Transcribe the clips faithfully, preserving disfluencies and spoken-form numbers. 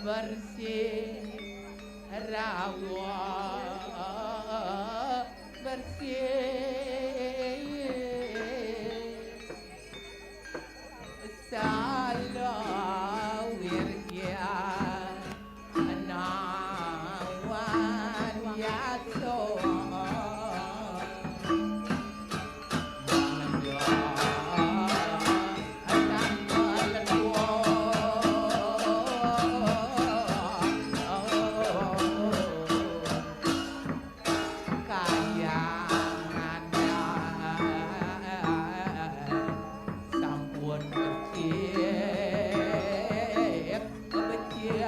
Bersih, rawuh bersih. Salawirgya nawan yaso. Sampun becik, becik.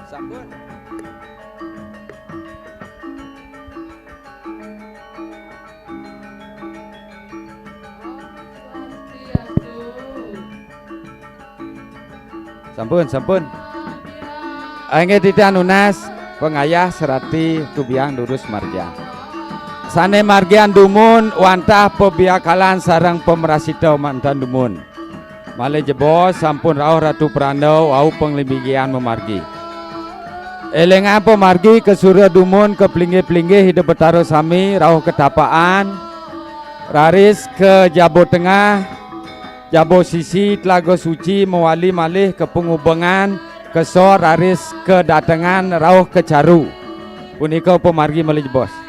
Sampun. Sampun, sampun. Inggih titiang nunas, pangayah serati kubiang durus margian. Sane margian dumun wantah pabiakalan sareng pamrasita mantan dumun. Malih jebos sampun rauh Ratu Pranda wau panglimbingan mamargi. Elingang pamargi kasura dumun ka plinggih-plinggih Ida Betara sami rauh ka Tapakan, raris ka Jaba Tengah, Jaba Sisi, Telaga Suci, mawali malih ka Pangubengan, ka Sor, raris kadatengan rauh ka Caru. Punika pamargi malih jebos.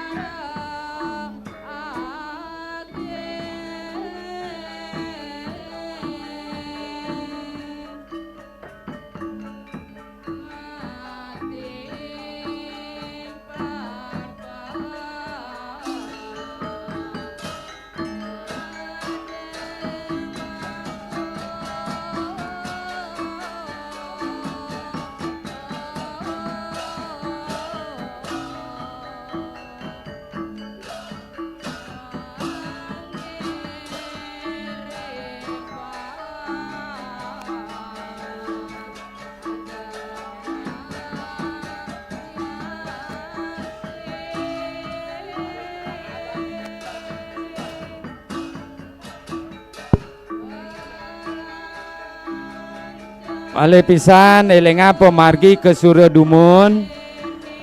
Malih pisan élinga pamargi ka sura dumun,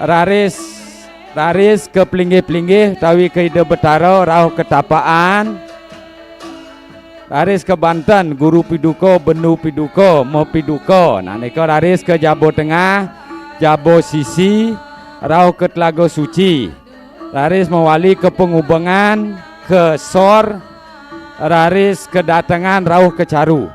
raris, raris ka plinggih-plinggih utawi ka Ida Betara rauh ka tapaan, raris ka banten guru piduka, bendu piduka, mapiduka. Nah, nika raris ka jaba tengah, jaba sisi, rauh ka telaga suci. Raris mawali ka pangubengan, ka sor, raris kadatengan rauh ka caru.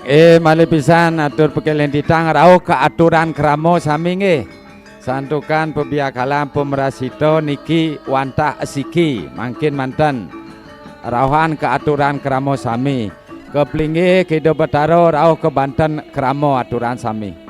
Eh, malih pisan atur pakéling titiang rauh ka aturan krama sami nggih. Santukan pabiakalan pamarasita niki wantah asiki mangkin manten. Rauhan ka aturan krama sami. Ka plinggih ka Ida Betara rauh ka banten krama aturan sami.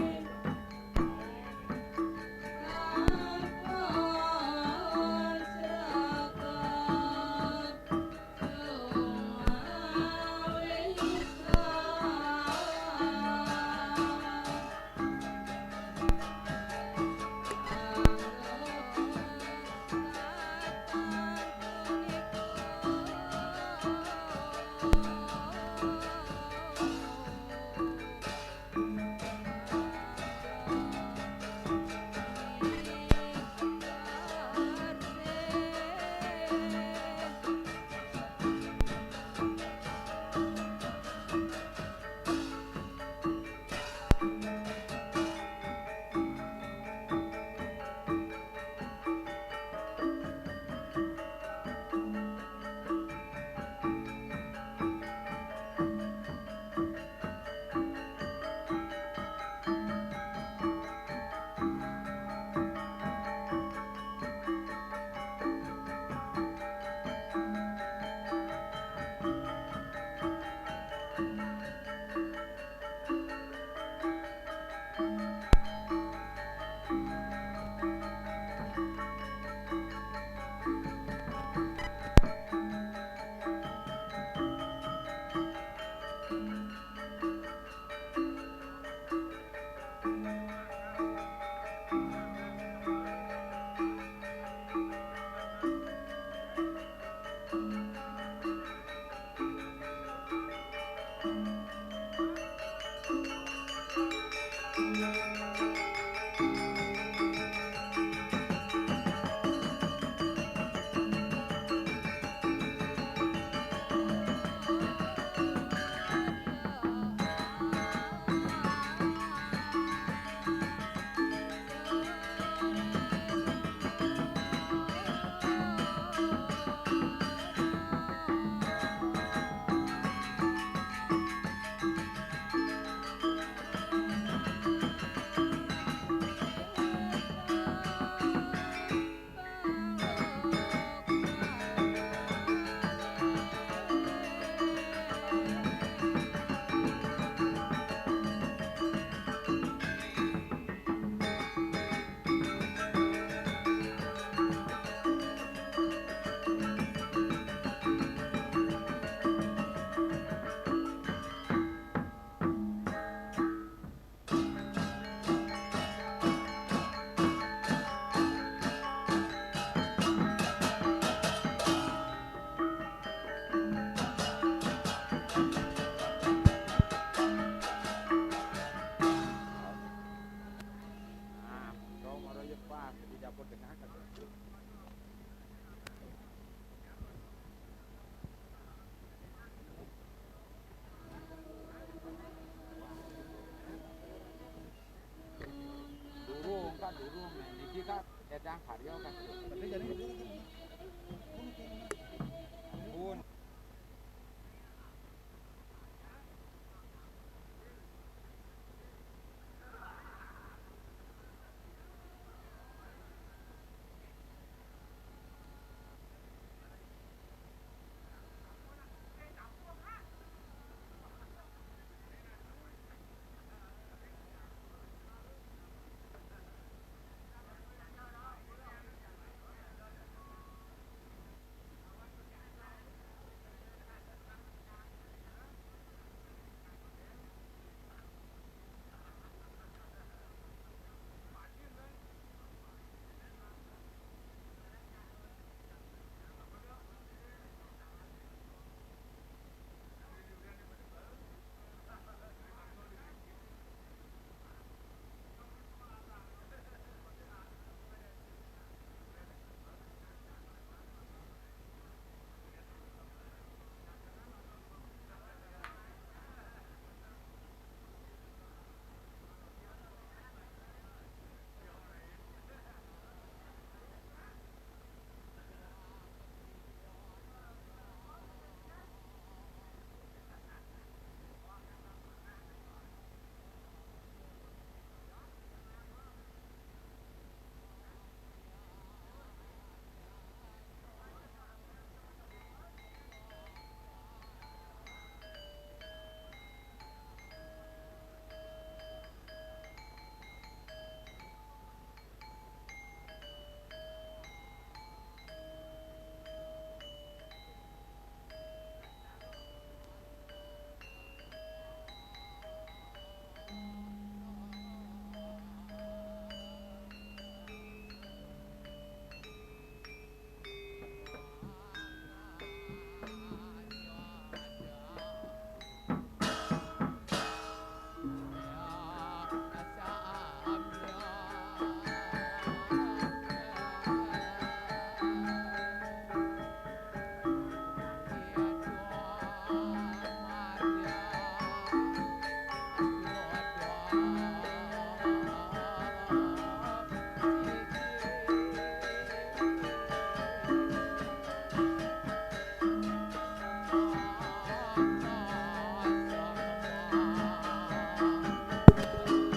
Di dapur tengah kan. Durung kan, durung. Niki kan edang karya kan. Tapi jadi pun.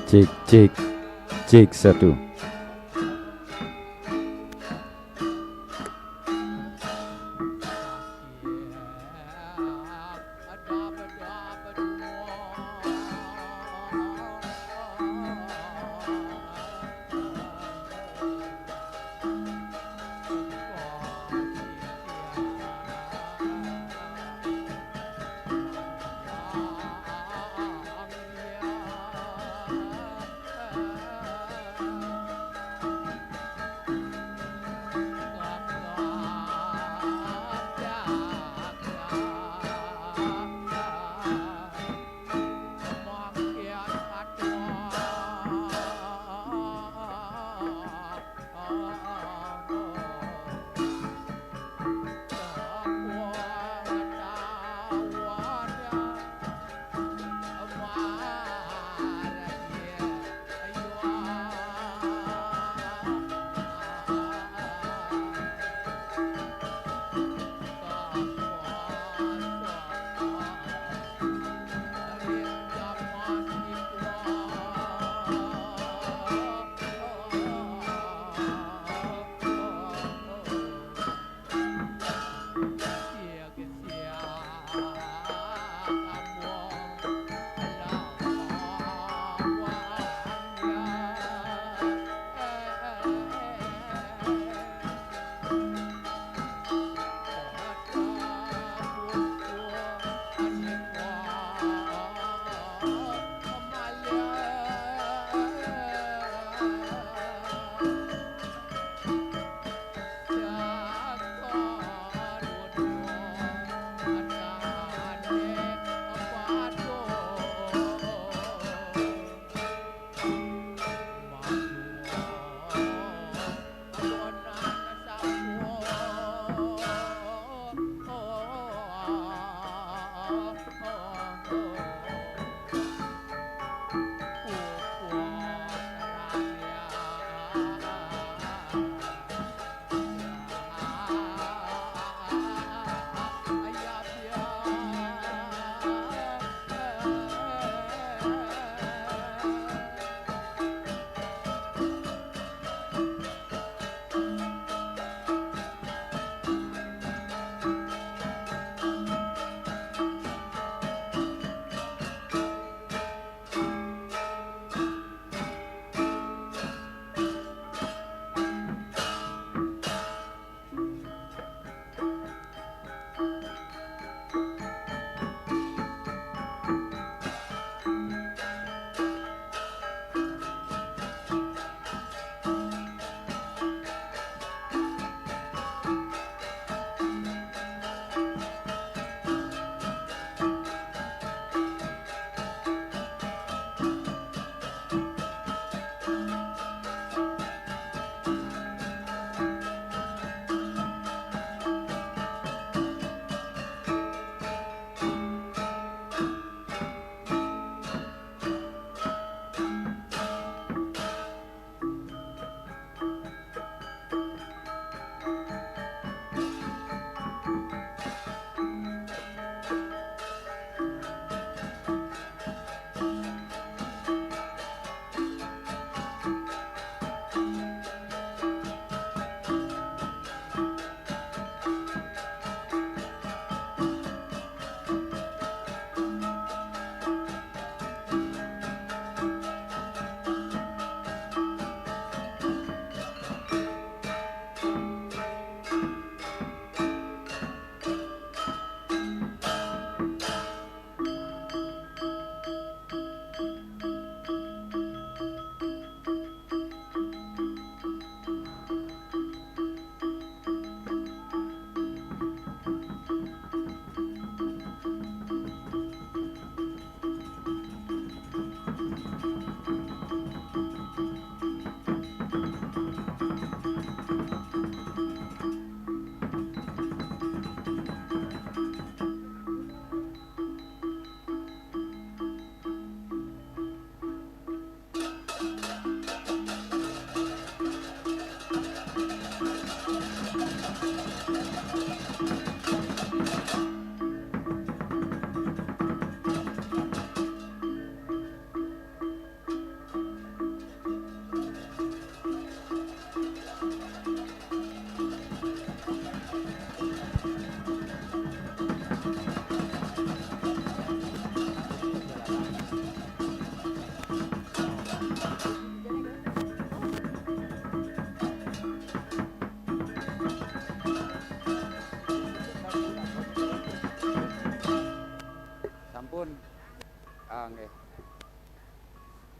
Cek, cek, cek satu.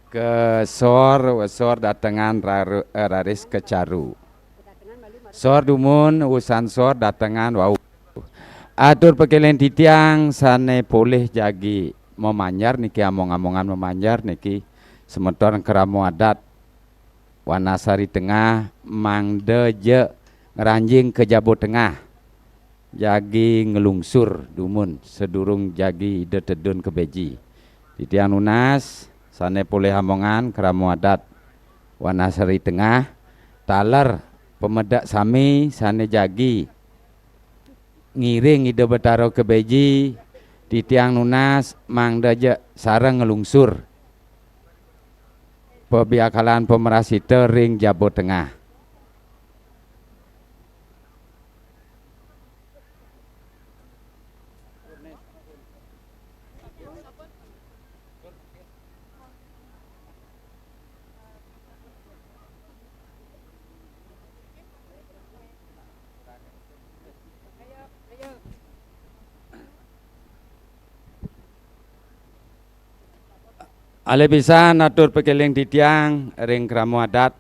Ke sor, sor datengan raru-, eh, raris kecaru. Sor dumun, usan sor datengan wau. Atur pakéling titiang sané polih jagi mamanjar niki, among-amongan mamanjar niki, semeton krama adat Wanasari Tengah mangda ja ngranjing ka Jaba Tengah. Jagi nglungsur dumun sadurung jagi Ida tedun ka beji. Titiang nunas sané polih amongan krama adat Wanasari Tengah, taler pamedek sami sané jagi ngiring Ida Betara ka beji, titiang nunas mangda ja sareng nglungsur pabiakalan pamrasita ring Jaba Tengah. Alih pisan atur pakéling titiang ring krama adat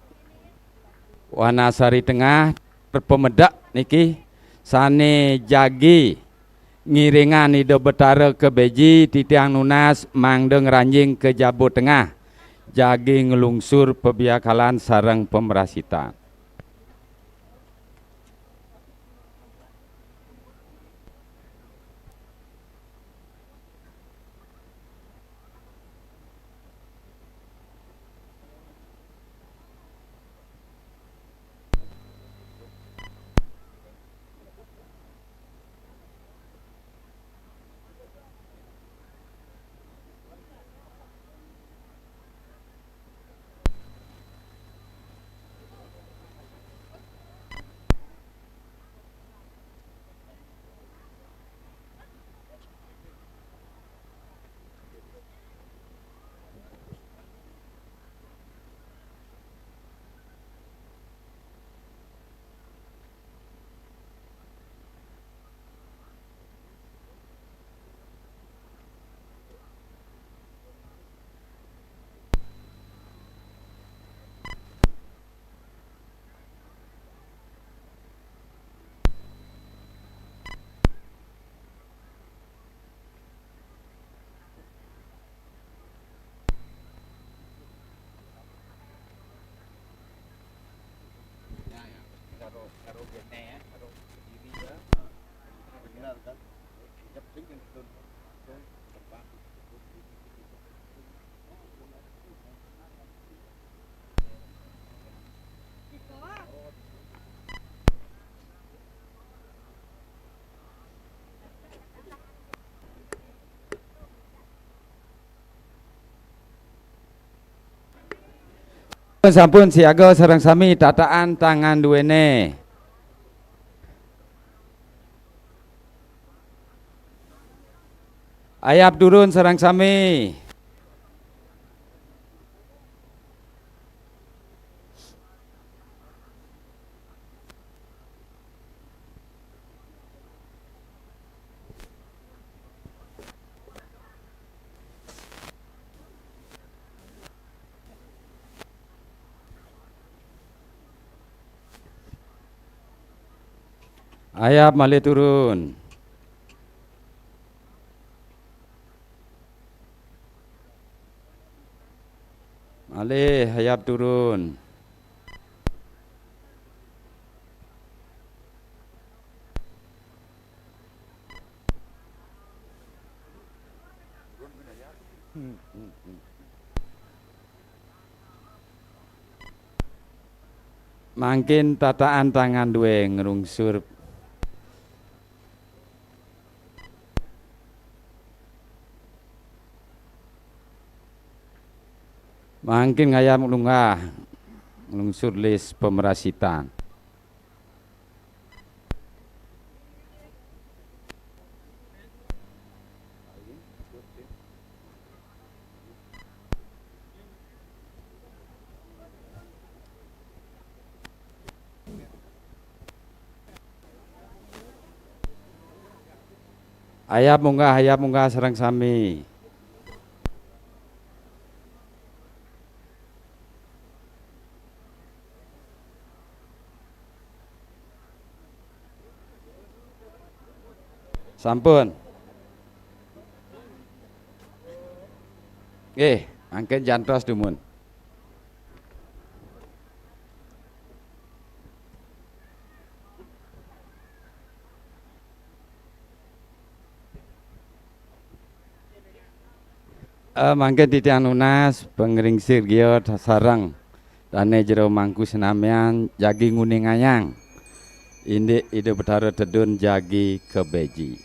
Wanasari Tengah, pamedek niki sané jagi ngiringang Ida Betara ka beji, titiang nunas mangda ngranjing ka Jaba Tengah, jagi nglungsur pabiakalan sareng pamrasitan. Sampun siaga sareng sami, tataan tangan duéné. Ayab turun sareng sami. Ayab malih turun. Malih ayab turun. Mangkin tataan tangan dué ngrungsur. Mangkin ngayab lunggah nglungsur lis pamrasitan. Ayab munggah, ayab munggah sareng sami. Sampun. Nggih, mangkin jantos dumun. Eh, mangkin titiang nunas pangringsir gia sareng dane jero mangku senamian jagi nguningayang indik Ida Betara Tedun jagi kabeji.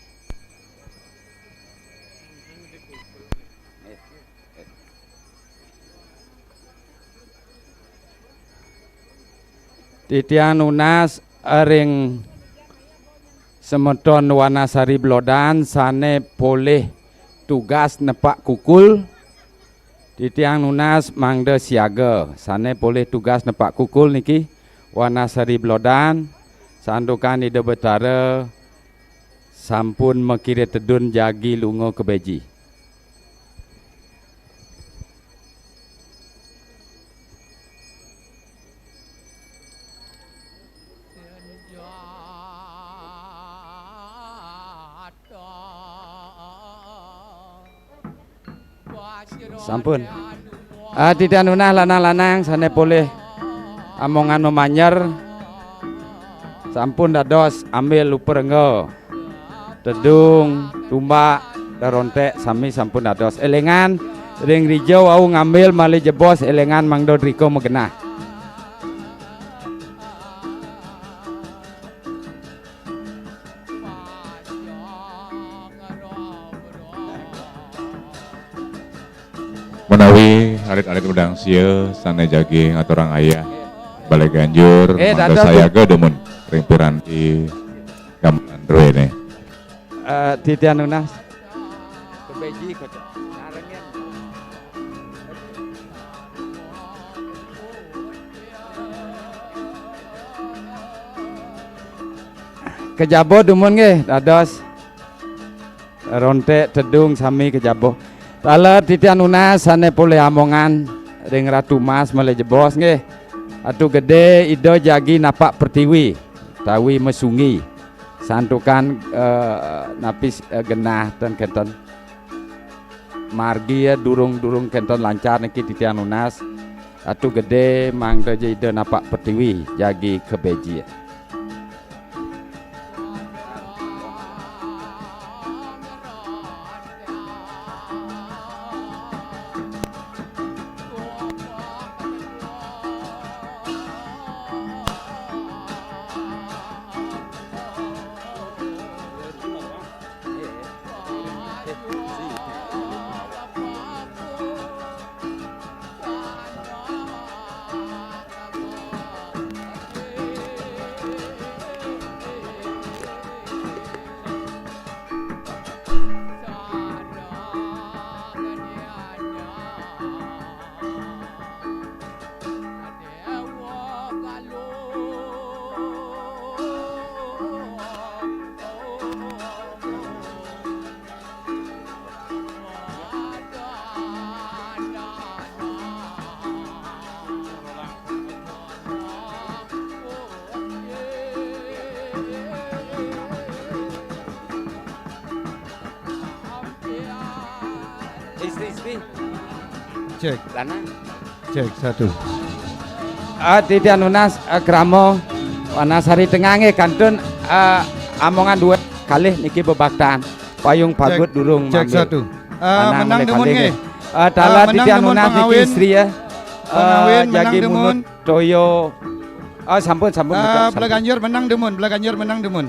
Titiang nunas ring semeton Wanasari Blodan sane polih tugas nepak kukul. Titiang nunas mangda siaga sane polih tugas nepak kukul niki Wanasari Blodan, santukan Ida Betara sampun makire tedun jagi lunga kabeji. Sampun. Ah, titiang nunas lanang-lanang sane polih amongan mamanjer. Sampun dados ambil uperengga. Tedung, tumbak, darontek sami sampun dados. Elingan ring rija wau ngambil malih jebos, elingan mangda drika magenah. Menawi alit-alit medangsia sane jagi ngaturang ayah Balai Ganjur, eh, mangda dados, sayaga dumun ring piranti gamelan druene. Eh, titiang nunas. Kebeji kocok. Sarengin. Kejaba dumun nggih, dados rontek tedung sami kejaba. Taler titiang nunas sane polih amongan ring Ratu Mas malih jebos nggih. Atu Gede Ida jagi napak pertiwi, tawi masunggi. Santukan, eh, napi, eh, genah ten kenten. Margi, eh, durung-durung kenten lancar niki titiang nunas. Atu Gede mangda ja Ida napak pertiwi jagi kabeji. Istri-istri. Cek. Lanang. Cek, satu. Ah, titiang nunas, ah, krama Wanasari Tengah nggih kantun, ah, amongan dua kalih niki bebaktan. Payung pagut durung cek mambil. Satu. Ah, menang dumun nggih. Ah, taler titiang nunas niki istri ya. Ah, pengawin menang dumun. Jagi munut toyo. Ah, sampun, sampun. Ah, Belaganjur menang dumun, Belaganjur menang dumun.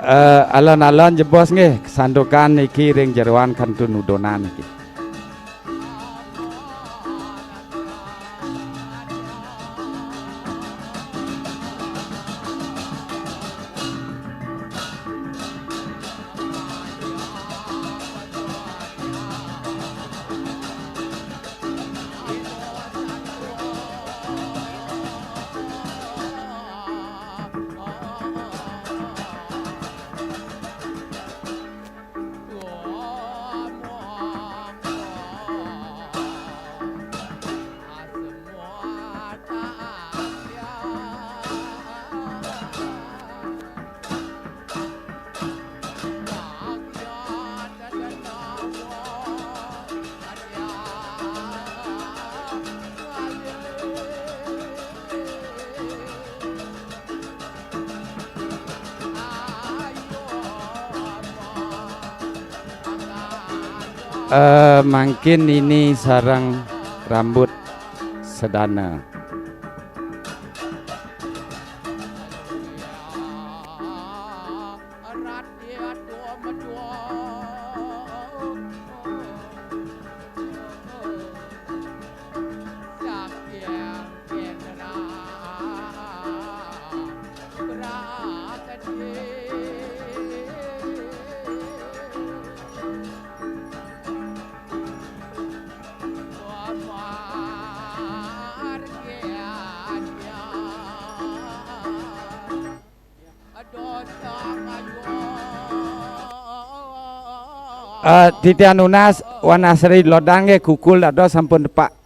Eh, alon-alon jebos nggih, santukan niki ring jeroan kantun udunan niki. Eh, mangkin nini sareng rambut sedana. Eh, titiang nunas, Wanasri Lodang nggih, kukul dados sampun tepak.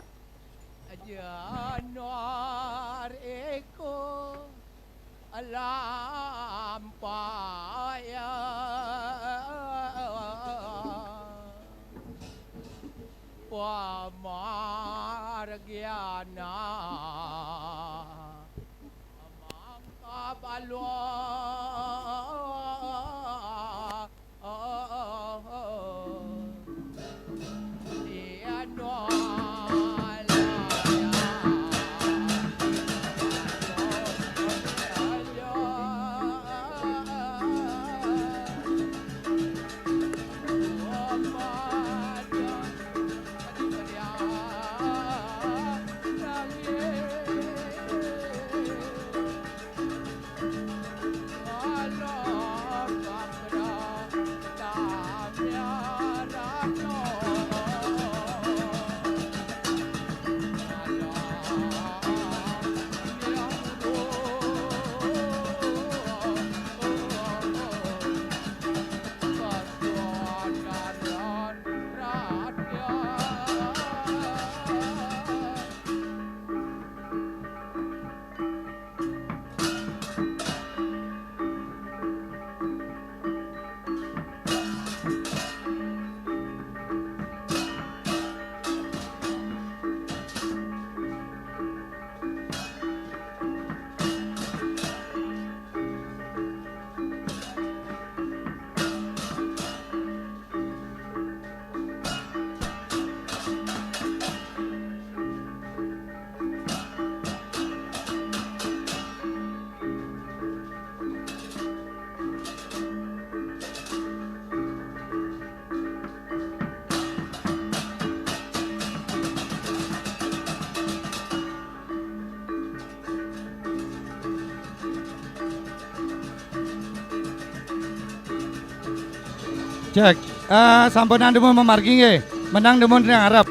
Cek. Eh, sampunang dumun mamargi nggih. Meneng dumun ring arep.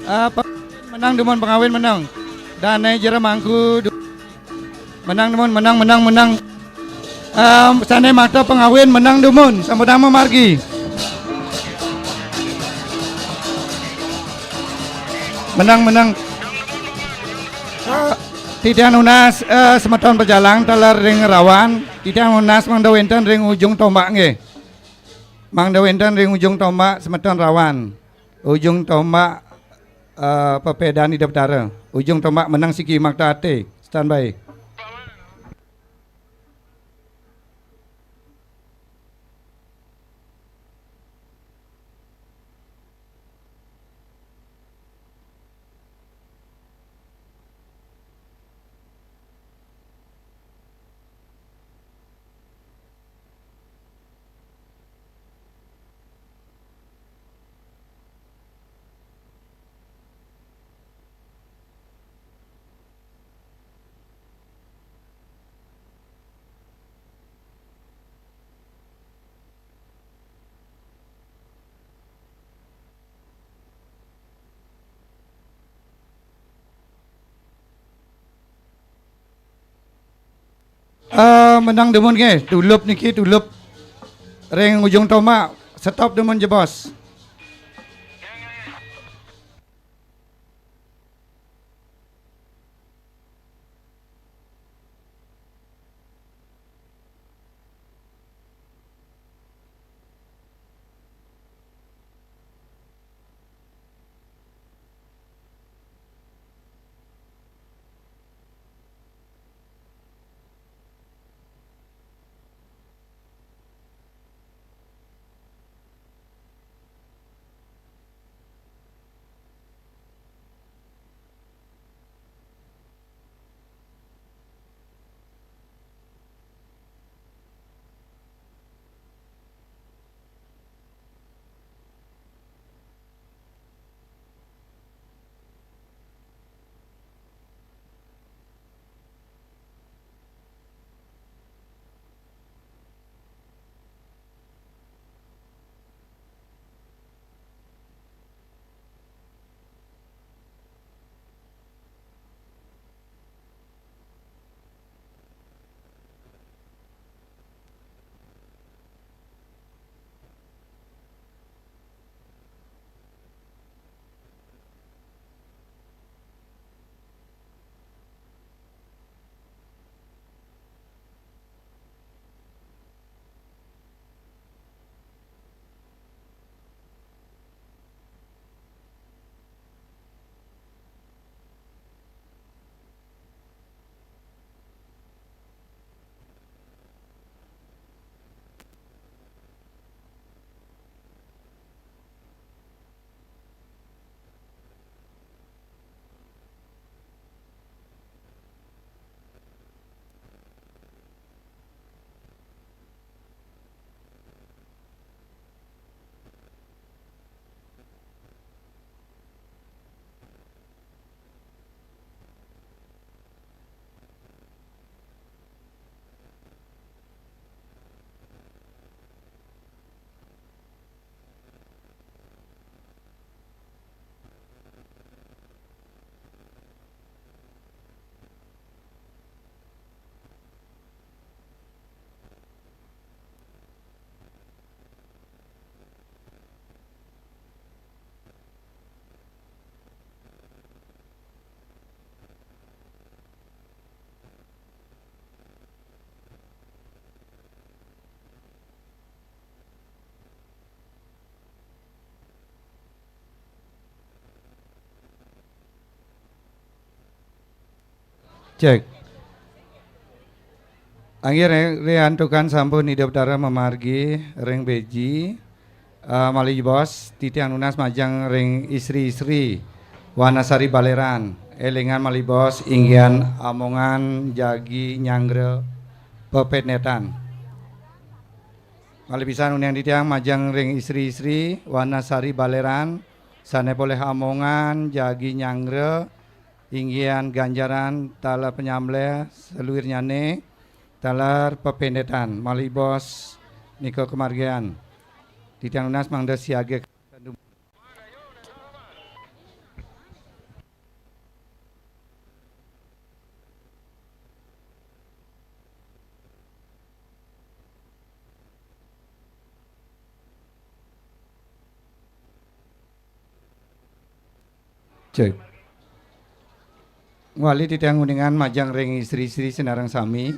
Eh, pe-, meneng dumun pangawin meneng. Dane jero mangku du-, meneng dumun, meneng, meneng, meneng. Em, sane makta pangawin meneng dumun, sampunang mamargi. Meneng, meneng. Eh, titiang nunas, eh, semeton pejalang taler ring rawan, titiang nunas mangda wenten ring ujung tombak nggih. Mangda wenten ring ujung tombak semeton rawan. Ujung tombak, eh, pepedan Ida Betara. Ujung tombak meneng siki makta ati. Standby. Eh, menang dumun nggih, tulup niki tulup ring ujung tombak. Stop dumun jebos. Cek. Anggih ri-, riantukan sampun Ida Betara mamargi ring Beji, eh, malih jebos titiang nunas majeng ring istri-istri Wanasari Baleran, élingang malih jebos inggihan amongan jagi nyanggra pependetan. Malih pisan uning titiang majeng ring istri-istri Wanasari Baleran, sané polih amongan jagi nyanggra inggihan ganjaran taler panyambleh saluirnyané taler pependetan malih jebos nika kamargiang. Titiang nunas mangda siaga. Cek. Malih titiang uningang majeng ring istri-istri sinareng sami.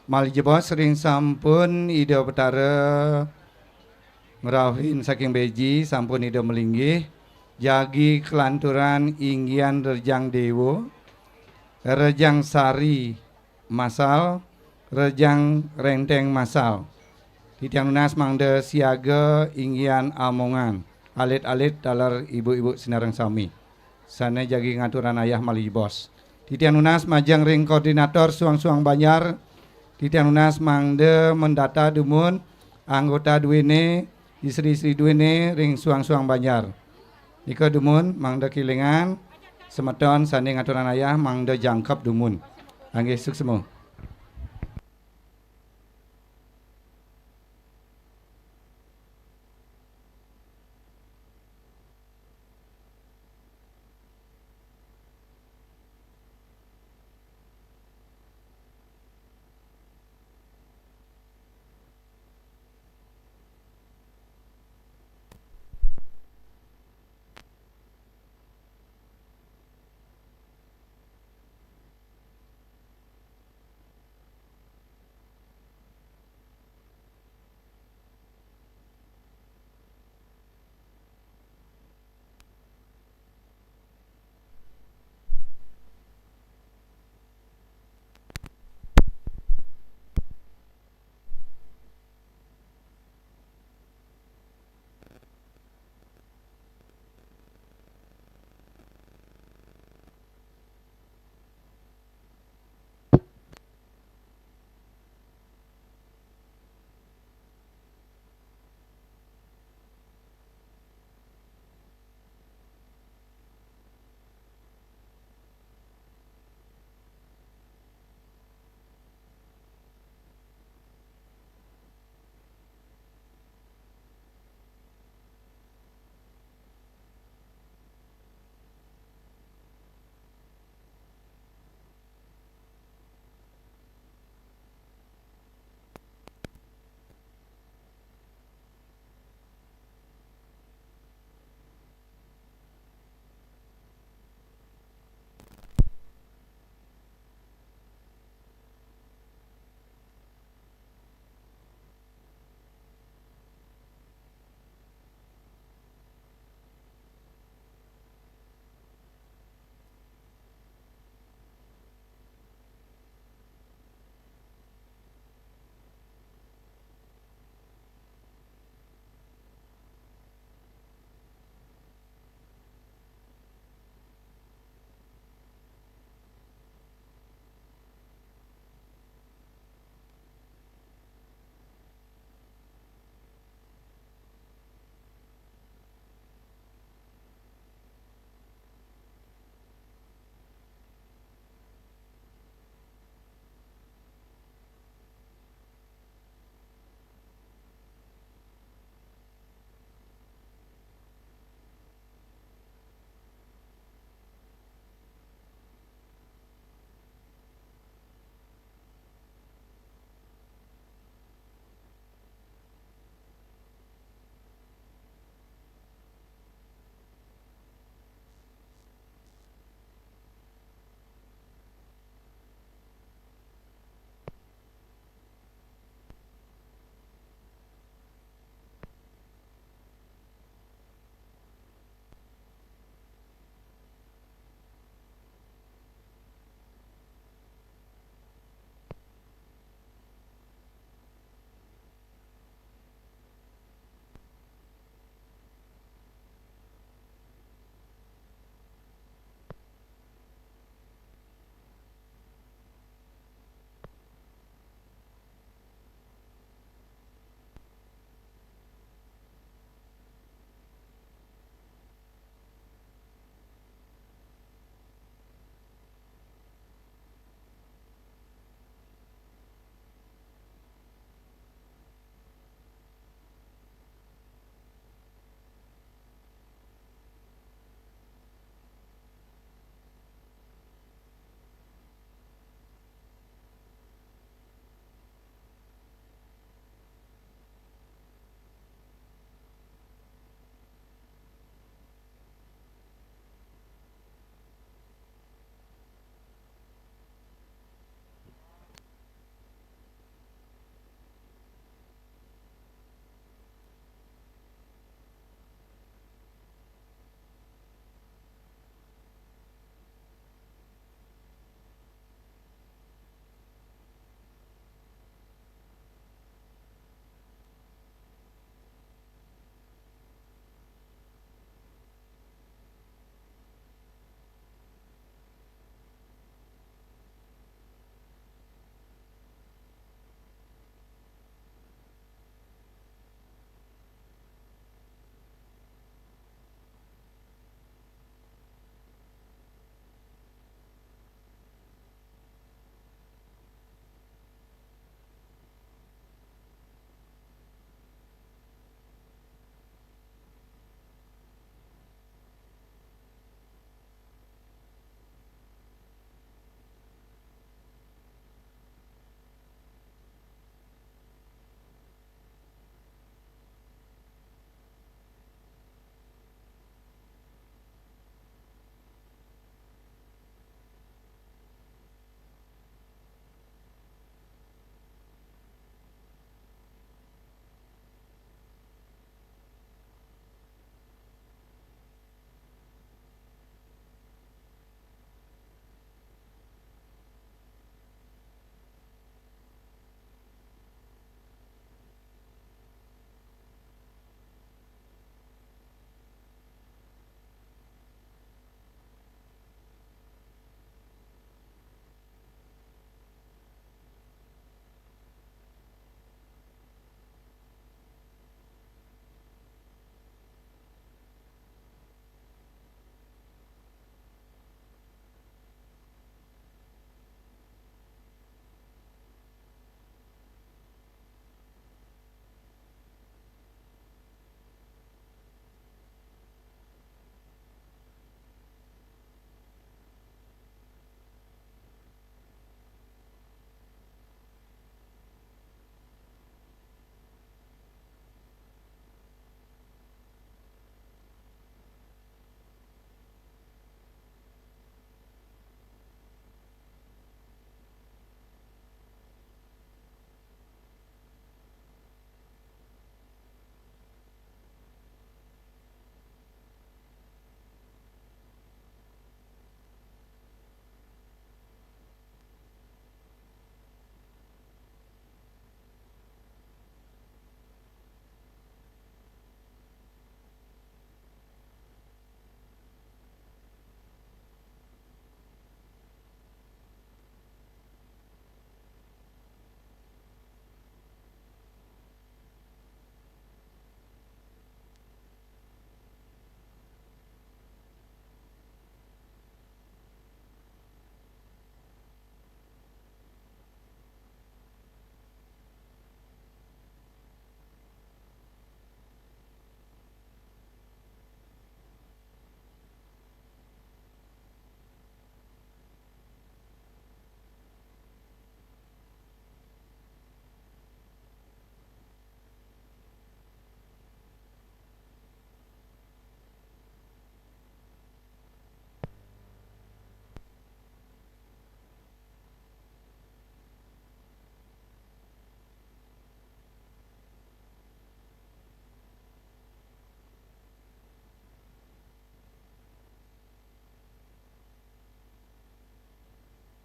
Malih jebos ring sampun Ida Betara ngrauhin saking Beji, sampun Ida malinggih, jagi kalanturan inggihan Rejang Déwa, Rejang Sari Masal, Rejang Renteng Masal. Titiang nunas mangda siaga inggihan amongan, alit-alit taler ibu-ibu sinareng sami. Sané jagi ngaturang ayah malih jebos. Titiang nunas majeng ring koordinator suang-suang banjar. Titiang nunas mangda mendata dumun anggota duéné, istri-istri duéné ring suang-suang banjar. Nika dumun mangda kélingan semeton sané ngaturang ayah mangda jangkep dumun. Anggih suksma.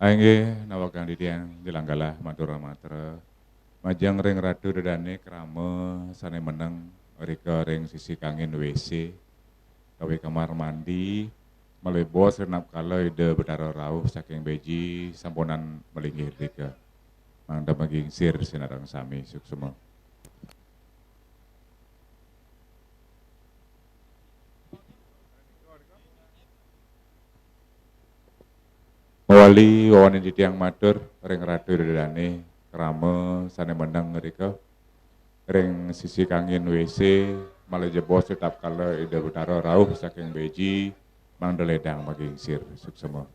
Inggih, nawegang titiang Jelanggalah matur matra. Majeng ring Ratu Ida Dane krama sane meneng rika ring sisi kangin W C. Kawi kamar mandi, malebos rinapkala Ida Betara rauh saking beji sampunang malinggih rika. Mangda magingsir sinareng sami suksma. Mawali wawanin titiang matur ring Ratu Ida Dane krama sane meneng rika ring sisi kangin W C, malebos rinapkala Ida Betara rauh saking beji, mangda ledang magingsir suksma.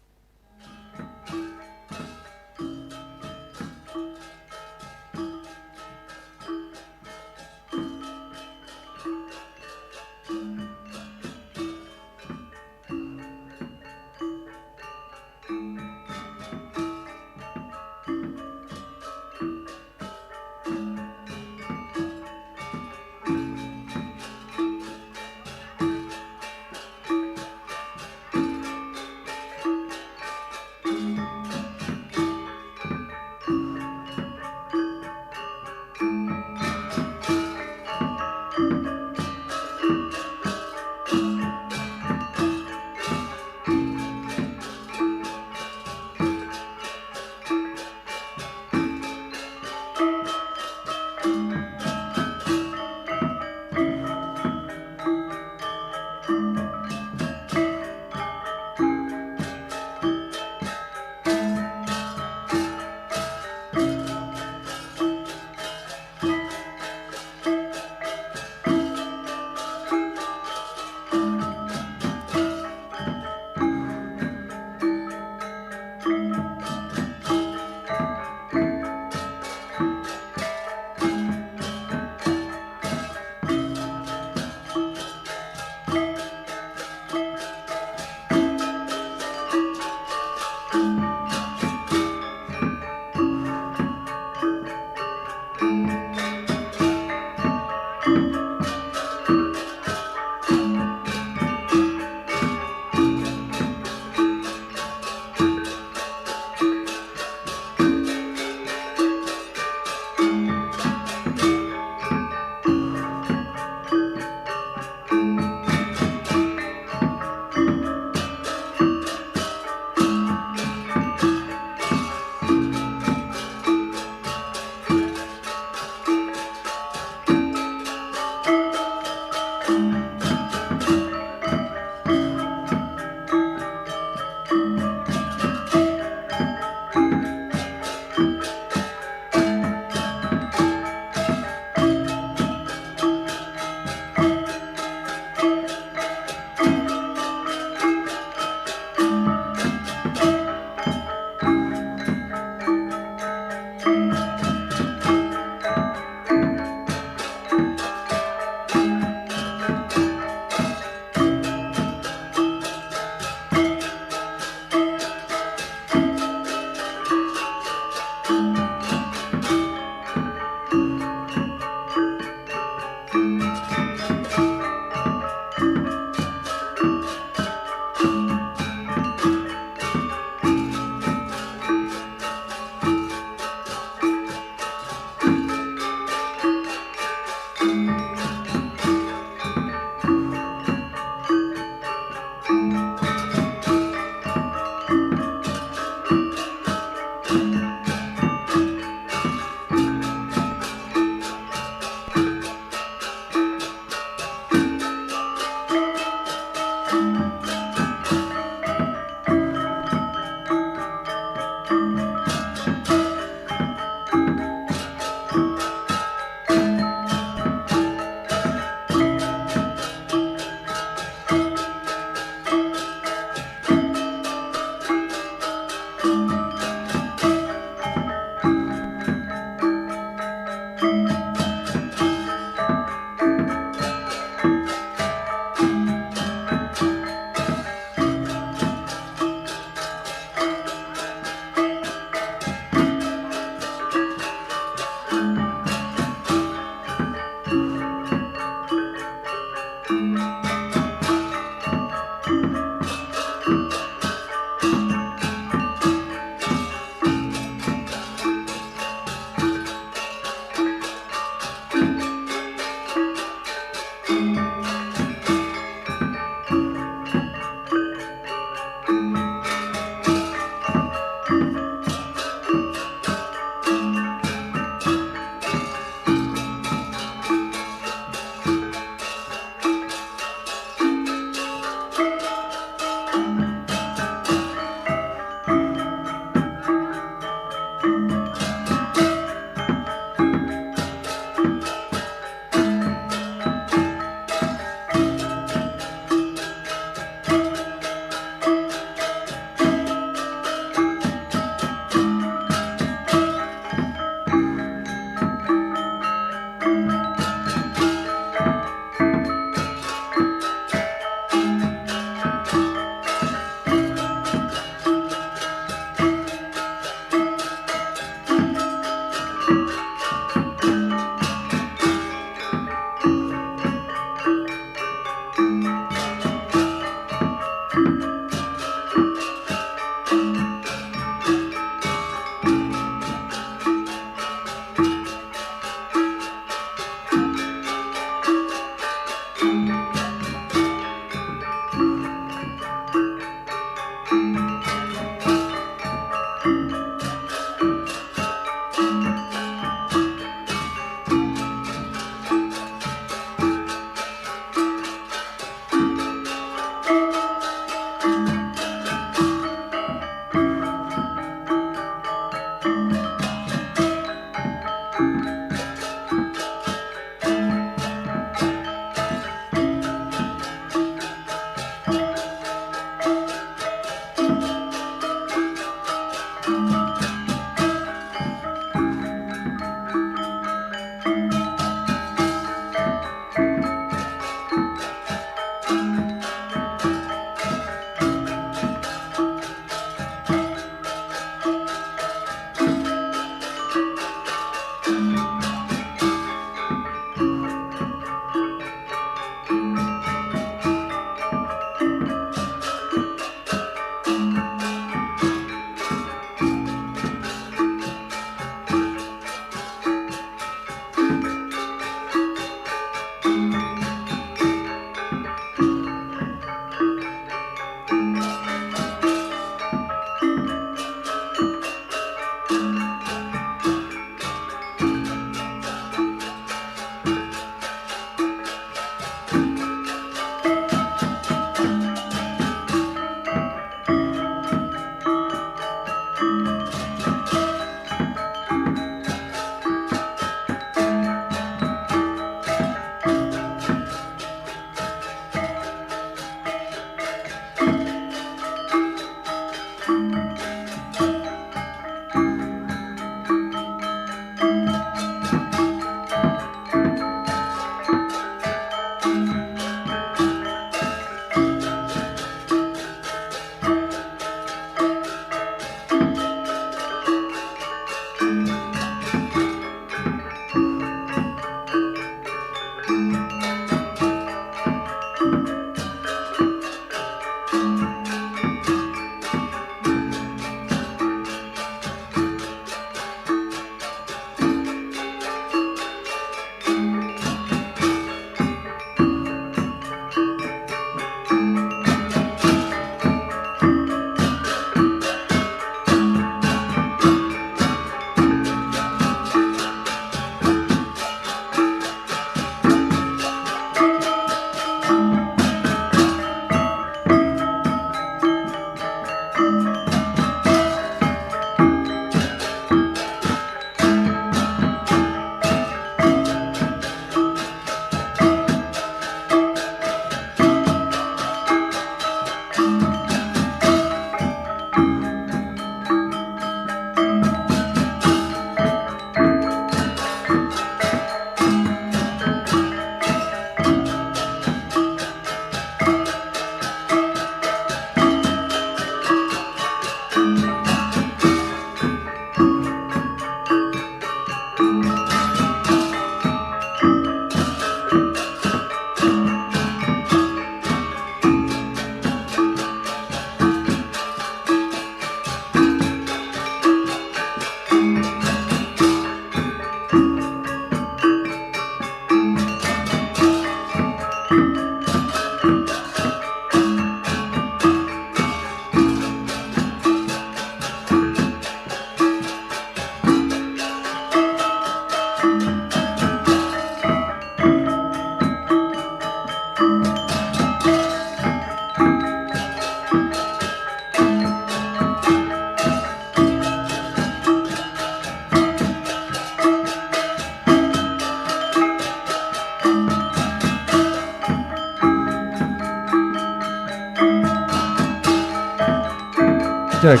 Check.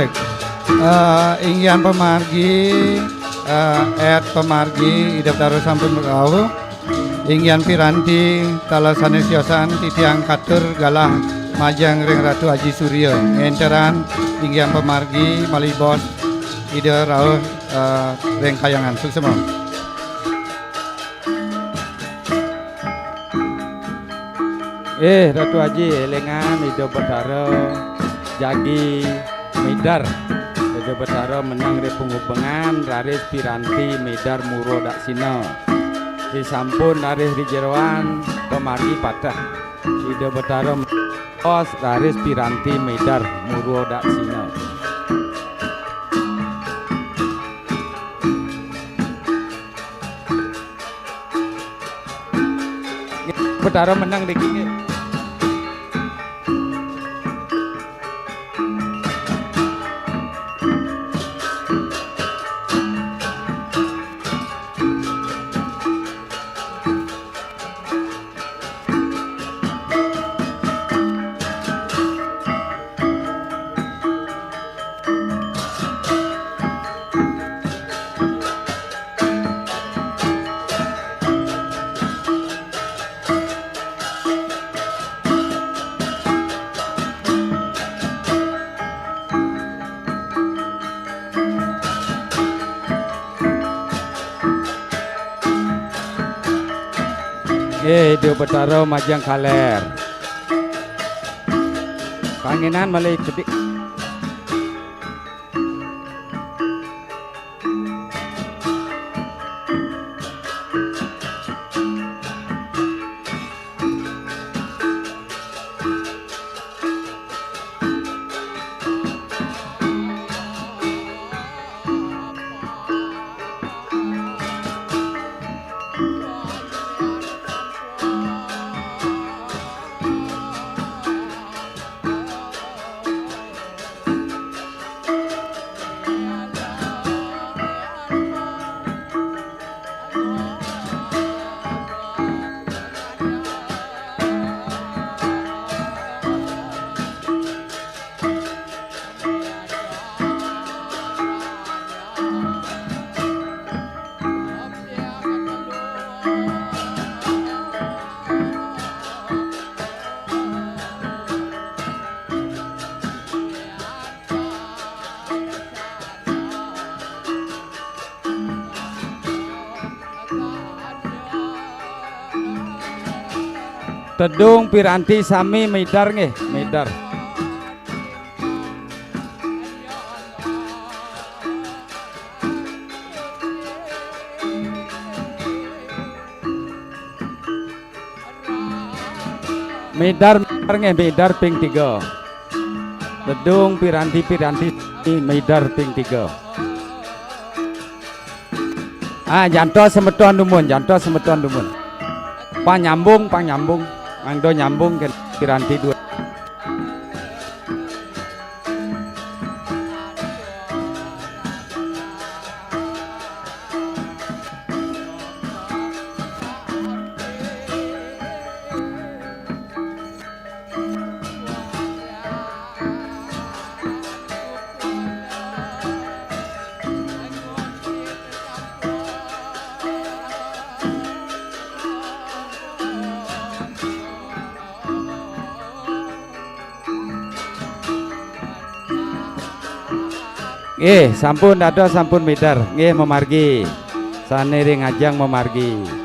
Eh, inggihan pamargi, eh, ed pamargi, Ida Betara sampun rauh. Inggihan piranti, taler sané siosan titiang katur galah majeng ring Ratu Aji Surya. Ngénteran inggihan pamargi malih bos Ida rauh, eh, ring kahyangan. Suksema. Eh, Ratu Aji, élingang Ida Betara jagi mider. Ida Betara meneng ring pangubengan, raris piranti mider murwa daksina. Disampun raris ring jeroan, pamargi pateh. Ida Betara os, raris piranti mider murwa daksina. Betara meneng niki nggih. Eh, Ida Betara majeng kaler. Kanginan malih kedik. Tedung piranti sami mider nggih, mider. Mider, mider nggih, mider ping tiga. Tedung piranti-piranti mider ping tiga. Ah, jantos semeton dumun, jantos semeton dumun. Pang nyambung, pang nyambung. Mangda nyambung ké piranti dua. Nggih, sampun dados, sampun mider. Nggih, mamargi. Sané ring ajeng mamargi.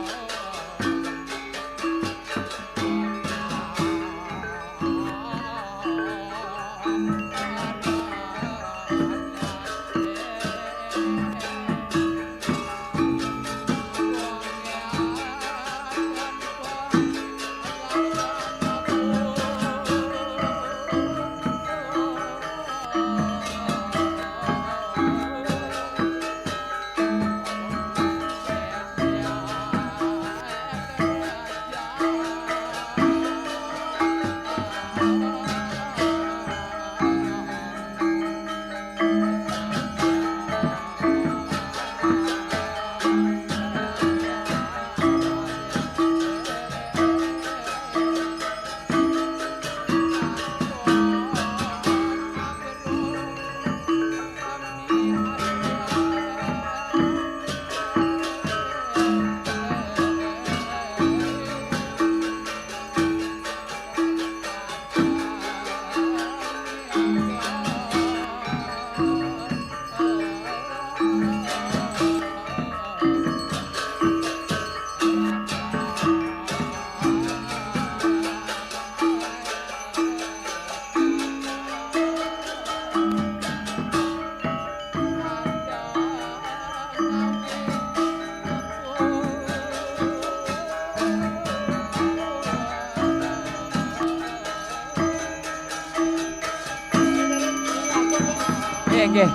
Nggih, nggih.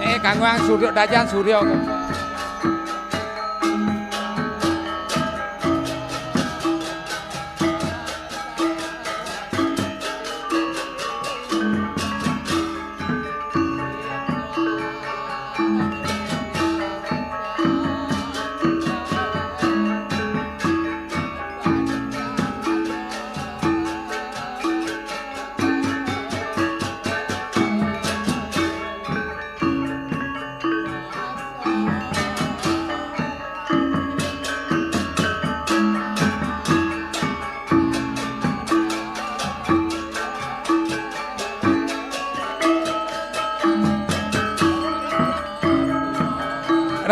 Eh, kanggo Suryo Dajan, Suryo.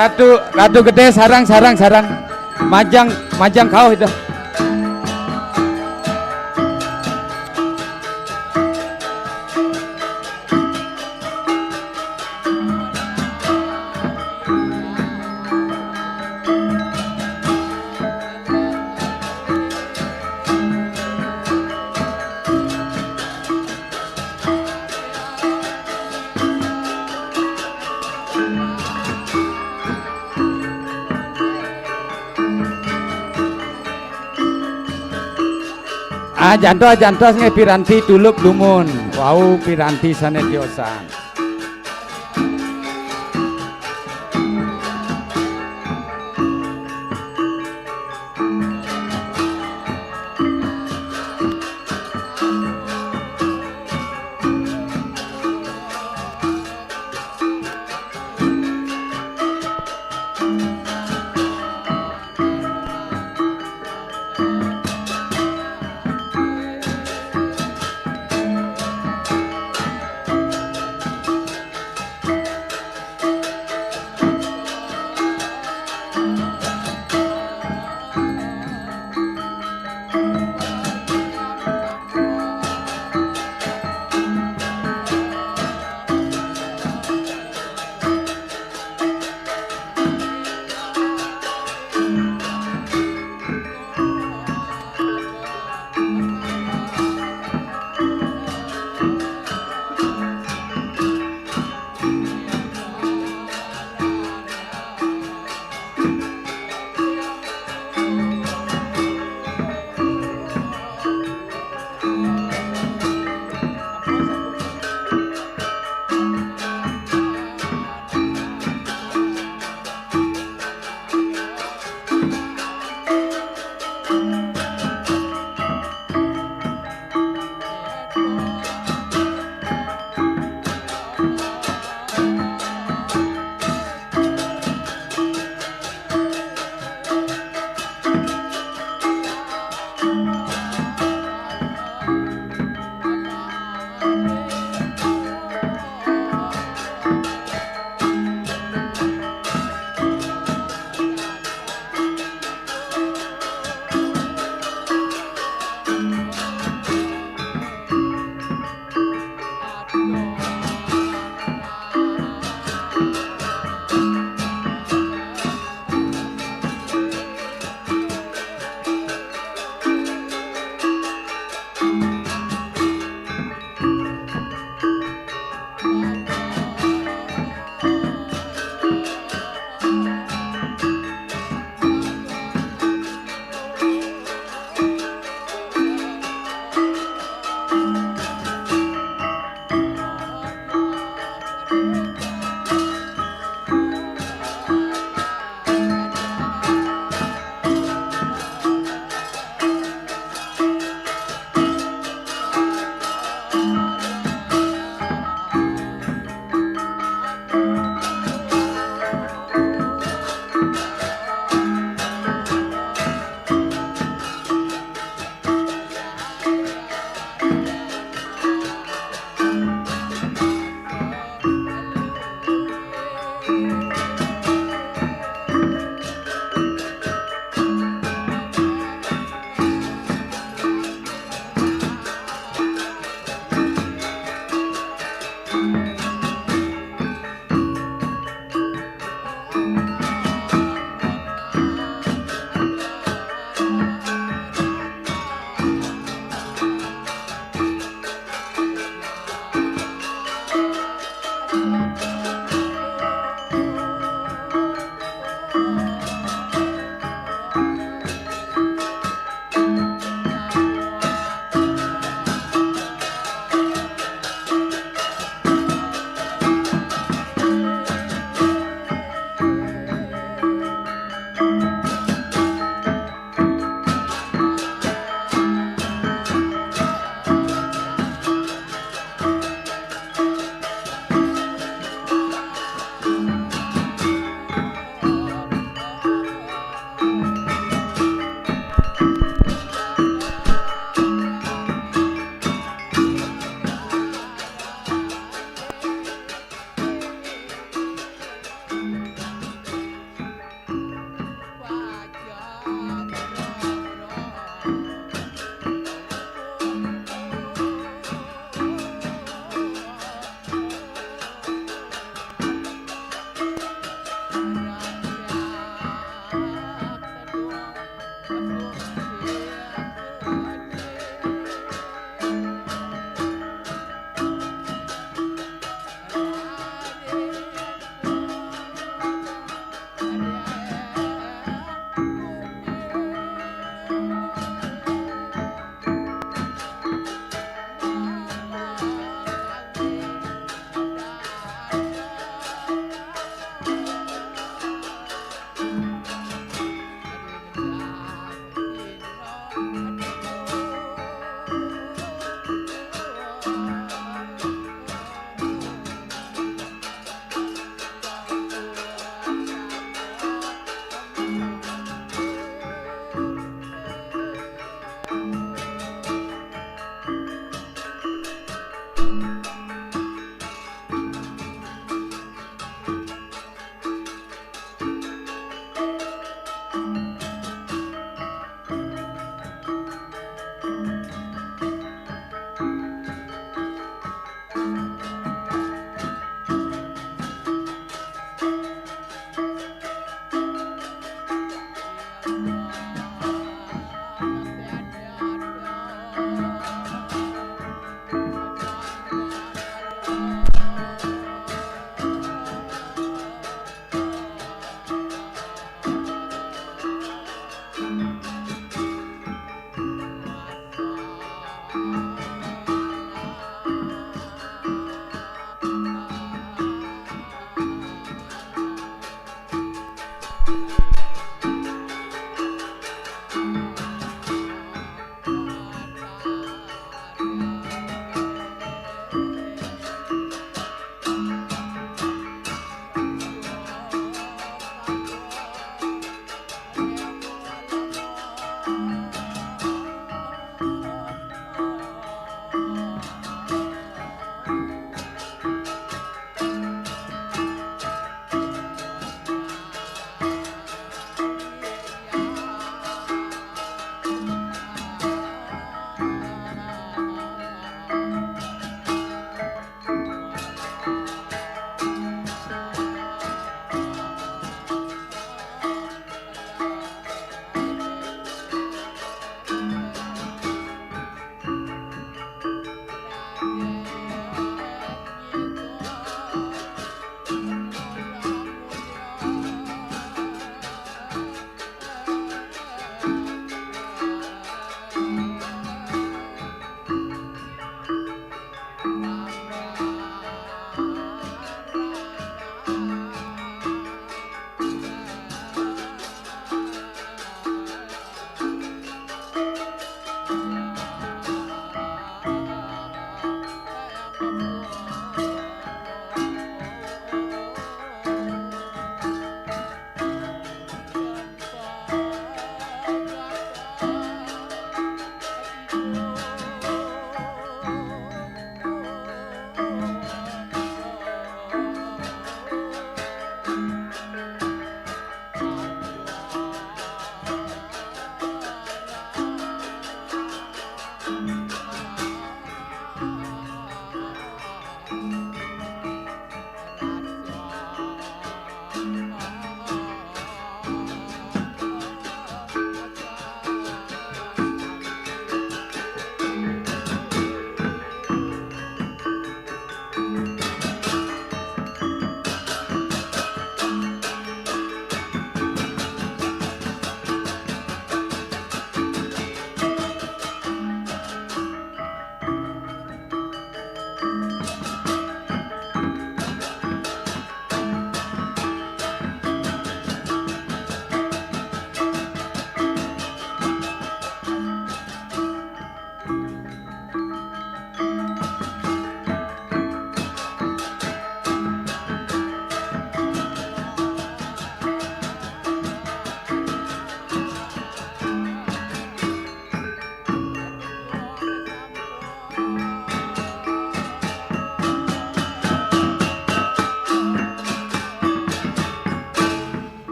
Ratu, Ratu Gedé, sarang, sarang, sarang. Majang, majang kau itu. Ah, jantos, jantos nggih, piranti tulup dumun. Wau piranti sané tiosan.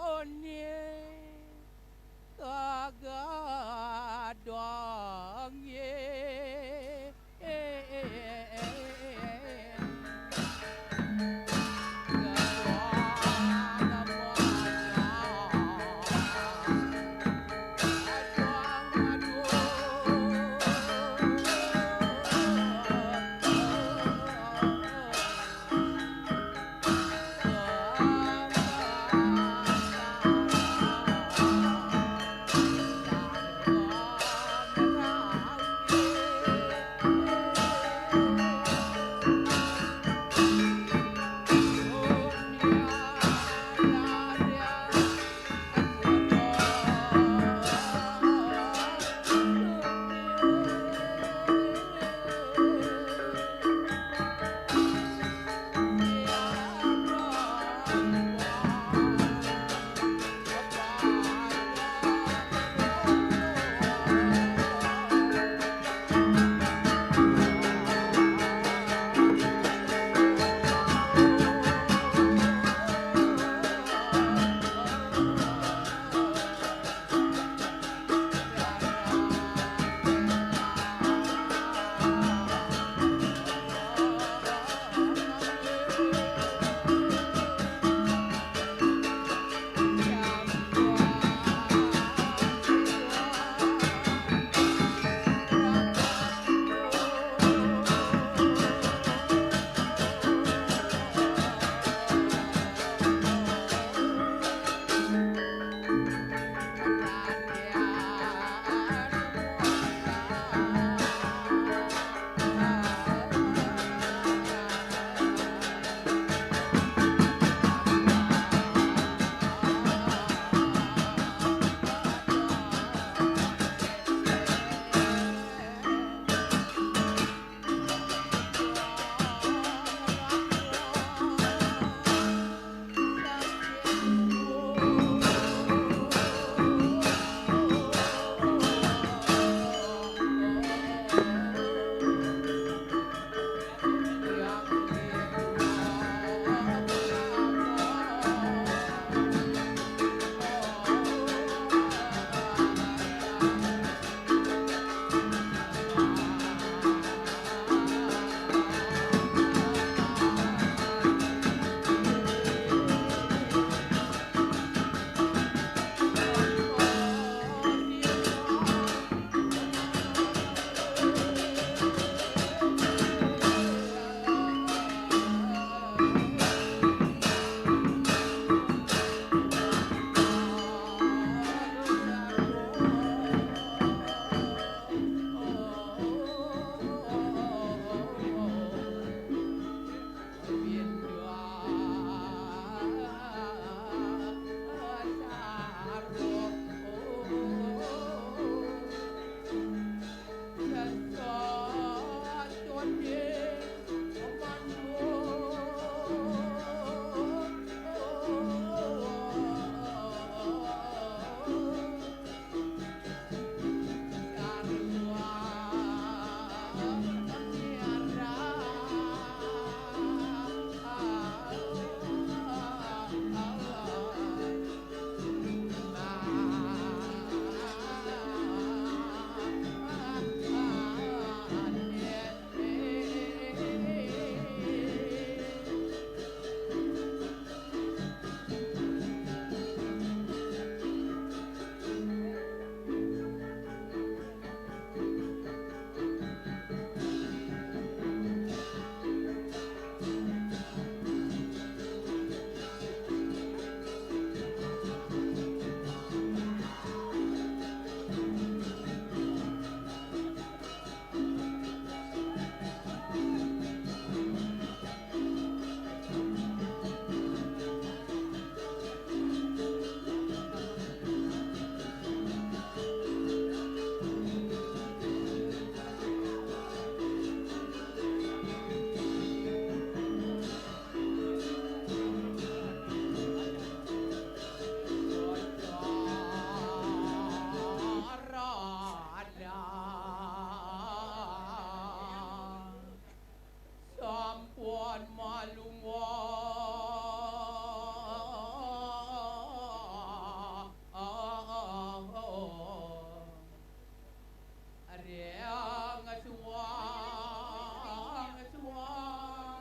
One kagadong ye.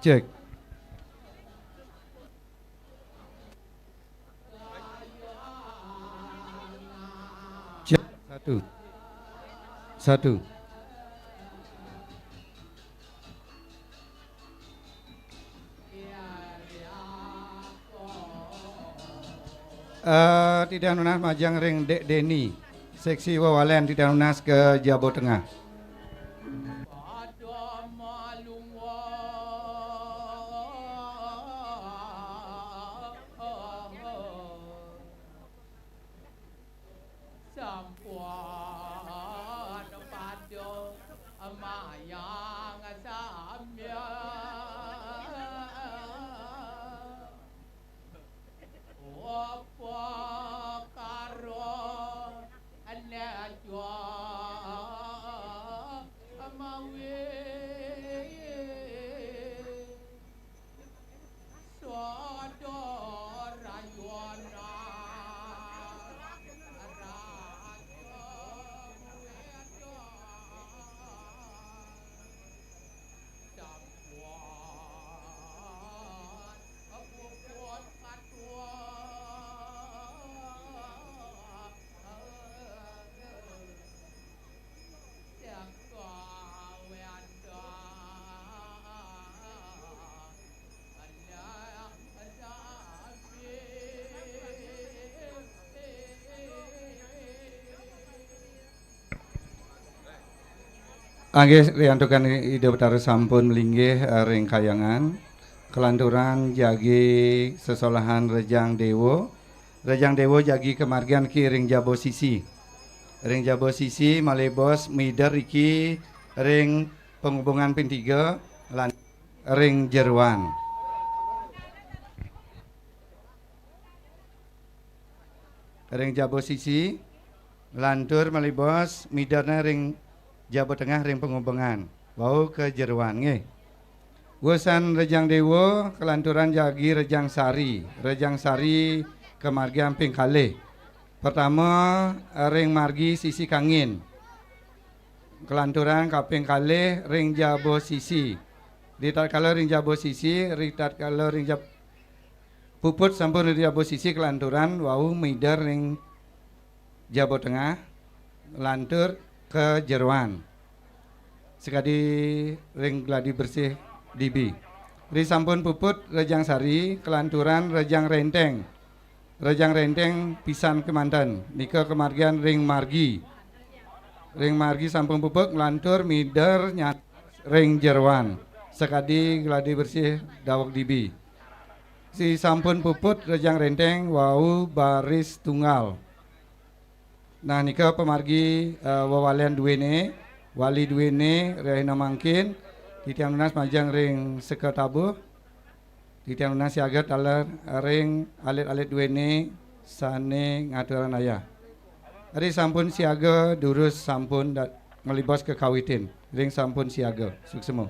Cek. Cek. Satu. Satu. Eh, titiang nunas majeng ring Dek Deni, seksi wewalian titiang nunas ka Jabo Tengah. Sampun pada mayang samya. Upakara nejo mawi. Sada rayana raja wedan. Sampun puput katua. Inggih, riantukan Ida Betara sampun malinggih, eh, ring kahyangan, kalanturan jagi sesolahan Rejang Dewa. Rejang Dewa jagi kamargiang ki ring jaba sisi. Ring jaba sisi malih bos mider iki ring panghubungan ping tiga lan ring jeroan. Ring jaba sisi, lantur malih bos midernya ring jaba tengah ring panghubungan. Wau ka jeroan nggih. Wusan Rejang Dewa, kalanturan jagi Rejang Sari. Rejang Sari kamargiang ping kalih. Pertama, ring margi sisi kangin. Kalanturan kaping kalih ring jaba sisi. Ritatkala ring jaba sisi, ritatkala ring jab-, puput sampun ring jaba sisi kalanturan wau mider ring jaba tengah, lantur ka jeroan. Sakadi ring gladi bersih D B. Ri sampun puput Rejang Sari, kalanturan Rejang Renteng. Rejang Renteng pisan kemanten. Nika kamargian ring margi. Ring margi sampun puput nglantur mider nyat ring jeroan. Sakadi gladi bersih daweg D B. Ri sampun puput Rejang Renteng wau baris tunggal. Nah, nika pamargi, eh, wewalian duene, wali duene, rahina mangkin, titiang nunas majeng ring seka tabuh, titiang nunas siaga taler ring alit-alit duene sane ngaturang ayah. Ri sampun siaga, durus sampun da-, malih bos kakawitin, ring sampun siaga. Suksma.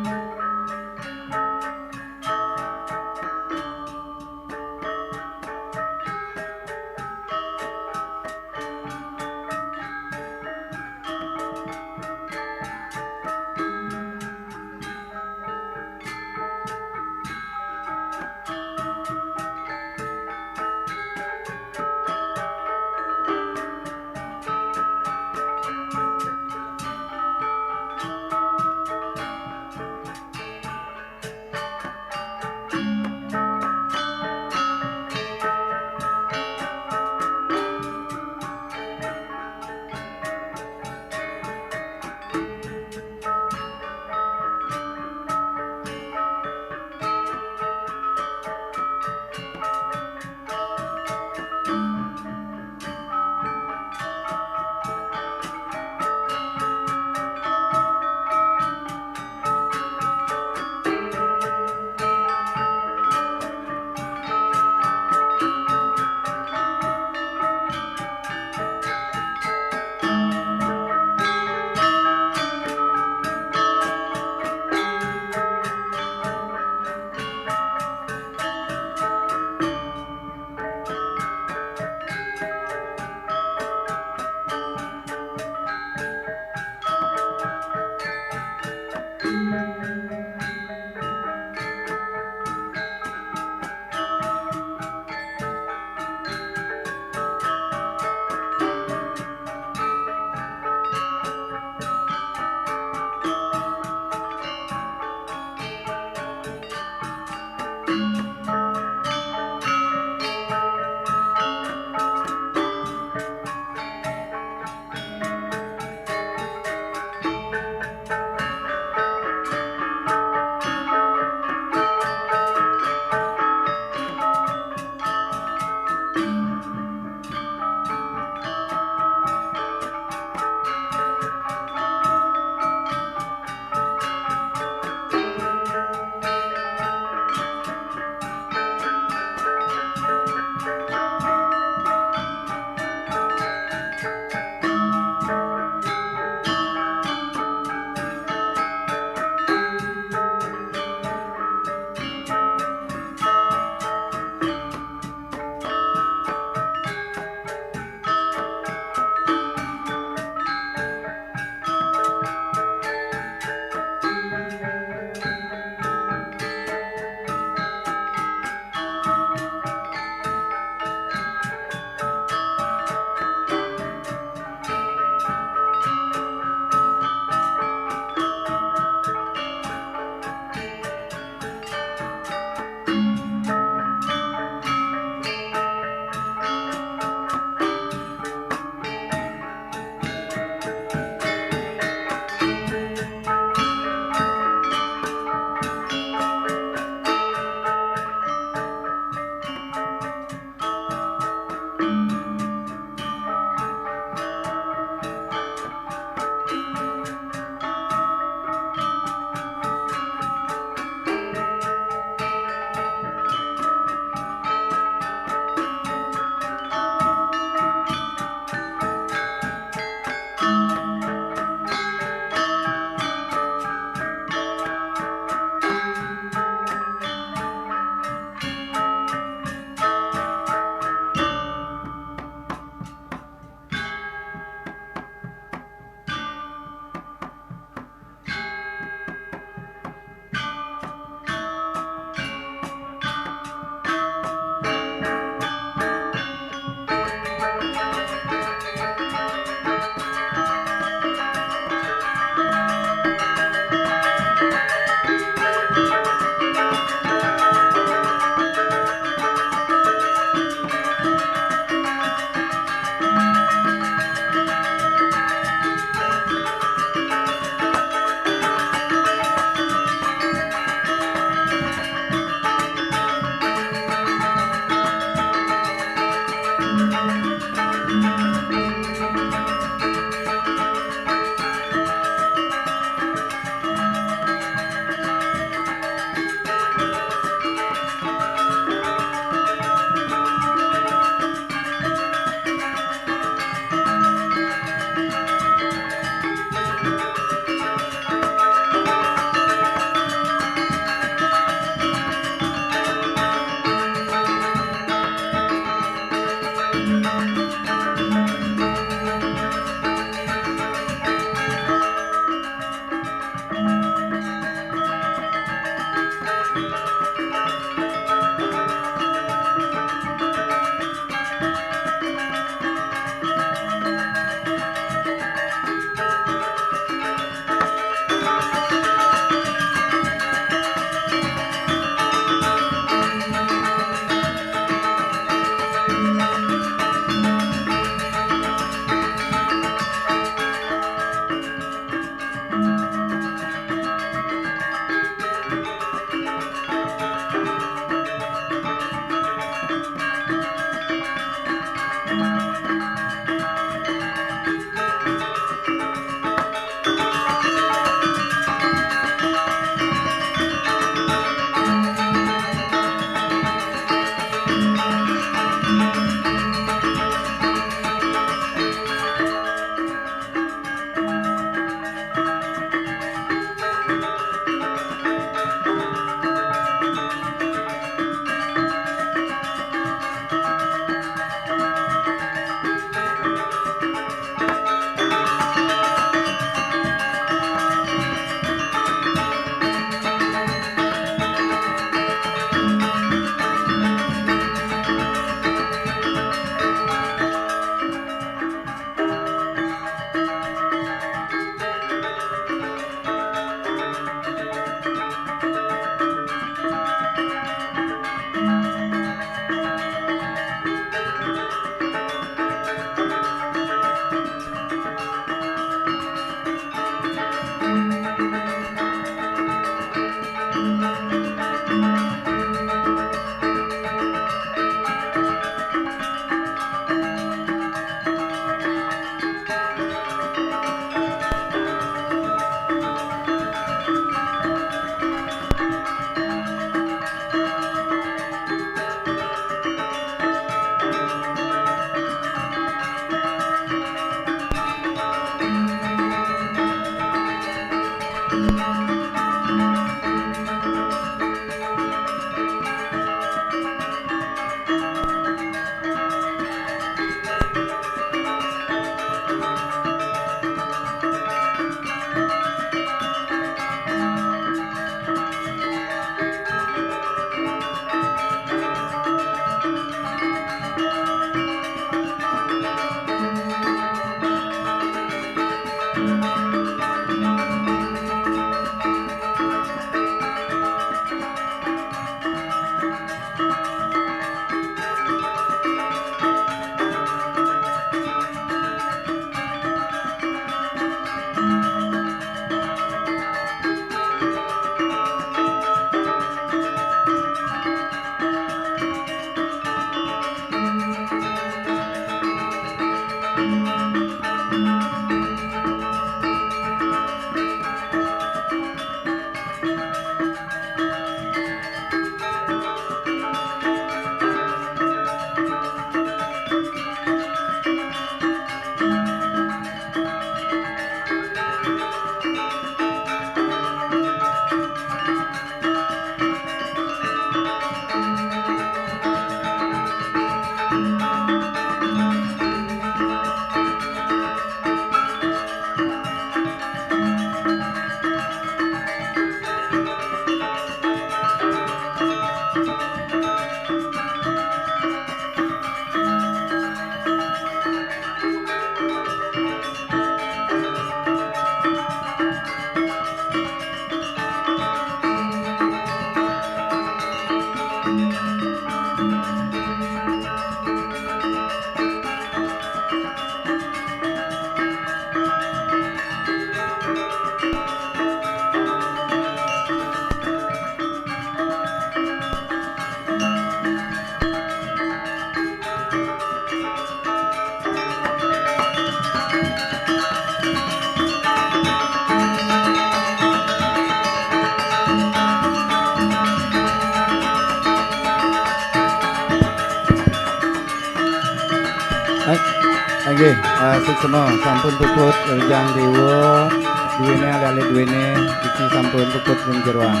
Inggih, eh, suksma sampun puput Rejang Dewa, duene ale-ale duene, iki sampun puput ring jeroan.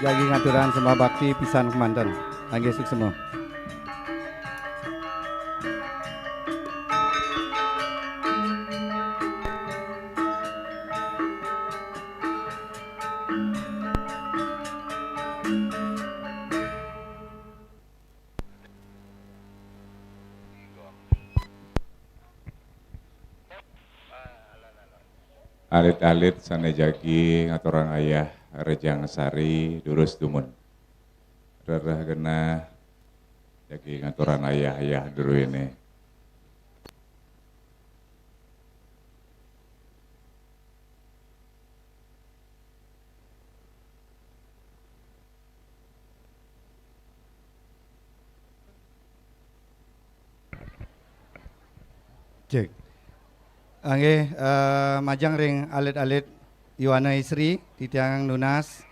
Jagi ngaturang sembah bakti pisan kemanten. Inggih, suksma. Alit-alit sane jagi ngaturang ayah Rejang Sari, durus dumun. Rereh genah jagi ngaturang ayah-ayah druene. Cek. Inggih, eh, majeng ring alit-alit Yowana Istri, titiang nunas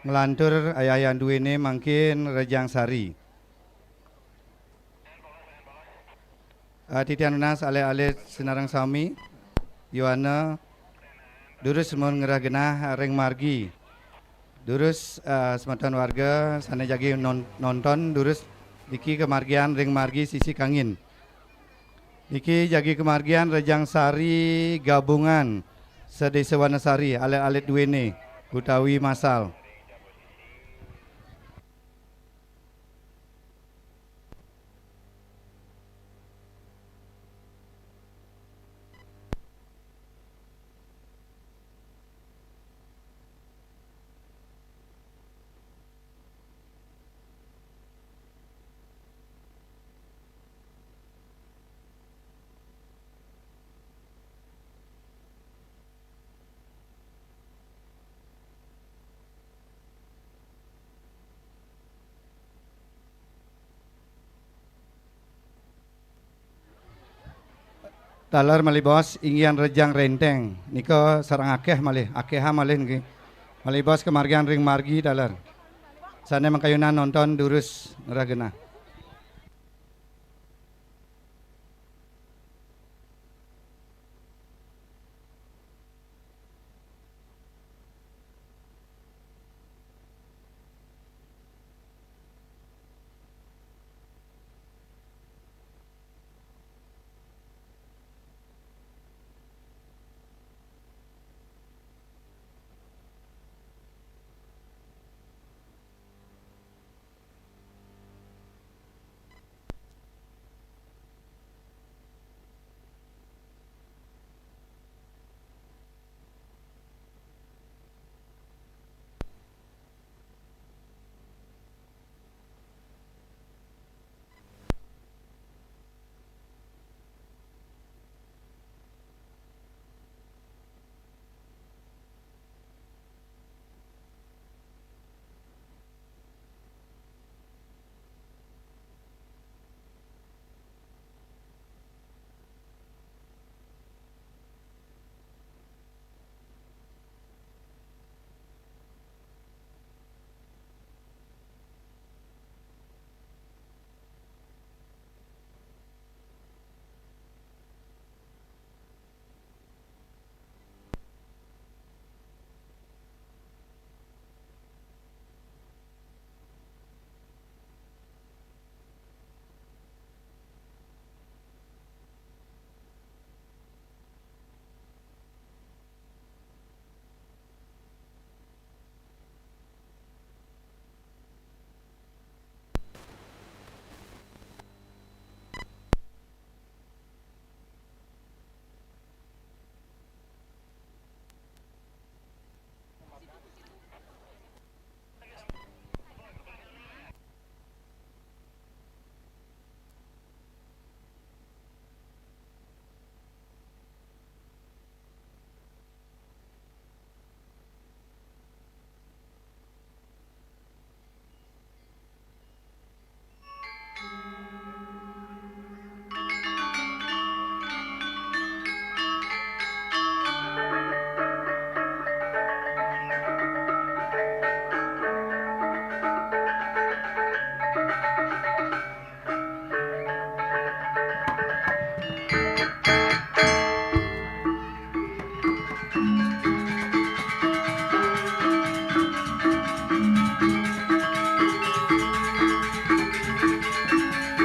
nglantur ayah-ayah duene mangkin Rejang Sari. Eh, titiang nunas alit-alit sinareng sami, Yowana durus mun ngrereh genah ring margi. Durus, eh, semeton warga sane jagi non-, nonton, durus niki kamargian ring margi sisi kangin. Niki jagi kamargian Rejang Sari gabungan sedesa Wanasari, alit-alit duene utawi masal. Taler malih baos inggihan rejang renteng. Nika sareng akéh malih, akéhan malih niki. Malih baos kamargiang ring margi taler. Sané makayunan nonton durus ngrah genah.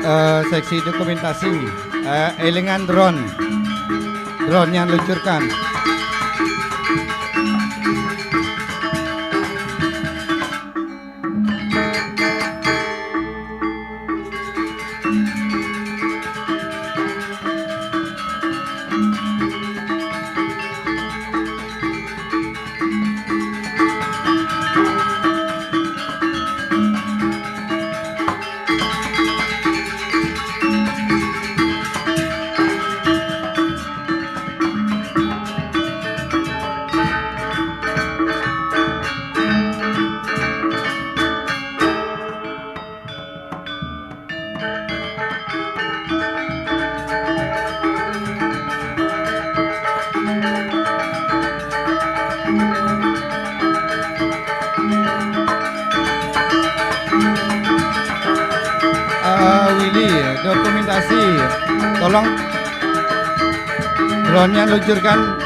Eh, seksi dokumentasi, eh, élingan drone. Drone yang luncurkan. Eh, Willy, dokumentasi. Tolong drone-nya luncurkan.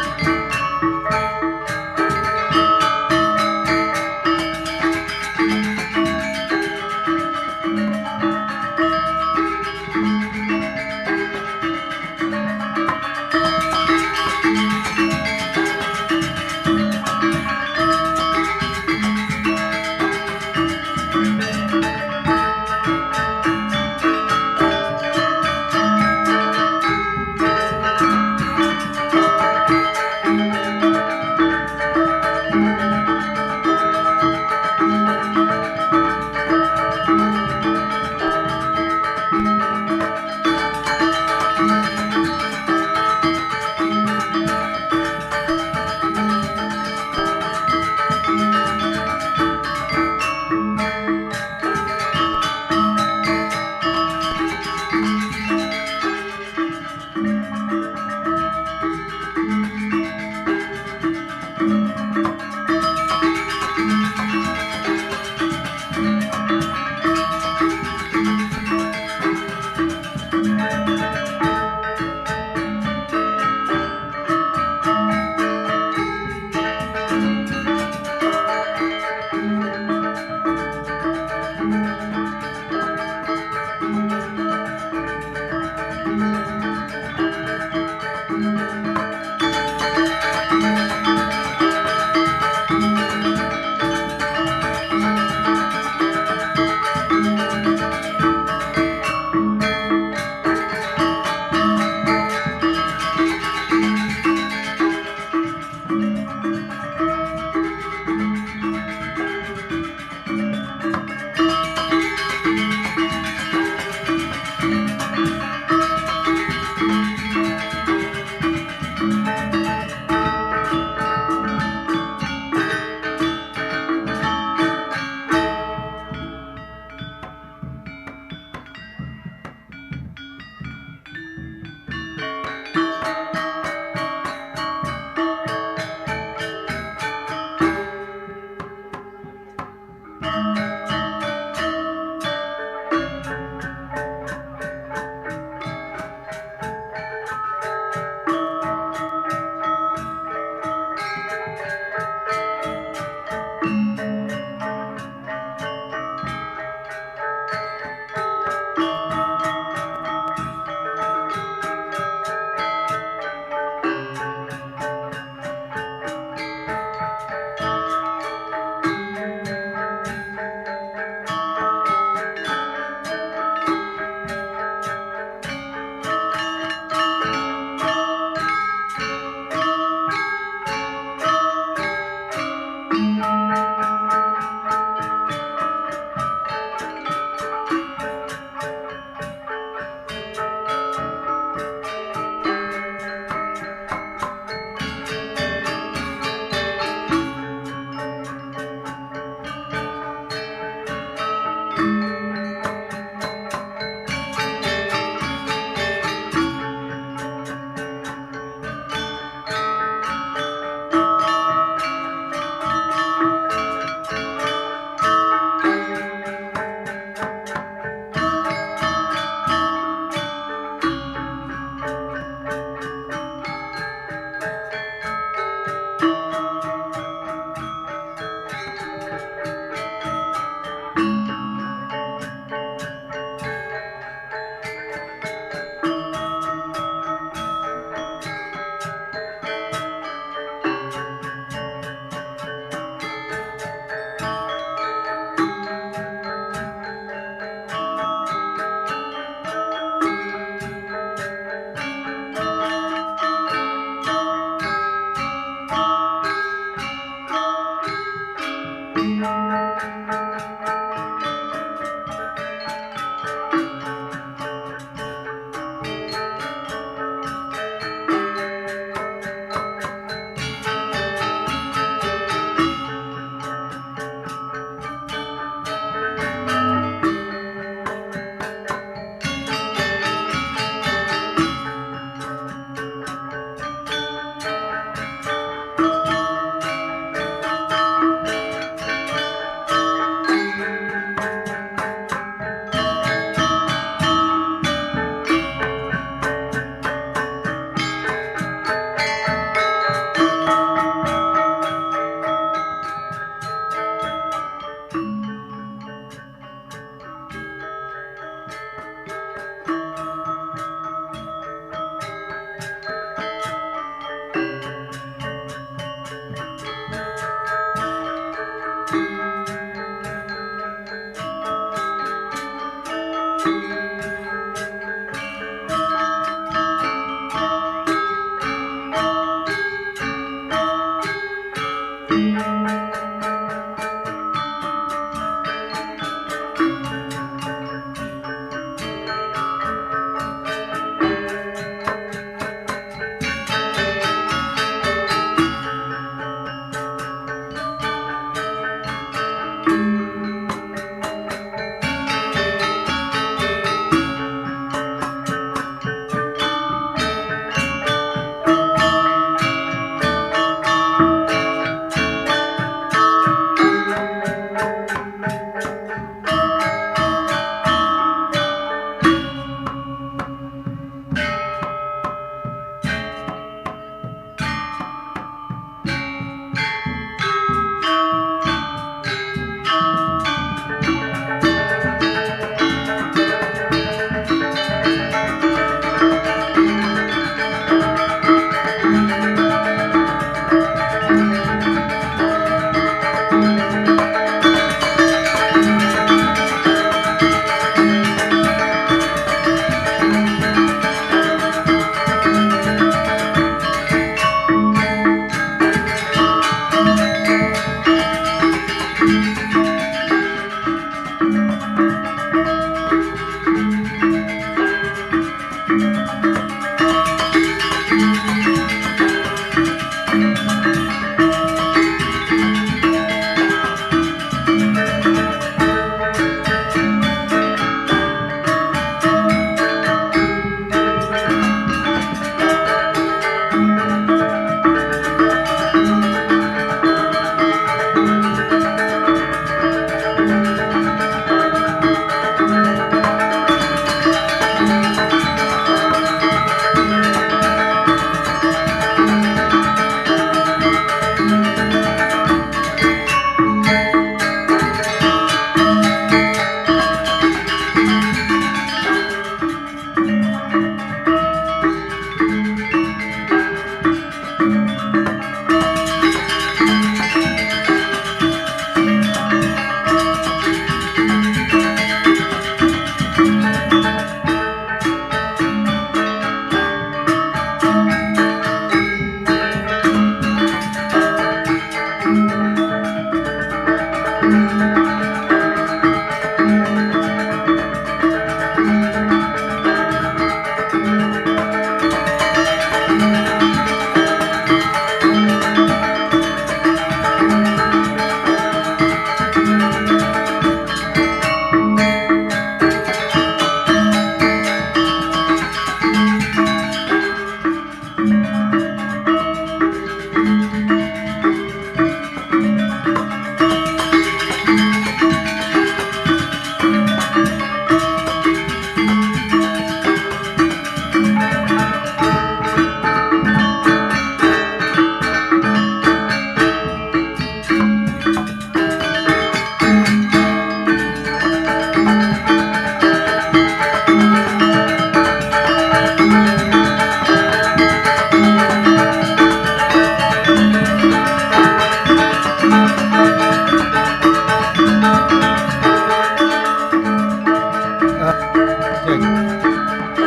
Cek.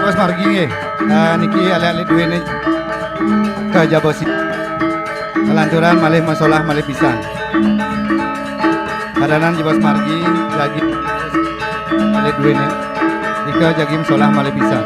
Bos margi nggih. Eh, niki alit-alit duwene ka jaba si. Kalancuran malih masolah malih pisan. Padanan jebos margi jagi alit duwene. Nika jagi masolah malih pisan.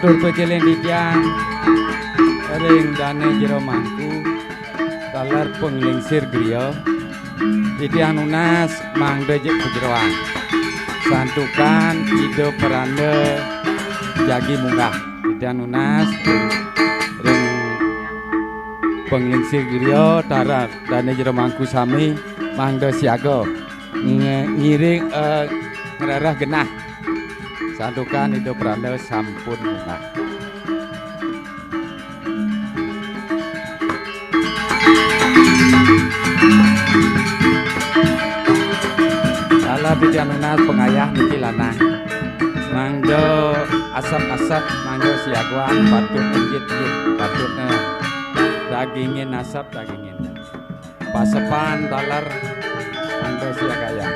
Tur pekeling titiang ring dane jero mangku, taler panglingsir griya, titiang nunas mangda jeg pajeroan. Santukan Ida Peranda jagi munggah. Titiang nunas ring panglingsir griya, taler dane jero mangku sami mangda siaga nge-, ngiring, eh, ngrereh genah. Santukan Ida Peranda sampun munggah. Taler titiang nunas pangayah niki lanang. Mangda asep-asep, mangda siagaan, patut ngejit-jit, patut, eh, dagingin asep, dagingin. Pasepan taler mangda siagayang.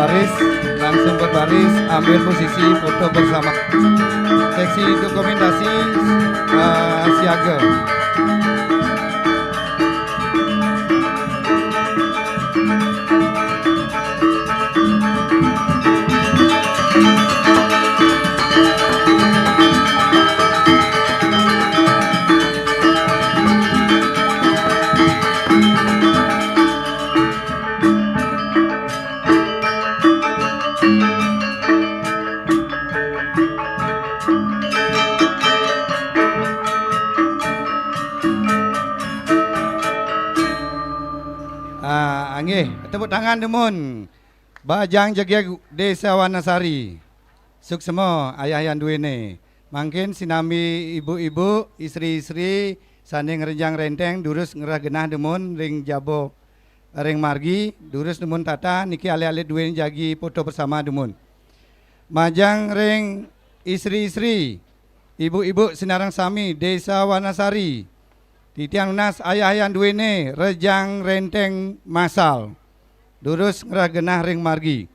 Baris, langsung berbaris, ambil posisi foto bersama. Seksi dokumentasi, eh, siaga. Ah, nggih, tepuk tangan dumun. Bajang Jegeg Desa Wanasari. Suksma ayah yan duwene. Mangkin sinambi ibu-ibu, istri-istri sane ngrenjang renteng durus ngrereh genah dumun ring jaba ring margi, durus dumun tata niki alit-alit duwene jagi foto bersama dumun. Majeng ring istri-istri, ibu-ibu sinareng sami Desa Wanasari. Titiang nunas ayah yan duwene rejang renteng masal. Durus ngrereh genah ring margi.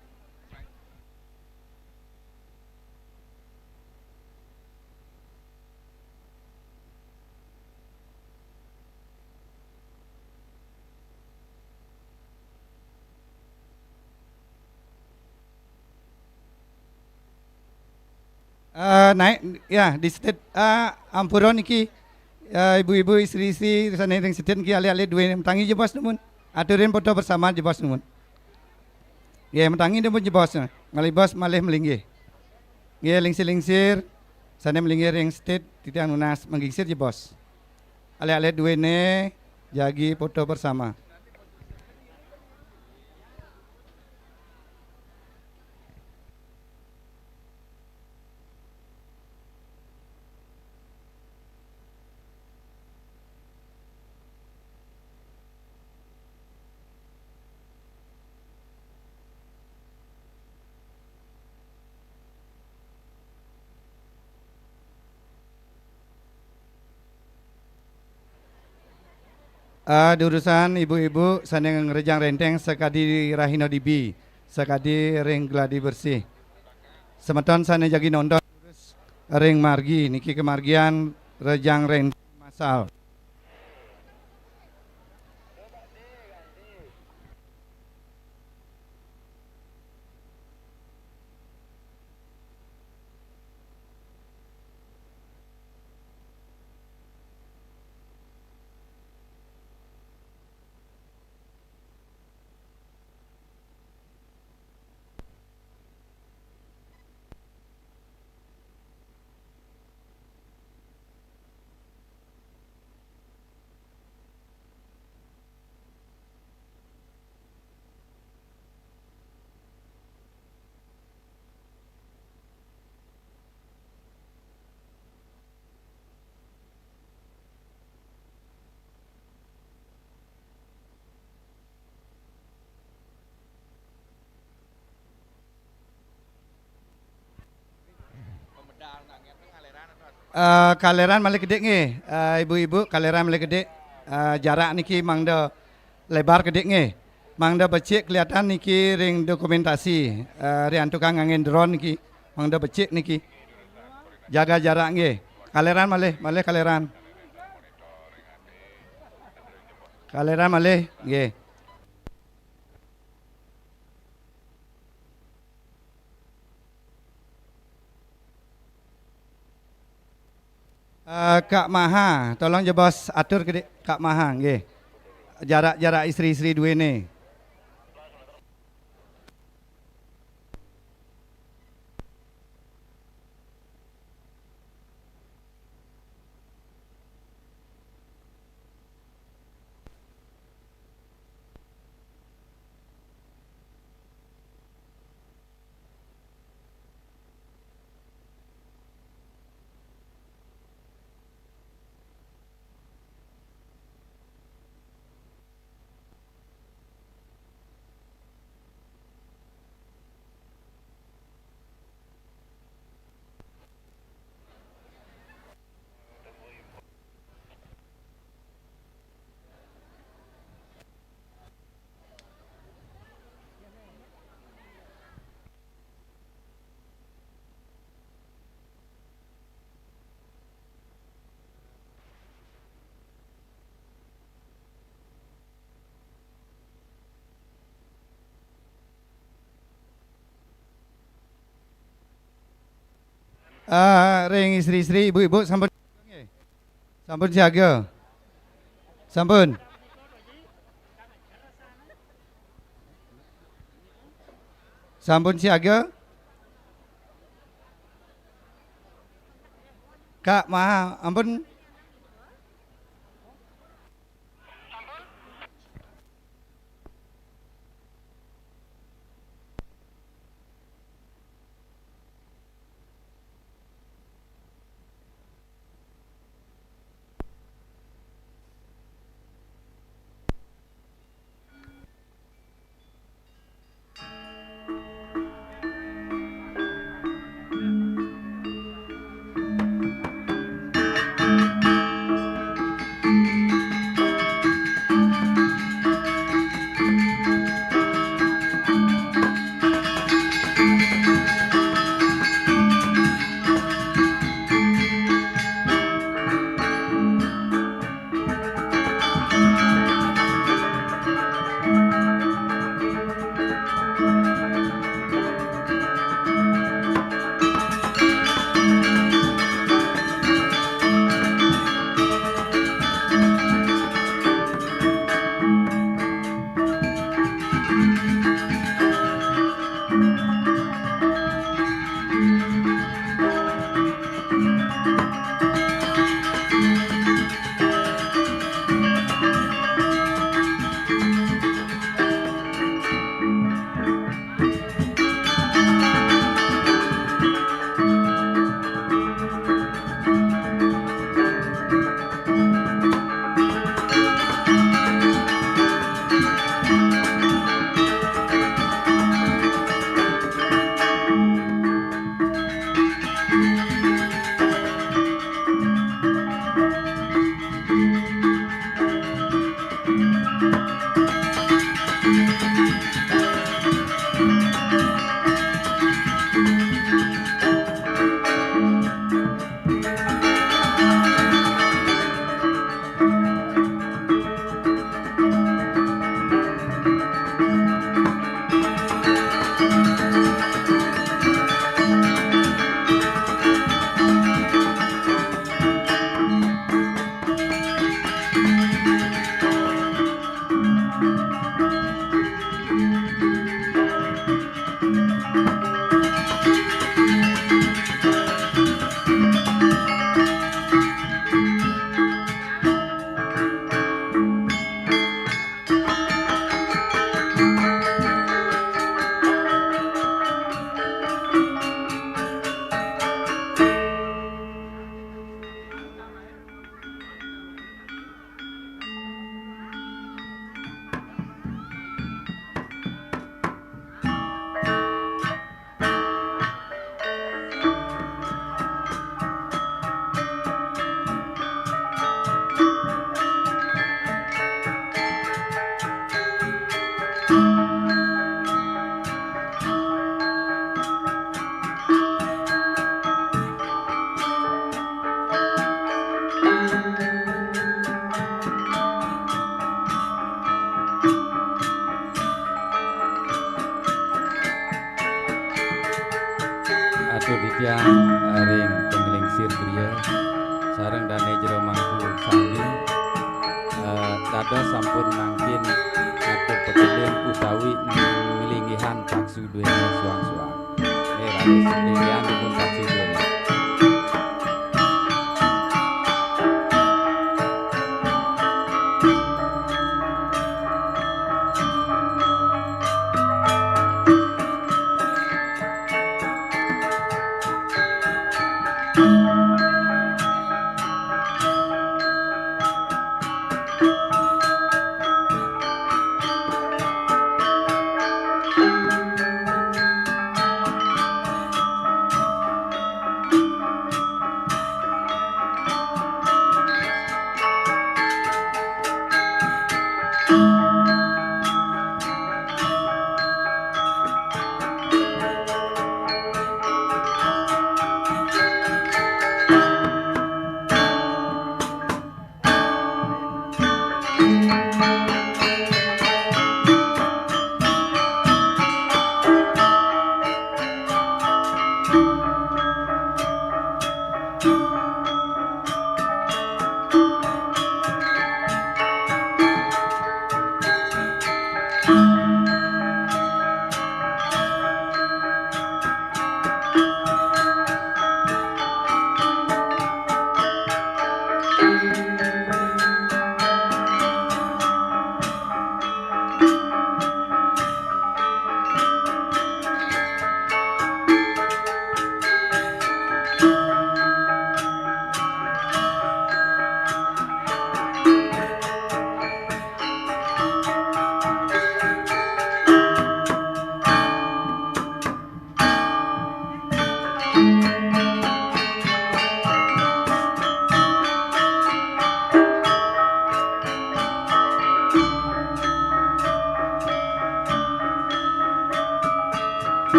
Eh, naik, ya, di setit, eh, ampura niki, eh, ibu-ibu, istri-istri, sane ring setit niki alit-alit duwene, matangi jebos dumun. Aturin foto bersama jebos dumun. Nggih, matangi dumun jebos. Malih bos, malih malinggih. Nggih, lingsir-lingsir, sane malinggih ring setit, titiang nunas manggingsir jebos. Alit-alit duwene, jagi foto bersama. Ah, durusan ibu-ibu sane ngrejang renteng sakadi rahina dibi, sakadi ring gladi bersih. Semeton sane jagi nonton ring margi niki kamargiang rejang renteng masal. Eh, kaleran malih kedik nggih. Eh, ibu-ibu, kaleran malih kedik. Eh, jarak niki mangda lebar kedik nggih. Mangda becik kelihatan niki ring dokumentasi. Eh, ring tukang ngangge drone niki. Mangda becik niki. Jaga jarak nggih. Kaleran malih, malih kaleran. Kaleran malih nggih. Eh, Kak Maha, tolong jebos atur kedik Kak Maha, nggih. Jarak-jarak istri-istri duwene. Eh, ring istri-istri, ibu-ibu sampun, sampun siaga. Sampun. Sampun siaga. Kak Maha, ampun.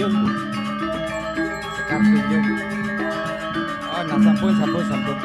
Sekar Tunjung. Oh, nah, sampun, sampun, sampun.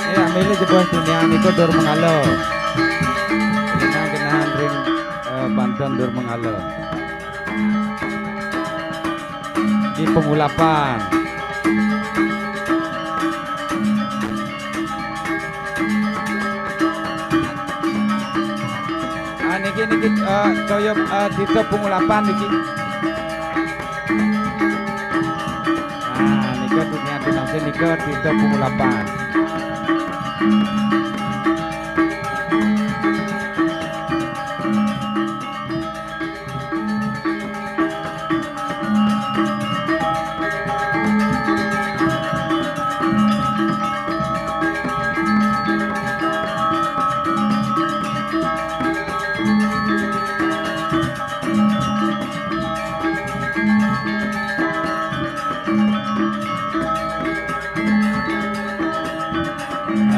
Eh, ambil jebos dunia niku dur mengalo. Genah-genahan ring, eh, Banten dur mengalo. Di pengulapan. Ah, niki, niki, eh, toya, eh, Tito Pengulapan niki. Ah, nika dunia dinasé nika Tito Pengulapan.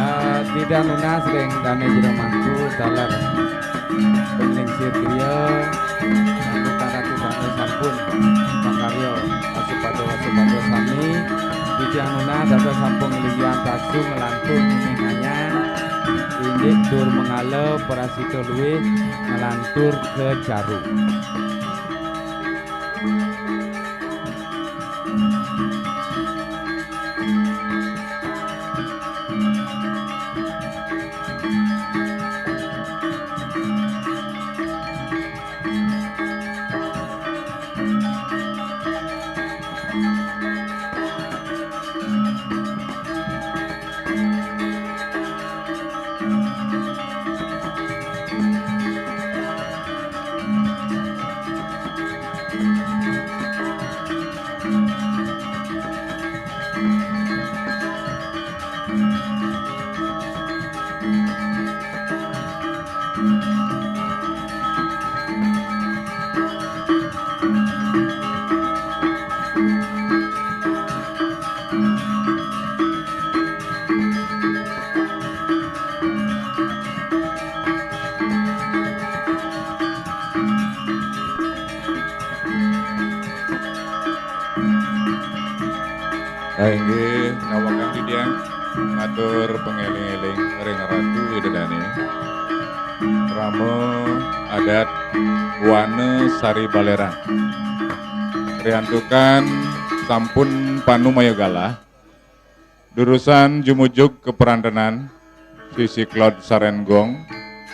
Ah, tidak nunas ring dané jero mangku, taler ring lingsir griya, mangku karatu sampun makarya asupada-asupada sami, Titiang nunas dados sampun nglinggihan taksu nglantur ngining hanyar, indik dur mengala prasida luih nglantur ka jaru. Inggih, nawakang titiang ngatur pangeling-eling ring Ratu Ida Dane, krama adat Wana Sari Baleran. Riantukan sampun panumaya galah, durusan jumujug kaprantenan, sisi Claude Sarenggong,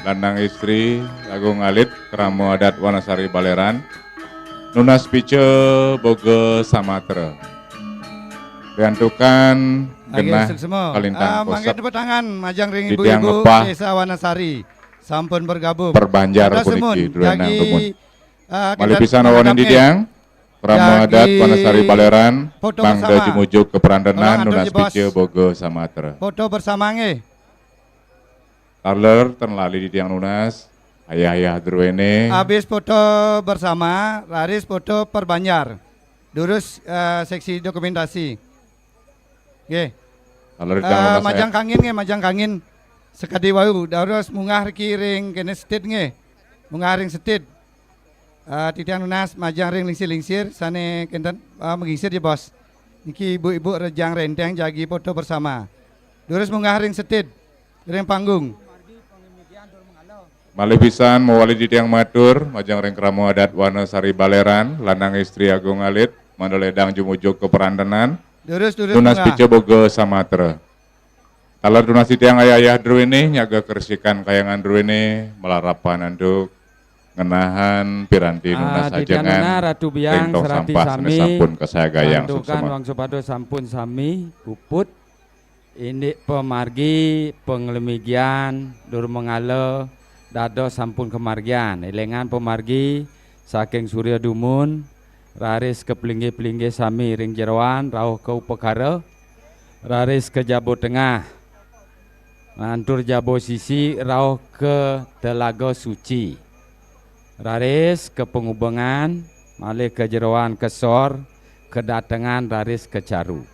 lanang istri, Agung Alit, krama adat Wanasari Baleran, nunas pica boga samatra. Riantukan genah suksma. Kalintang ah, mangga kosek tepuk tangan majeng ring ibu-ibu ngepah Desa Wanasari sampun bergabung. Perbanjar puniki, druenang dumun. Ah, malih pisan wawanin titiang, krama adat Wanasari Baleran, mangga jumujug kaprantenan, nunas pica boga samatra. Foto bersama nggih. Taler ten lali titiang nunas, ayah-ayah druene. Habis foto bersama, raris foto perbanjar. Durus eh, seksi dokumentasi. Nggih. Taler titiang nunas, majeng kangin nggih, majeng kangin. Sakadi wau, durus munggah riki ring kene setit nggih. Munggah ring setit. Eh, titiang nunas majeng ring lingsir-lingsir sane kenten, eh, mengingsir ya, Bos. Niki ibu-ibu rejang renteng jagi foto bersama. Durus munggah ring setit, ring panggung. Malih pisan mawali titiang matur majeng ring krama adat Wanasari Baleran, lanang istri Agung Alit, mangda ledang jumujug kaprantenan. Durus, durus, nunas pica boga samatra. Taler tunas titiang ayah-ayah druene nyaga kersikan kayangan druene malarapan antuk ngenahan piranti nunas ajengan nunas, Ratu Biang, ring tong sarati sampah sane sami, sampun kasayagayang. Santukan suksma. Wangsupada sampun sami puput, indik pamargi panglemigian dur mengala dados sampun kamargian. Elingan pamargi saking Surya Dumun, raris ka plinggih-plinggih sami ring jeroan rauh ka upakara, raris ka jaba tengah, ngantur jaba sisi rauh ka Telaga Suci, raris ka pangubengan, malih ka jeroan ka sor, kadatengan raris ka caru.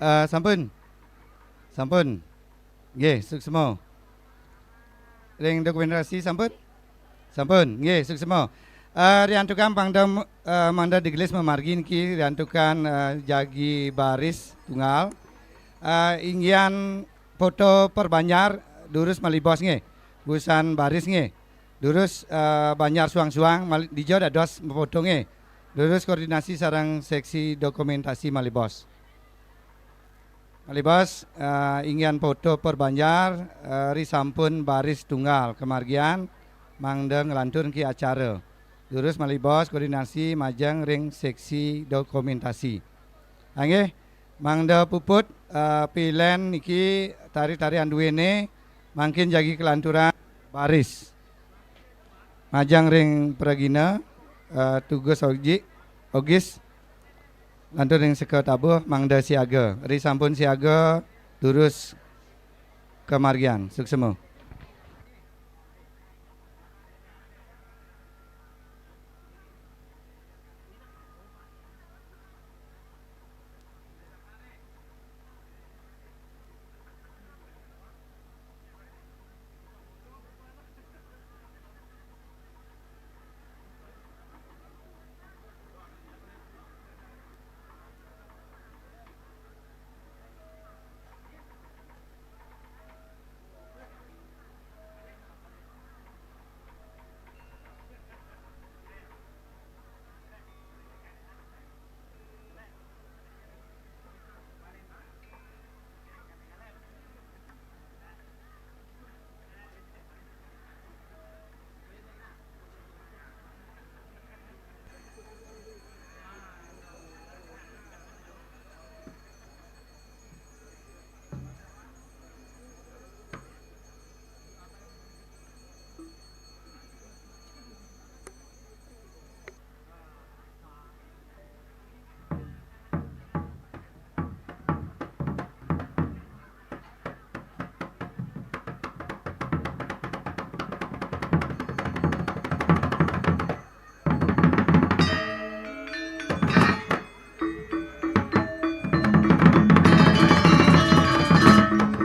Eh, sampun. Sampun. Nggih, suksma. Ring dokumentasi sampun? Sampun. Nggih, suksma. Eh, riantukan pangda, eh, mangda digelis mamargi niki riantukan, eh, jagi baris tunggal. Eh, inggihan foto perbanjar, durus malih bos nggih. Usan baris nggih. Durus, eh, banjar suang-suang, malih dija dados foto nggih. Durus koordinasi sareng seksi dokumentasi malih bos. Malih bos, eh, inggihan foto perbanjar, eh, ri sampun baris tunggal kamargian, mangda nglanturke acara. Durus malih bos koordinasi majeng ring seksi dokumentasi. Inggih, mangda puput, eh, pilen niki tari-tarian duene mangkin jagi kalanturan baris. Majeng ring pragina, eh, Tugas Oji, Ogis, lantur ring seka tabuh mangda siaga. Ri sampun siaga, durus kamargian. Suksema.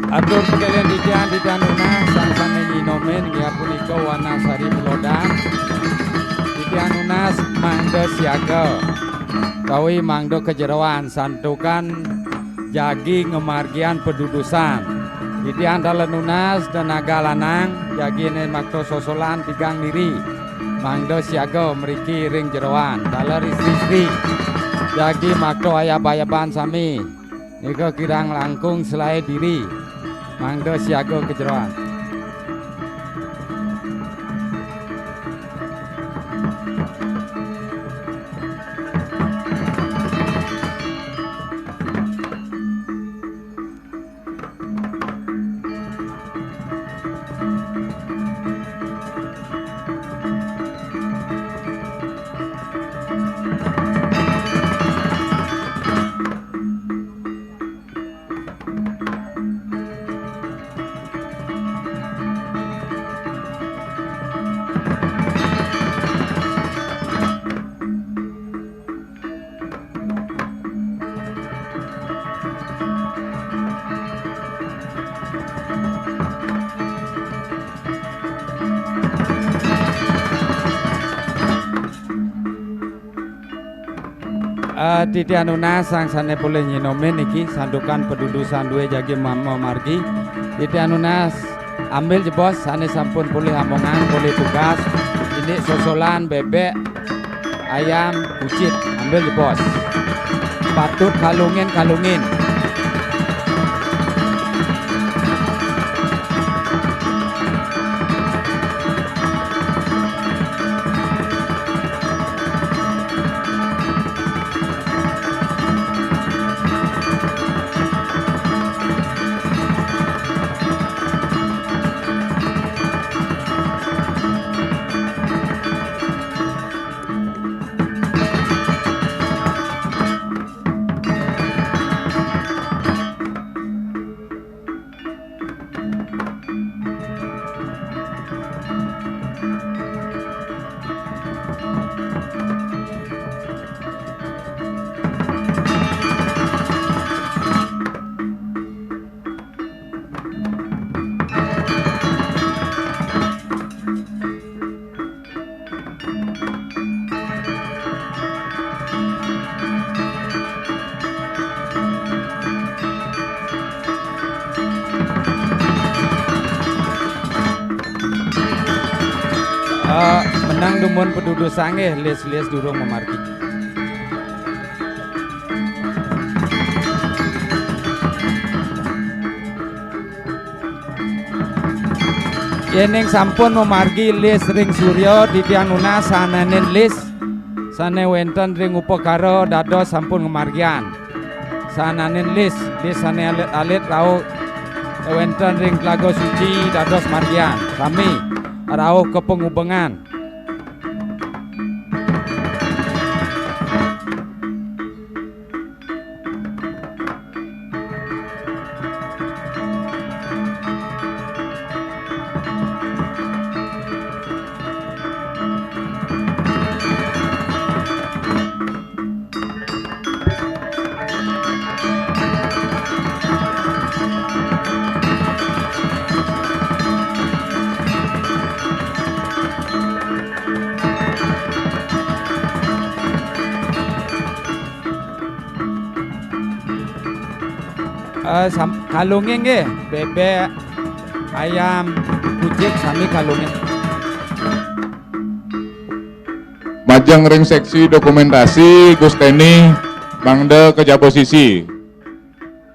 Atur sekalian titiang, titiang nunas, sang sane nyinomin, inggih punika Wanasari Pelodan. Titiang nunas mangda siaga, utawi mangda kajeroan santukan jagi ngamargiang padudusan. Titiang taler nunas Tenaga Lanang, jagine makta sosolan tigang diri. Mangda siaga mriki ring jeroan, taler istri-istri. Jagi makta ayab-ayaban sami. Nika kirang langkung selae diri. Mangda siaga ka jeroan. Eh, titiang nunas sang sane polih nyinomin niki, santukan padudusan due jagi mama margi. Titiang nunas ambil jebos sane sampun polih amongan, polih tugas. Indik sosolan, bebek, ayam, kucit, ambil jebos. Patut kalungin, kalungin. Meneng dumun padudusan nggih, lis-lis durung mamargi. Yéning sampun mamargi lis ring Surya, titiang nunas sahananing lis sané wénten ring upakara dados sampun ngamargiang. Sahananing lis, lis sané alit-alit rauh wénten ring Tlaga Suci dados margiang. Sami rauh ka pangubengan. Eh, sam-, kalungé nggih, bébék, ayam, kucing sami kalungé. Majeng ring seksi dokumentasi, Gus Teni, mangda ka jaba sisi.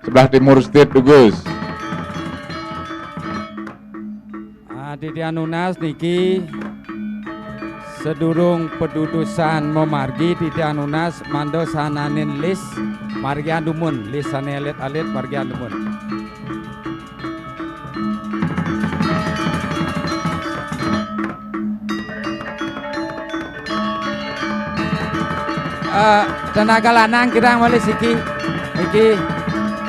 Sebelah timur sedikit, Gus. Ah, titiang nunas niki sadurung padudusan mamargi, titiang nunas mangda sahananing lis margiang dumun, lis sané alit-alit margiang dumun. Eh, tenaga lanang kirang malih siki. Niki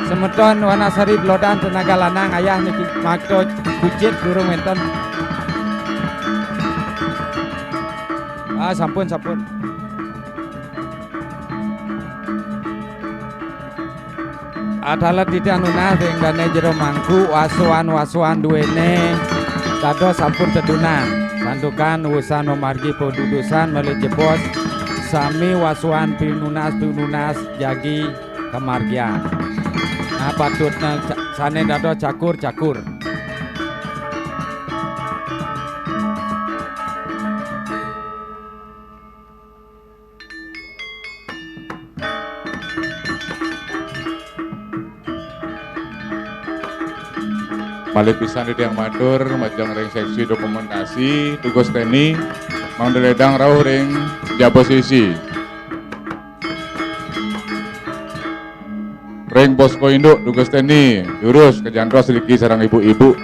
semeton Wanasari Belodan, tenaga lanang ayah niki, makta kucit durung wénten. Ah, sampun, sampun. Atalat titiang nunas ring dané jero mangku, wasuan-wasuan duéné dados sampun tedunang. Santukan wusan mamargi padudusan malih jebos, sami wasuan pinunas-pinunas jagi kamargiang. Nah, patutna ca-, sané dados cakur-cakur. Malih pisan titiang matur, majeng ring seksi dokumentasi, Gus Teni, mangda ledang rauh ring jaba sisi. Ring posko induk, Gus Teni, lurus kajantosang riki sareng ibu-ibu.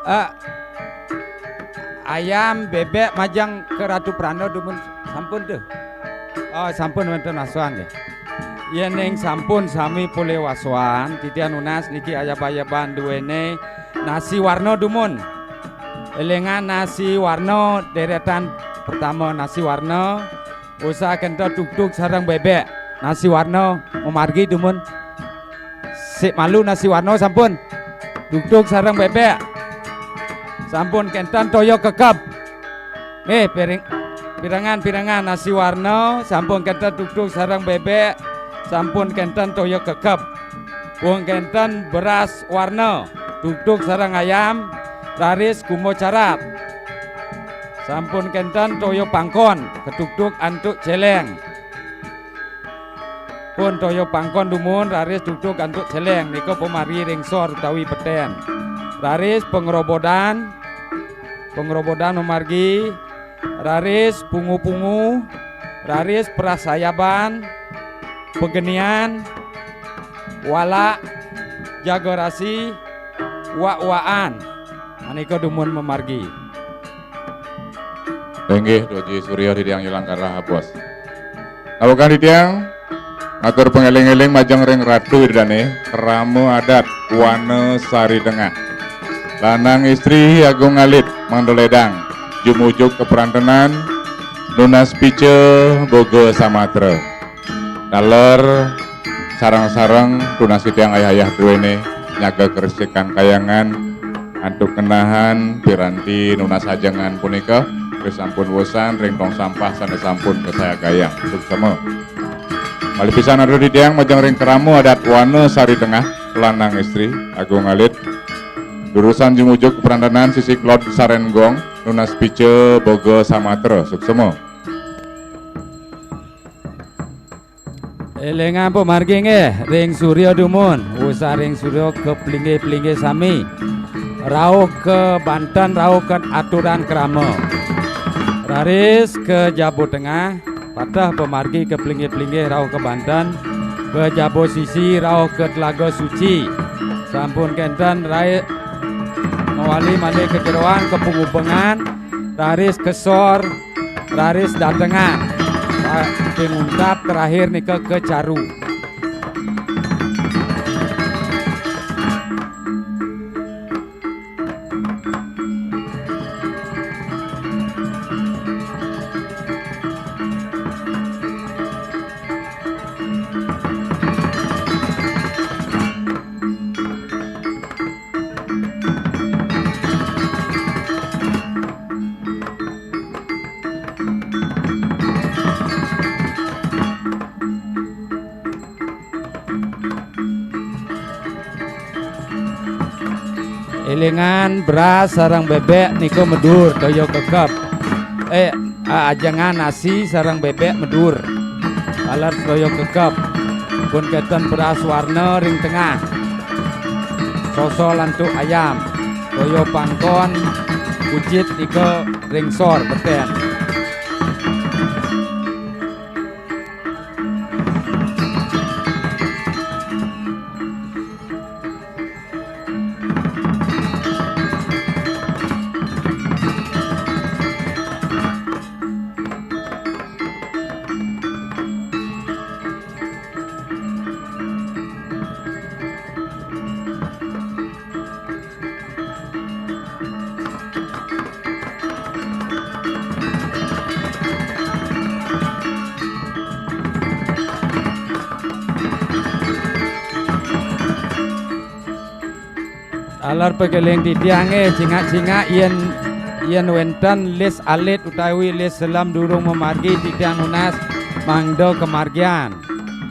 Eh, ayam, bébék, majeng ka Ratu Pranda dumun sampun tuh. Oh, sampun wénten wasuan nggih. Yéning sampun sami polih wasuan, titiang nunas niki ayab-ayaban duéné nasi warna dumun. Élingang nasi warna deretan pertama nasi warna, usaha kénten tugtug sareng bébék. Nasi warna mamargi dumun. Sik malu nasi warna sampun. Tugtug sareng bébék. Sampun kénten toya kekeb. Nggih, piring, pirengan-pirengan nasi warna, sampun kénten tugtug sareng bébék, sampun kénten toya kekeb. Pun kénten beras warna, tugtug sareng ayam, raris kumba carat. Sampun kénten toya pangkon, katugtug antuk céléng. Pun toya pangkon dumun, raris tugtug antuk céléng, nika pamargi ring sor utawi petén. Raris pangrobodan, pangrobodan mamargi, raris pungu-pungu, raris prasayaban, pagenian, walak, jaga rasi, wak-wakan. Manika dumun mamargi. Inggih, Doji Surya titiang nyulang karah, Bos. Nawegang titiang, matur pangéling-éling majeng ring Ratu Ida Dané, krama adat Wana Sari Tengah. Lanang istri agung alit mangda lédang, jumujug kaprantenan, nunas pica boga samatra. Taler sareng-sareng tunas titiang ayah-ayah druéné nyaga karesikan kayangan antuk ngenahan piranti nunas ajengan punika, risampun wusan ring tong sampah sané sampun kasayagayang. Suksema. Malih pisan atur titiang majeng ring krama adat Wana Sari Tengah, lanang istri, agung alit. Durusang jumujug kaprantenan sisi kelod sareng gong, nunas pica boga samatra. Suksema. Élingang pamargi nggih, ring surya dumun, wusan ring surya kaplinggih-plinggih sami. Rauh ka banten, rauh ka aturan krama. Raris ka jaba tengah, pateh pamargi kaplinggih-plinggih rauh ka banten, ka jaba sisi rauh ka telaga suci. Sampun kénten rai mawali malih ka jeroan, ka pangubengan, raris ka sor, raris datengan. Pa-, pangungkap terakhir nika ka caru. Élingang beras sareng bébék nika medur toya kekeb. Eh, a-, ajengan nasi sareng bébék medur. Taler toya kekeb. Pun kénten beras warna ring tengah. Sosol antuk ayam. Toya pangkon, kucit nika ring sor betén. Taler pakéling titiangé, cingak-cingak yén, yén wénten lis alit utawi lis selem durung mamargi titiang nunas mangda kamargiang.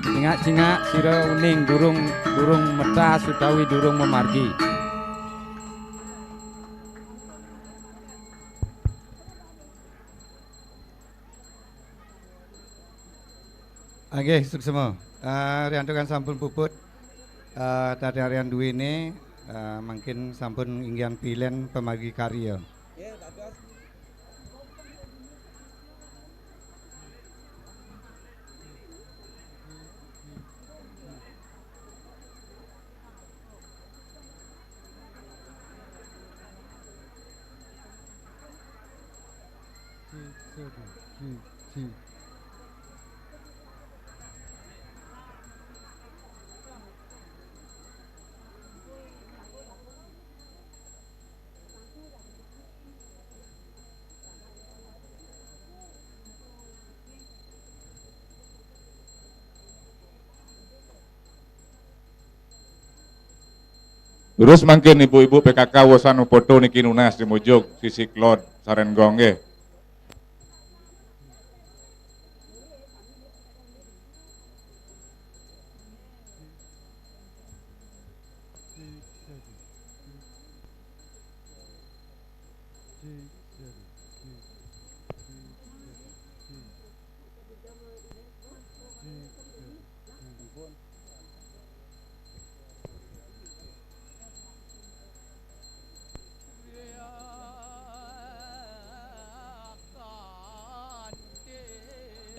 Cingak-cingak sira uning durung, durung metas utawi durung mamargi. Inggih, suksema. Eh, riantukan sampun puput, eh, tatiang riantukan duéné, eh, mangkin sampun inggih pilén pamargi karya. Terus mangkin ibu-ibu P K K wusan foto niki nunas di mujug sisi kelod sareng gong nggih.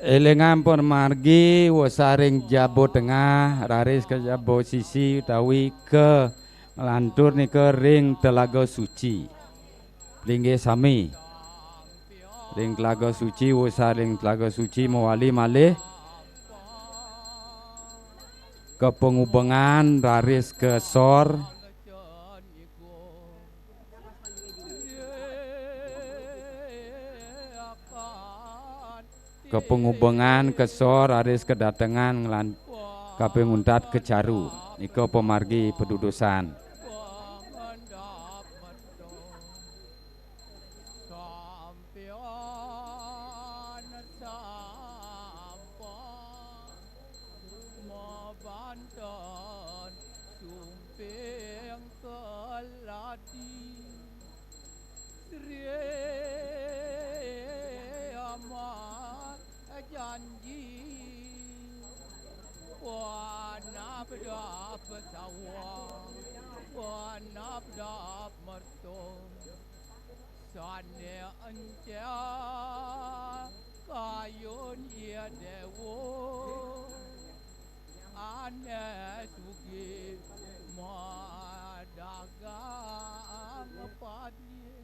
Élingang pamargi wusan ring jaba tengah, raris ka jaba sisi utawi ka nglantur nika ring telaga suci. Linggih sami. ring Telaga Suci, wus ring Telaga Suci mawali malih ka Pangubengan raris ka sor. Ka Pangubengan, ka sor raris kadatengan nglan-, kaping untat ka Caru. Nika pamargi padudusan. Sampian sampun mabanten sumping keladi. Sri amat janji panabdap sawah, panabdap merta. Sane enca kayun iya dewa, ane sugih madagang padie.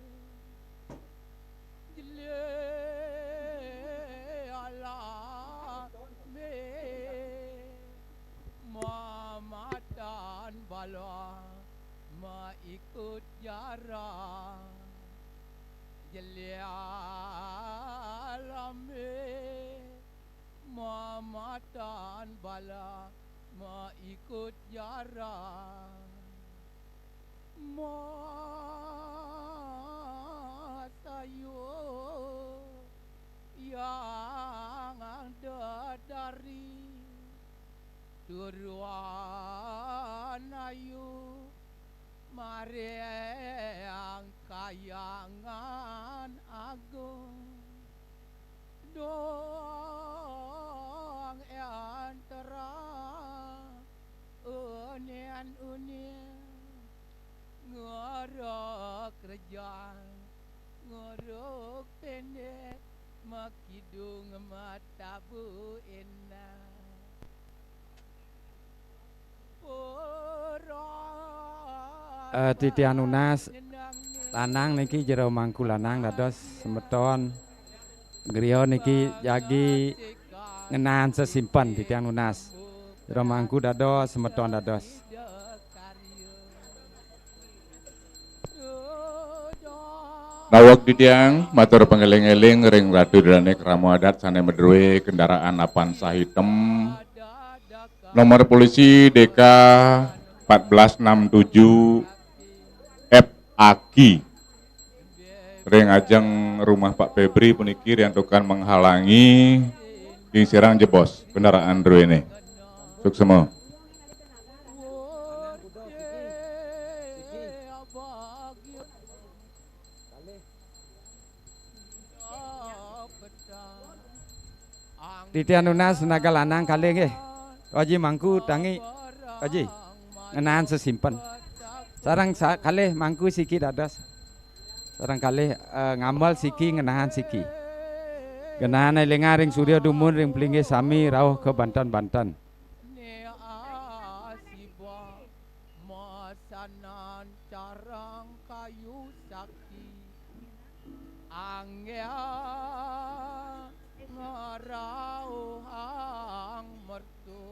Jele alame mamatan bala maikut jarah. Jele alame mamatan bala maikut jarah. Masayu yang dedari turuan ayu maring Kayangan Agung. Dong entera unien-unien ngorok rejang, ngorok pendek, makidung matabu indah. Eh, titiang nunas lanang niki, jero mangku lanang dados semeton griya niki jagi ngenaan sesimpen titiang nunas. Jero mangku dados semeton dados. Daweg titiang matur pangeling-eling ring Ratu Ida Dané krama adat sané madrué kendaraan Avanza hitam nomor polisi D K empat belas enam tujuh F A Q ring ajeng rumah Pak Febri puniki riantukan menghalangi, ring sirang jebos kendaraan druéné. Suksma. Titiang nunas naga lanang kalih nggih. Aji mangku tangi. Aji. Ngenaan sesimpen. Sareng sa-, kalih mangku siki dados. Sareng kalih, eh, ngamel siki, ngenaan siki. Genah élingang ring surya dumun ring plinggih sami rauh ka banten-banten. Masanan carang kayu sakti, anggé ngrauhang merta.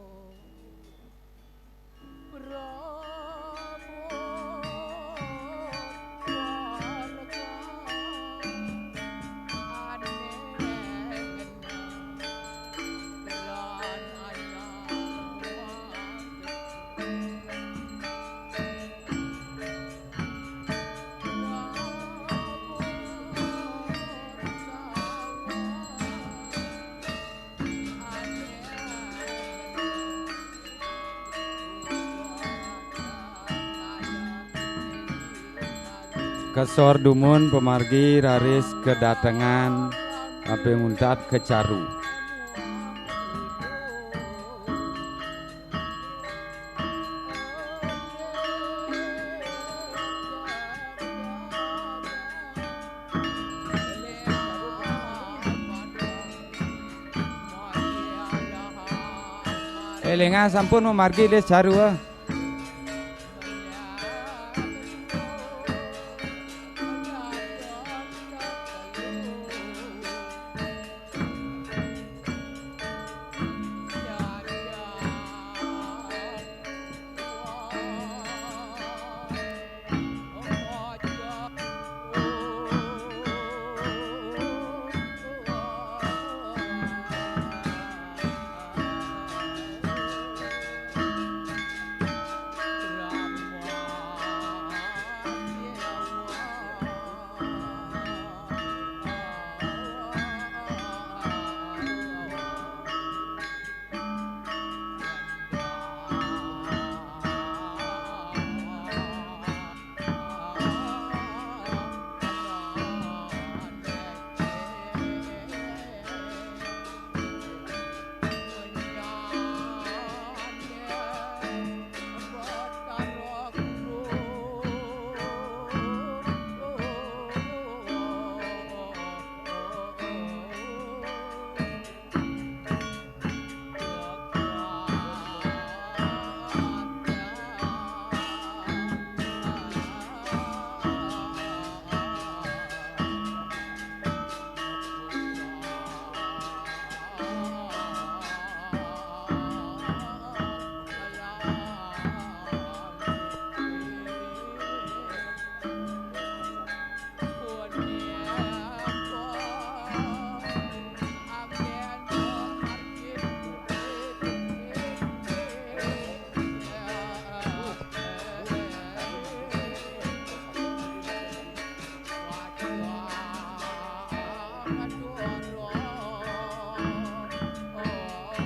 Prabu warga ané ngenah lan ayah. Kasor dumun pamargi raris kadatengan, kaping untat ka Caru. Élingang sampun mamargi lis Caru.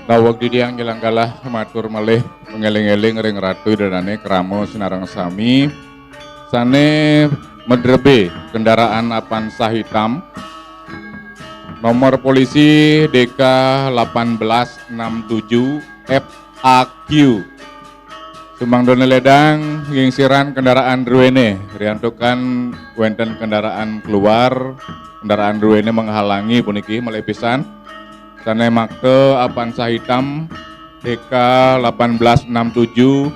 Daweg titiang ngilang galah matur malih, pangeling-eling ring Ratu Ida Dané krama sinareng sami sané madrebé kendaraan Avanza hitam, nomor polisi D K lapan belas enam tujuh F A Q. Sumangdané ledang ngingsirang kendaraan druéné, riantukan wénten kendaraan keluar, kendaraan druéné menghalangi puniki malih pisan. Sané makta Avanza hitam D K lapan belas enam tujuh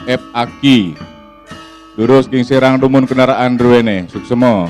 F A Q. Durus ngingsirang dumun kendaraan druéné, suksema.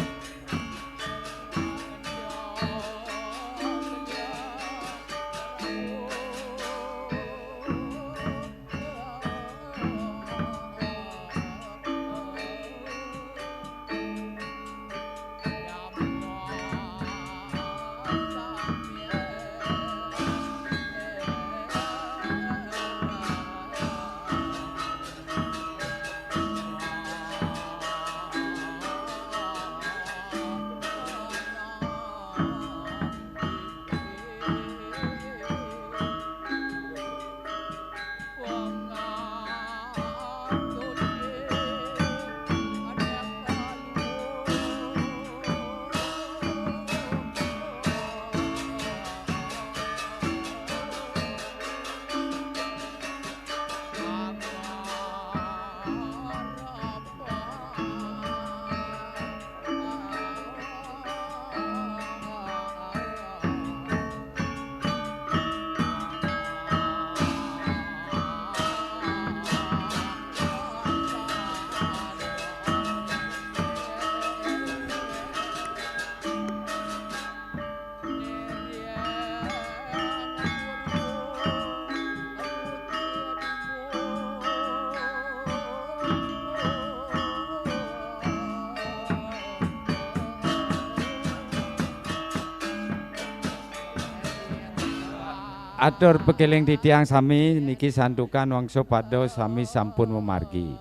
Atur pakeling titiang sami niki santukan wangsa pada sami sampun mamargi.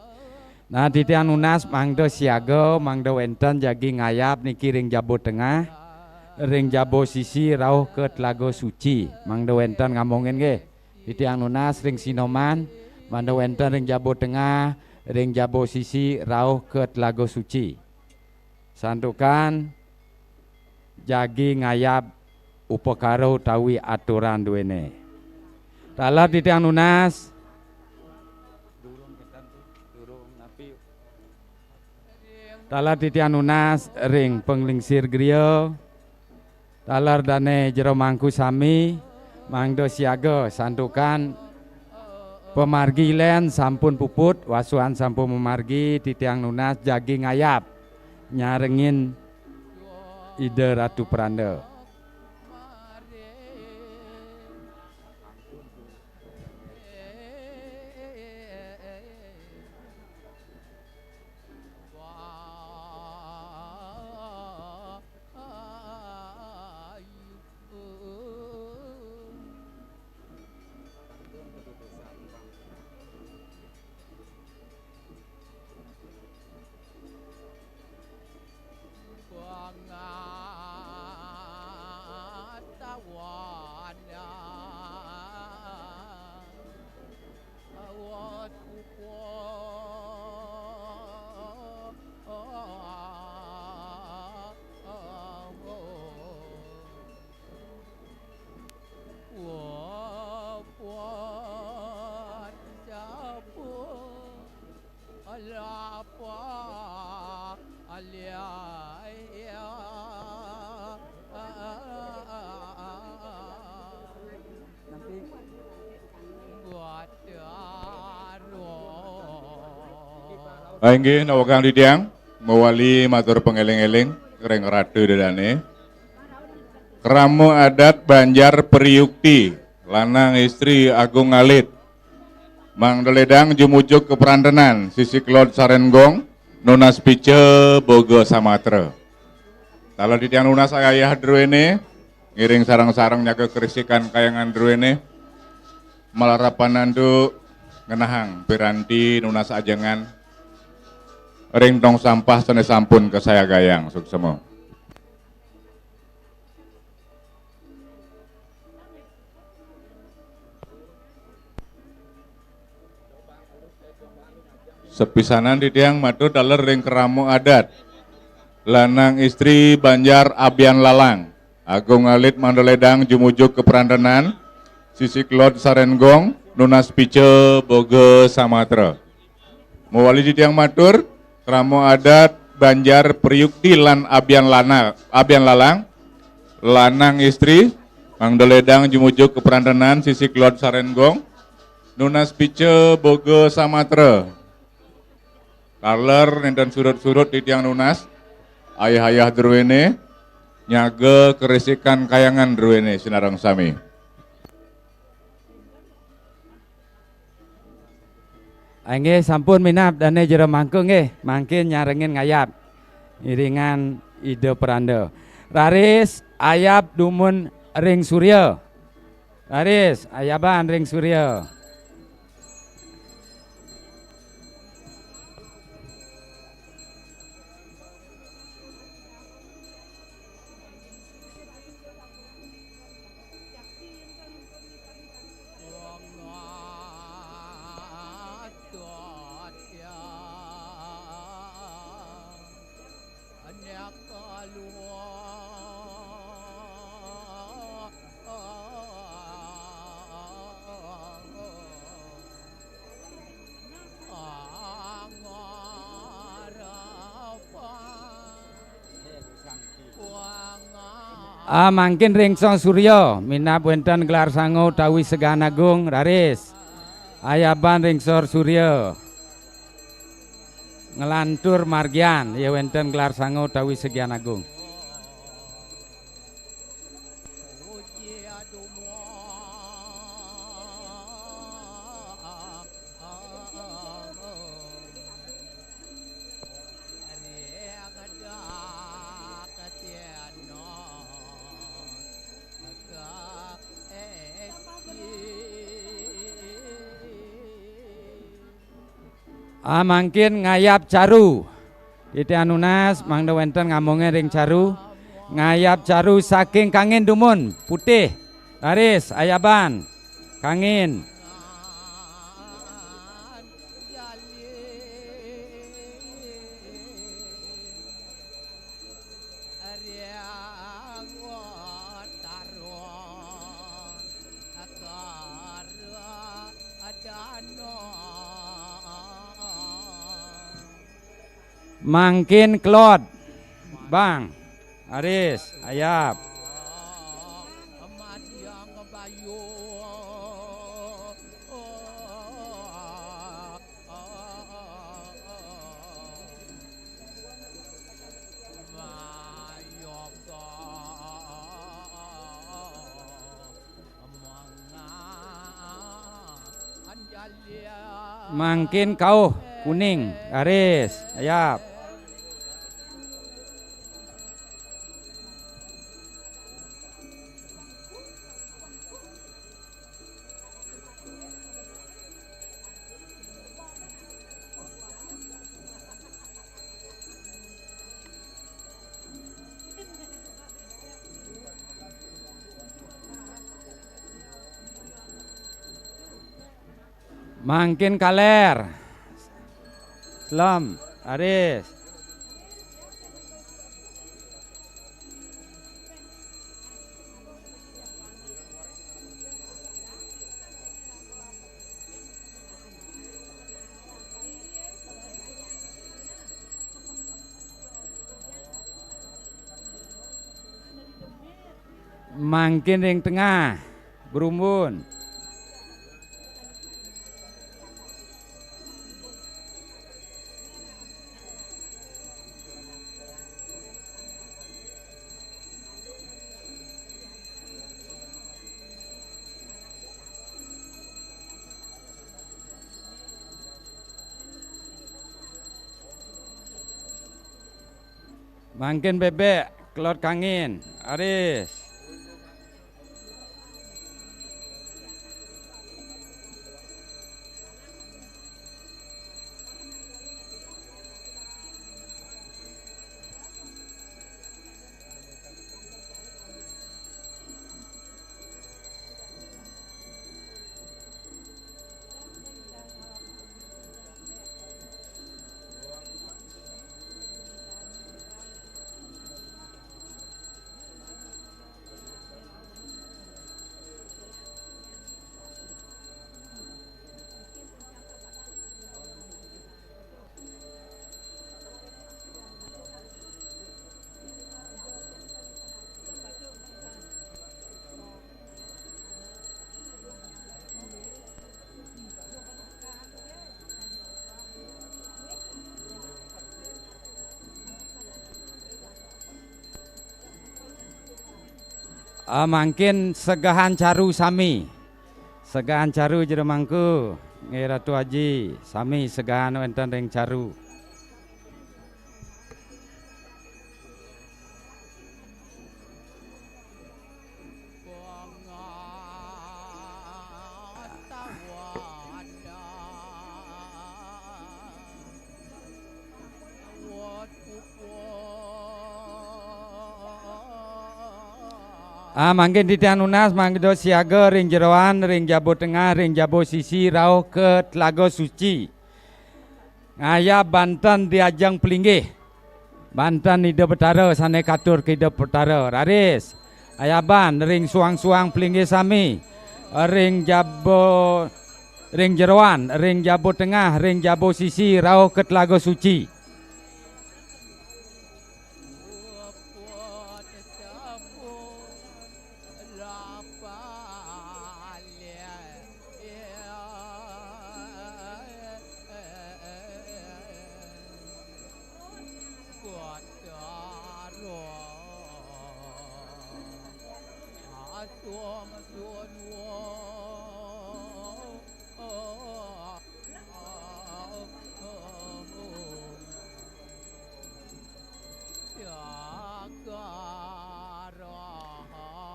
Nah, titiang nunas mangda siaga, mangda wénten jagi ngayab niki ring jaba tengah, ring jaba sisi rauh ka Telaga Suci, mangda wénten ngambungin nggih. Titiang nunas ring Sinoman, mangda wénten ring jaba tengah, ring jaba sisi rauh ka Telaga Suci. Santukan jagi ngayab upakara utawi aturan druéné. Taler titiang nunas. Taler titiang nunas ring panglingsir griya. Taler dané jero mangku sami, mangda siaga santukan pamargi lén sampun puput, wasuan sampun mamargi, titiang nunas jagi ngayab nyarengin Ida Ratu Pranda. Ah, inggih, nawegang titiang mawali matur pangeling-eling ring Ratu Ida Dané. Krama adat Banjar Priyukti, lanang istri agung alit. Mangda ledang jumujug kaprantenan, sisi kelod sareng gong, nunas pica boga samatra. Taler titiang nunas ayah druéné, ngiring sareng-sareng nyaga karisikan kayangan druéné, malarapan antuk ngenahang piranti nunas ajengan ring tong sampah sané sampun kasayagayang, suksema. Sepisanan titiang matur taler ring krama adat. Lanang istri Banjar Abian Lalang. Agung alit mangda ledang jumujug ka prantenan, sisi kelod sareng gong, nunas pica boga samatra. Mawali titiang matur, krama adat Banjar Priyukti lan Abian Lana, Abian Lalang, lanang istri, mangda ledang jumujug ka prantenan, sisi kelod sareng gong, nunas pica boga samatra. Taler nenten surut-surut titiang nunas, ayah-ayah druene, nyaga kerisikan kayangan druene sinareng sami. Inggih, sampun minab dane jero mangku nggih, mangkin nyarengin ngayab. Iringan Ida Peranda. Raris ayab dumun ring surya. Raris ayaban ring surya. Ah, mangkin ring Song Surya, minab wenten gelar sanga utawi segan agung, raris. Ayaban ring Sor Surya. Nglantur margian, ya wenten gelar sanga utawi segan agung. Ah, mangkin ngayab caru. Titiang nunas, mangda wenten ngamonge ring caru. Ngayab caru saking kangin dumun, putih, raris, ayaban, kangin. Mangkin kelod, Bang. Aris, ayap. Mangkin kauh kuning, garis, ayap. Mangkin kaler. Slem, aris. Mangkin ring tengah, berumbun. Mangkin bebek, kelod kangin, aris. Ah, mangkin segehan caru sami. Segehan caru jero mangku, nggih Ratu Aji, sami segehan wenten ring caru. Ah, mangkin titiang nunas mangda siaga ring jeroan, ring jaba tengah, ring jaba sisi, rauh ka Telaga Suci. Ngayab banten di ajeng pelinggih. Banten Ida Betara sane katur ka Ida Betara. Raris, ayaban ring suang-suang pelinggih sami, ring jaba, ring jeroan, ring jaba tengah, ring jaba sisi, rauh ka Telaga Suci.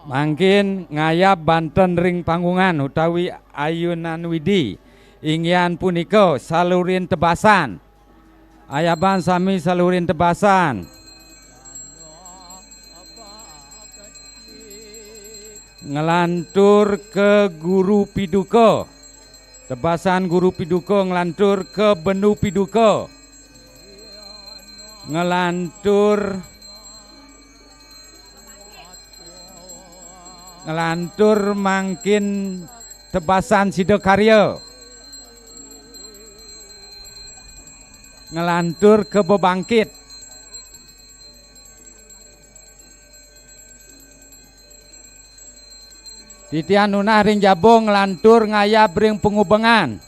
Mangkin ngayab banten ring panggungan utawi ayunan Widi, inggih punika salurin tebasan. Ayaban sami salurin tebasan. Nglantur ka Guru Piduka. Tebasan Guru Piduka nglantur ka Bendu Piduka. Nglantur, nglantur mangkin tebasan Sidakarya. Nglantur ka bebangkit. Titiang nunas ring jaba nglantur ngayab ring pangubengan.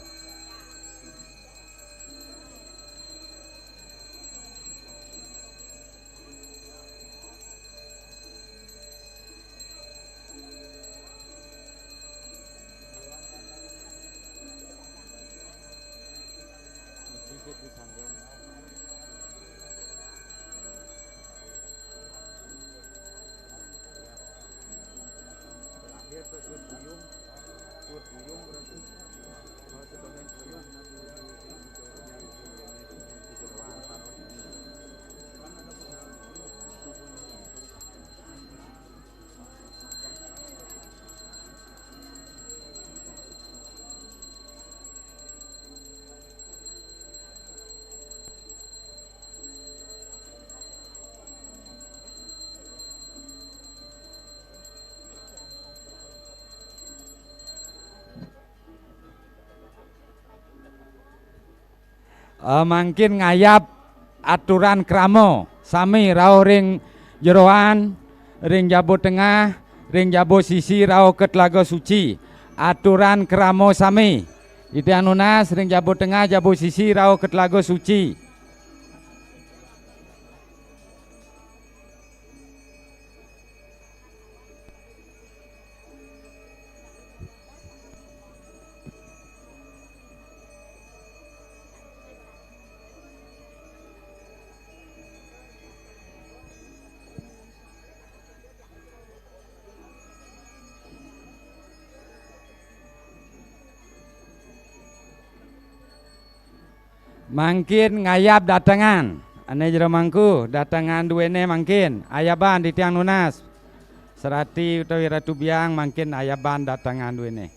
Eh, mangkin ngayab aturan krama sami rauh ring jeroan, ring jaba tengah, ring jaba sisi rauh ka Telaga Suci. Aturan krama sami. Titiang nunas ring jaba tengah, jaba sisi rauh ka Telaga Suci. Mangkin ngayab datengan. Ane jero mangku, datengan duene mangkin. Ayaban titiang nunas. Serati utawi Ratu Biang mangkin ayaban datengan duene.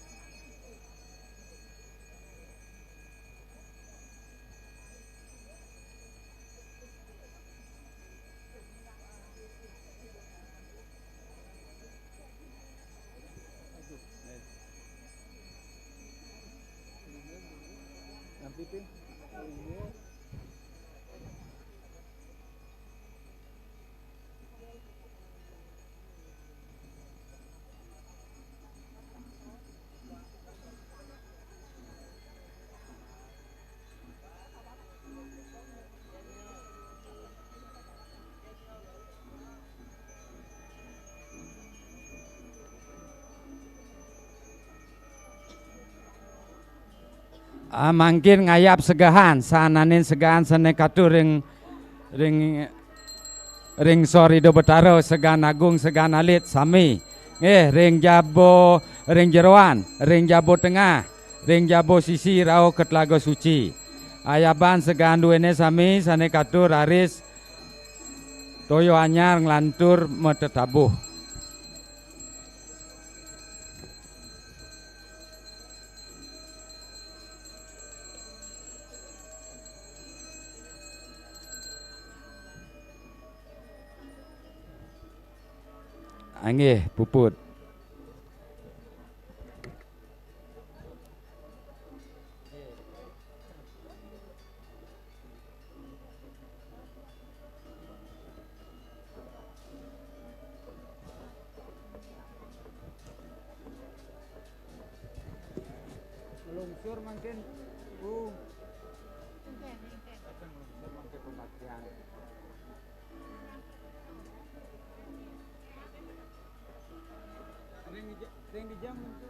Ah, mangkin ngayap segehan, sananin segehan sane katur ring, ring, ring sor Ida Betara, segehan agung, segehan alit, sami. Nggih, ring jaba, ring jeroan, ring jaba tengah, ring jaba sisi rauh ka Telaga Suci. Ayaban segehan duene sami sane katur raris toya anyar nglantur matetabuh. Anggih, puput. Lungsur mangkin, Bu. Lungsur mangkin pembaktian. Ring di ja-, ring di jam lungsur.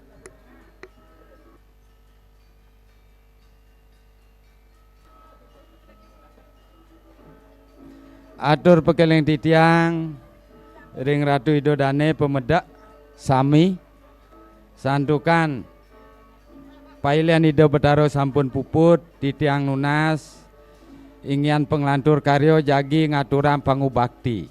Atur pakeling titiang ring Ratu Ida Dane pamedek sami, santukan pailen Ida Betara sampun puput, titiang nunas inggihan panglantur karya jagi ngaturang pangubakti.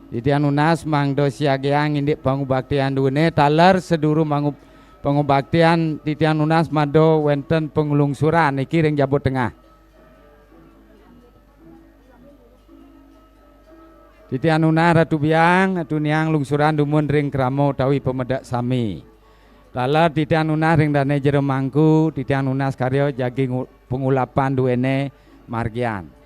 Titiang nunas mangda siagiang indik pangubaktian duene, taler sadurung mangu-, pangubaktian titiang nunas mada wenten panglungsuran niki ring jaba tengah. Titiang nunas Ratu Biang, tuniang lungsuran dumun ring krama utawi pamedek sami. Taler titiang nunas ring dane jero mangku, titiang nunas karya jagi ngu-, pangulapan duene margian.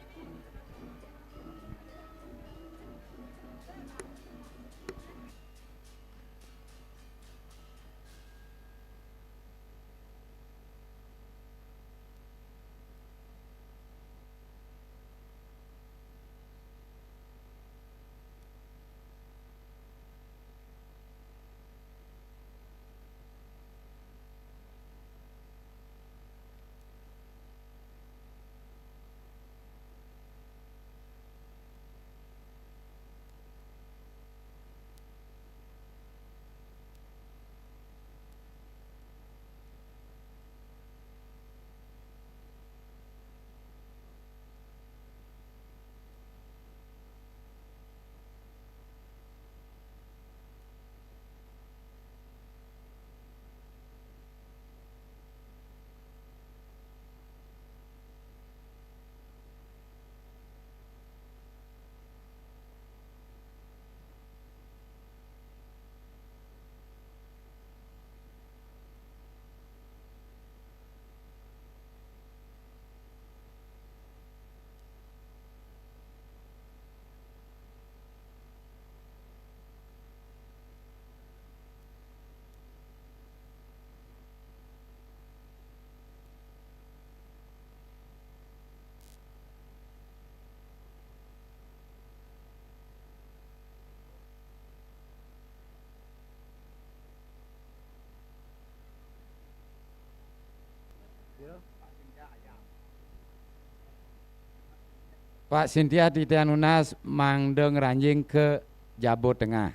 Pak Sintia titiang nunas mangda ngranjing ka jaba tengah.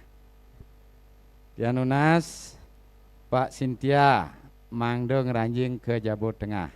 Tiang nunas Pak Sintia mangda ngranjing ka jaba tengah.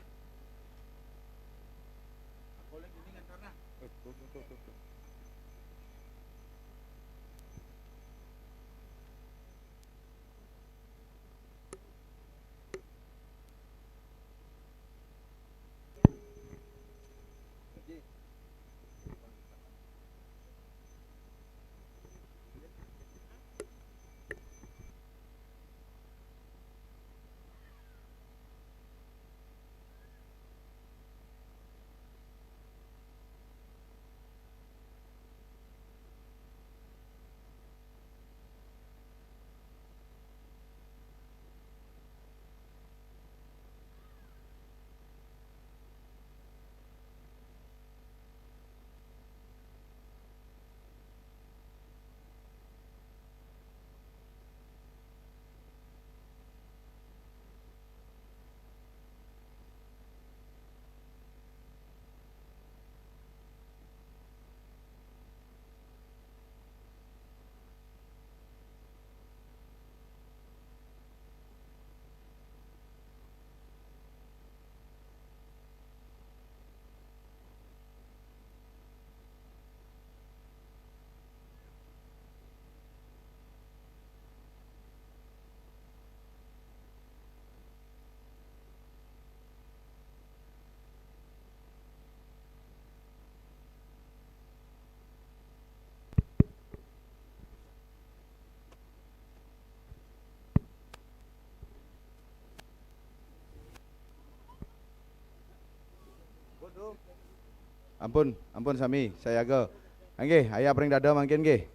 Ampun, ampun sami, sayaga. Nggih, ayab ring dada mangkin nggih.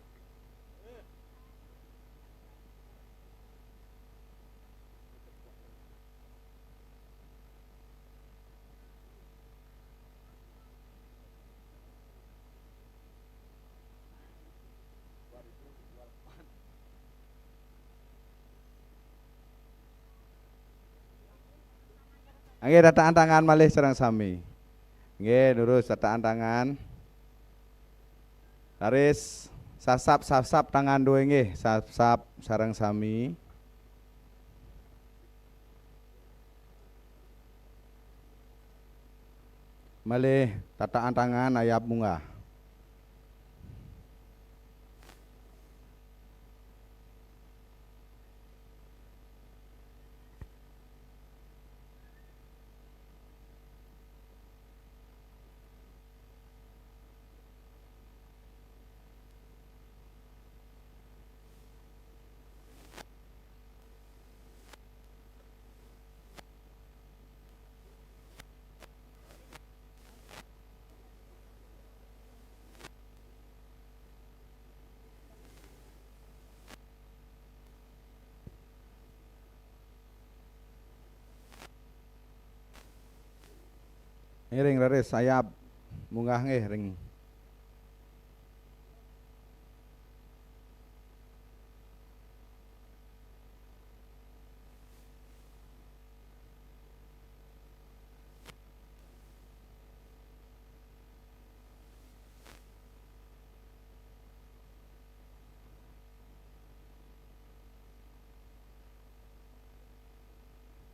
Nggih, tataan tangan malih sareng sami. Nggih, durus tataan tangan. Raris sasap-sasap tangan dué nggih, sasap sareng sami. Malih tataan tangan ayab munggah. Ngiring raris ayab munggah nggih ring.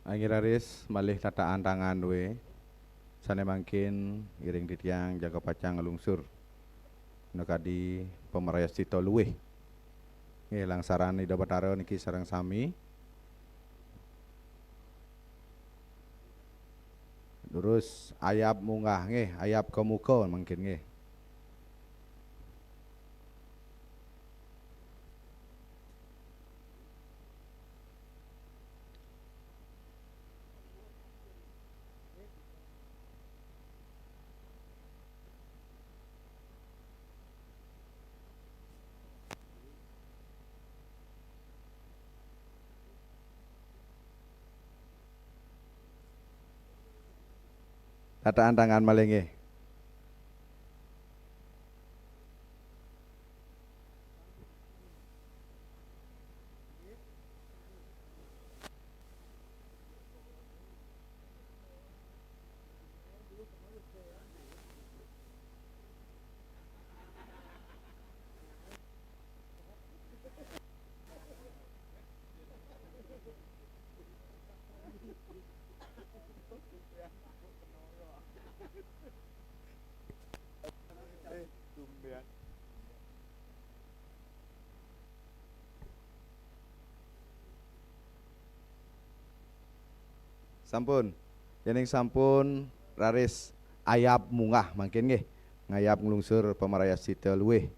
Nggih raris malih tataan tangan dué. Sané mangkin ngiring titiang jaga pacang nglungsur. Nakadi pamarayascita luih. Nggih, langsaran Ida Batara niki sareng sami. Durus ayab munggah nggih, ayab ka muka mangkin nggih. Tataan tangan malih nggih. Sampun. Yéning sampun raris ayab munggah mangkin nggih. Ngayab nglungsur pamarayascita luih.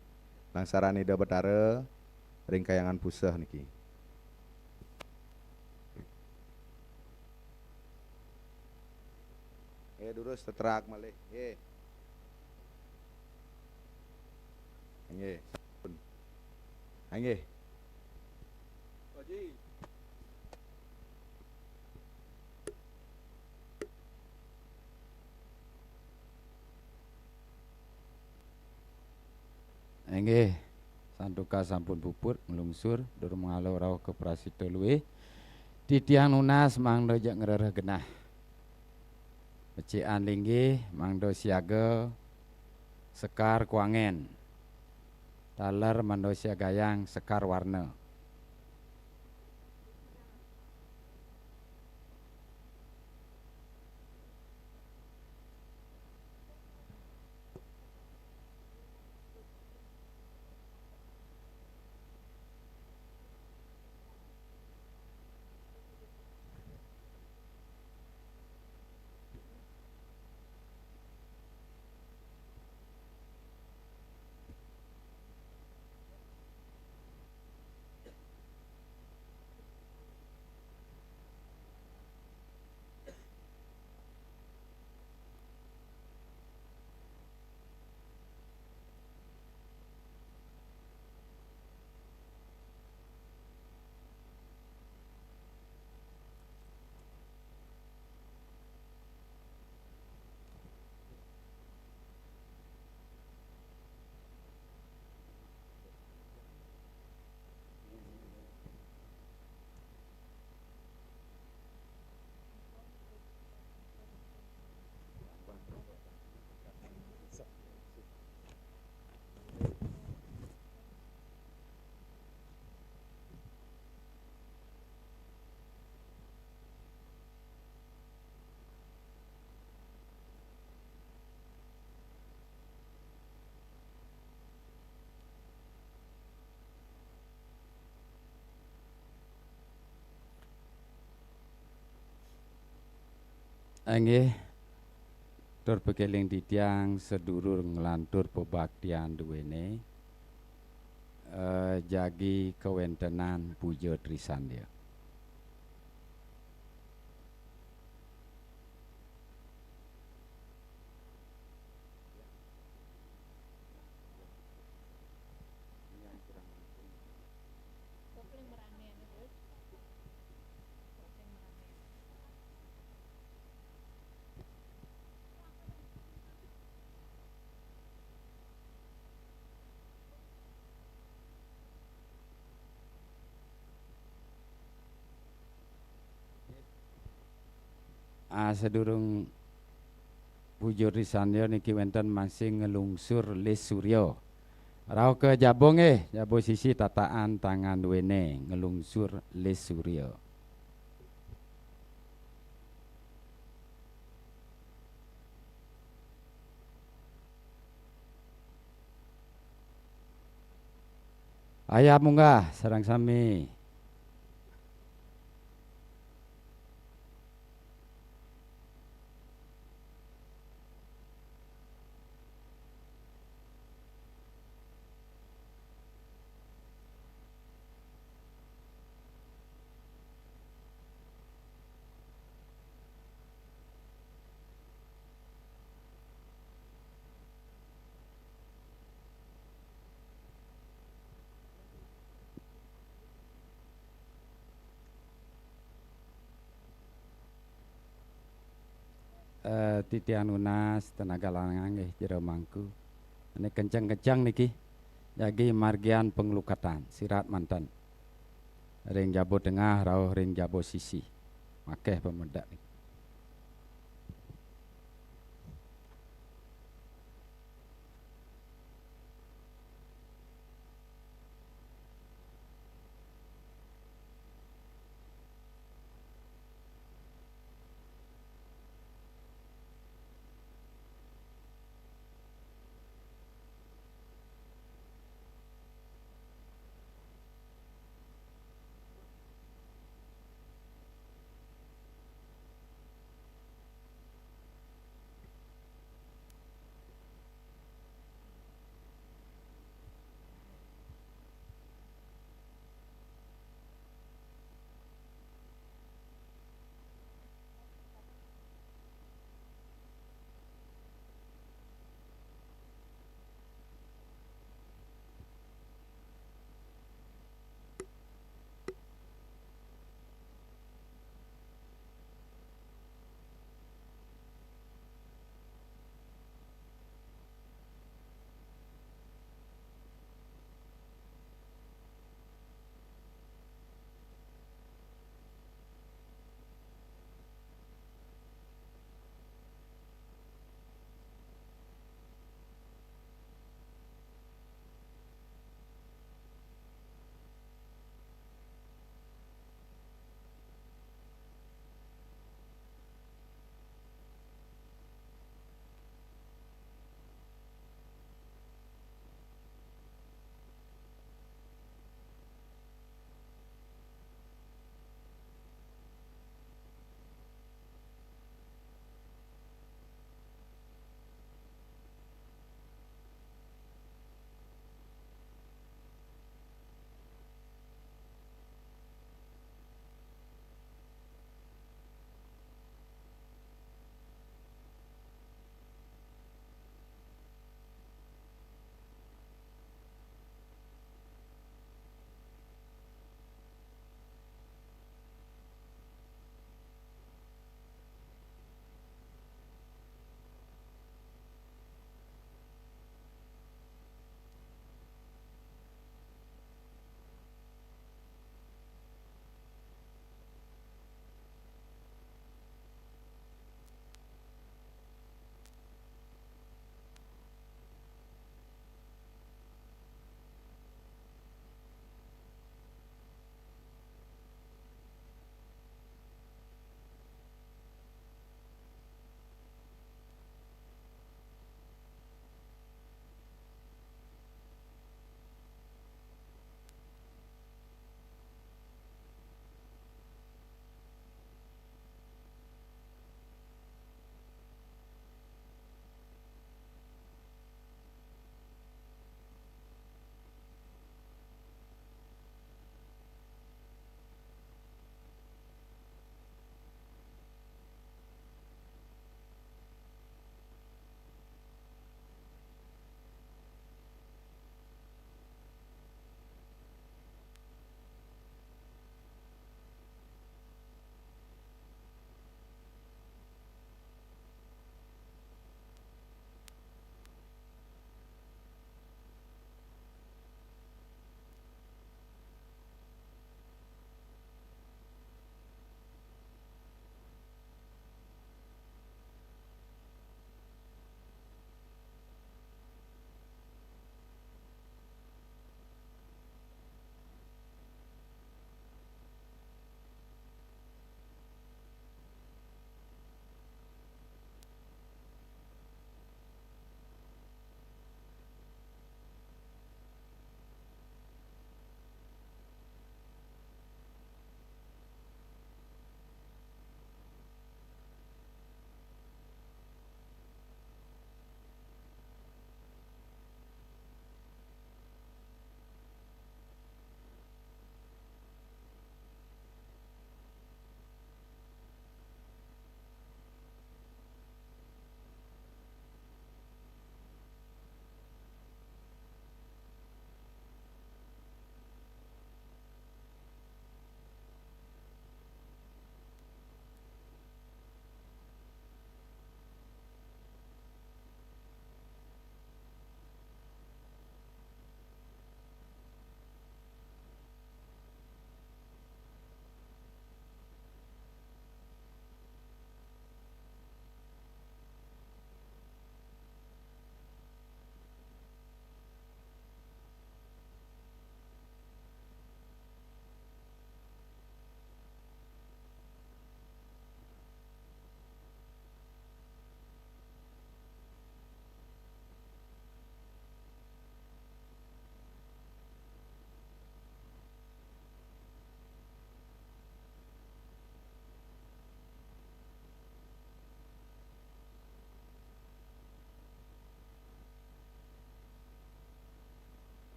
Langsaran Ida Batara ring Kahyangan Puseh niki. Nggih, durus tetrak malih. Nggih. Nggih, sampun. Nggih. Inggih, santukan sampun puput nglungsur, dur mangala rauh ka prasita luih. Titiang nunas mangda ja ngrereh genah. Becikan linggih mangda siaga sekar kuangen. Taler mangda siagayang sekar warna. Inggih, tur pakeling titiang sadurung nglantur pabaktian duene, eh, jagi kawentenan puja Trisandya. Ah, sadurung puja Trisandya niki wenten masih ngelungsur lis surya. Rauh ka jaba nggih, jaba sisi tataan tangan duene ngelungsur lis surya. Ayah munggah sareng sami. Eh, titiang nunas tenaga lanang nggih jero mangku. Ini kenceng-kenceng niki. Jagi margian penglukatan, sirat manten. Ring jaba tengah rauh ring jaba sisi. Makeh pamedek niki.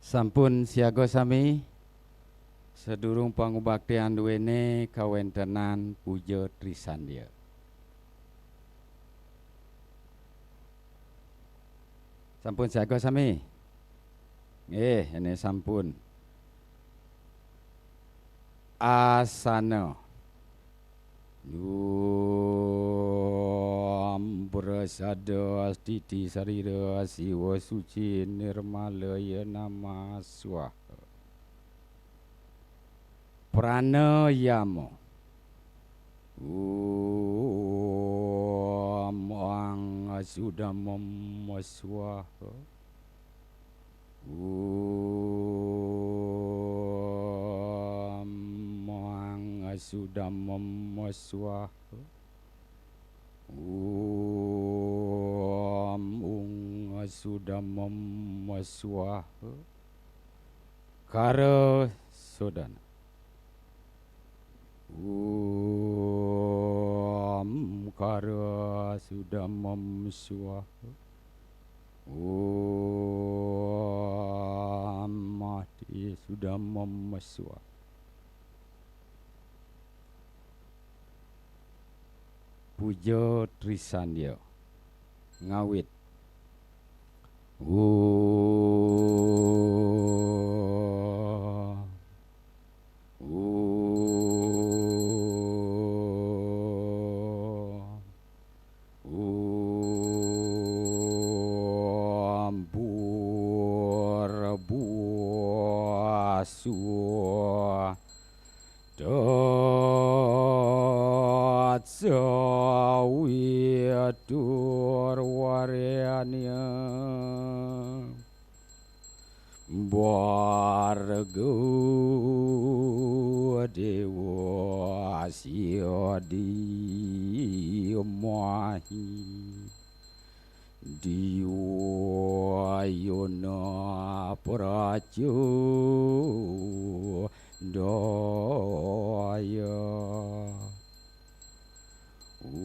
Sampun siaga sami, sadurung pangubaktian duene kawentenan puja Trisandya. Sampun siaga sami? Nggih, ini sampun. Asana. Om prasada stiti sarira siwa suci nirmalaya nama swaha. Pranayama. Om ang sudamam swaha. Om ang sudamam swaha. Om ung sudamam swaha. Kara sodana. Om kara sudamam swaha. Om ati sudamam swaha. Puja Trisandya. Ngawit. Om. Om. Om. Purbu. Swaha. Tatsa viturvarenyam bhargo devasya dhimahi dhiyo yo na prachodayat. Om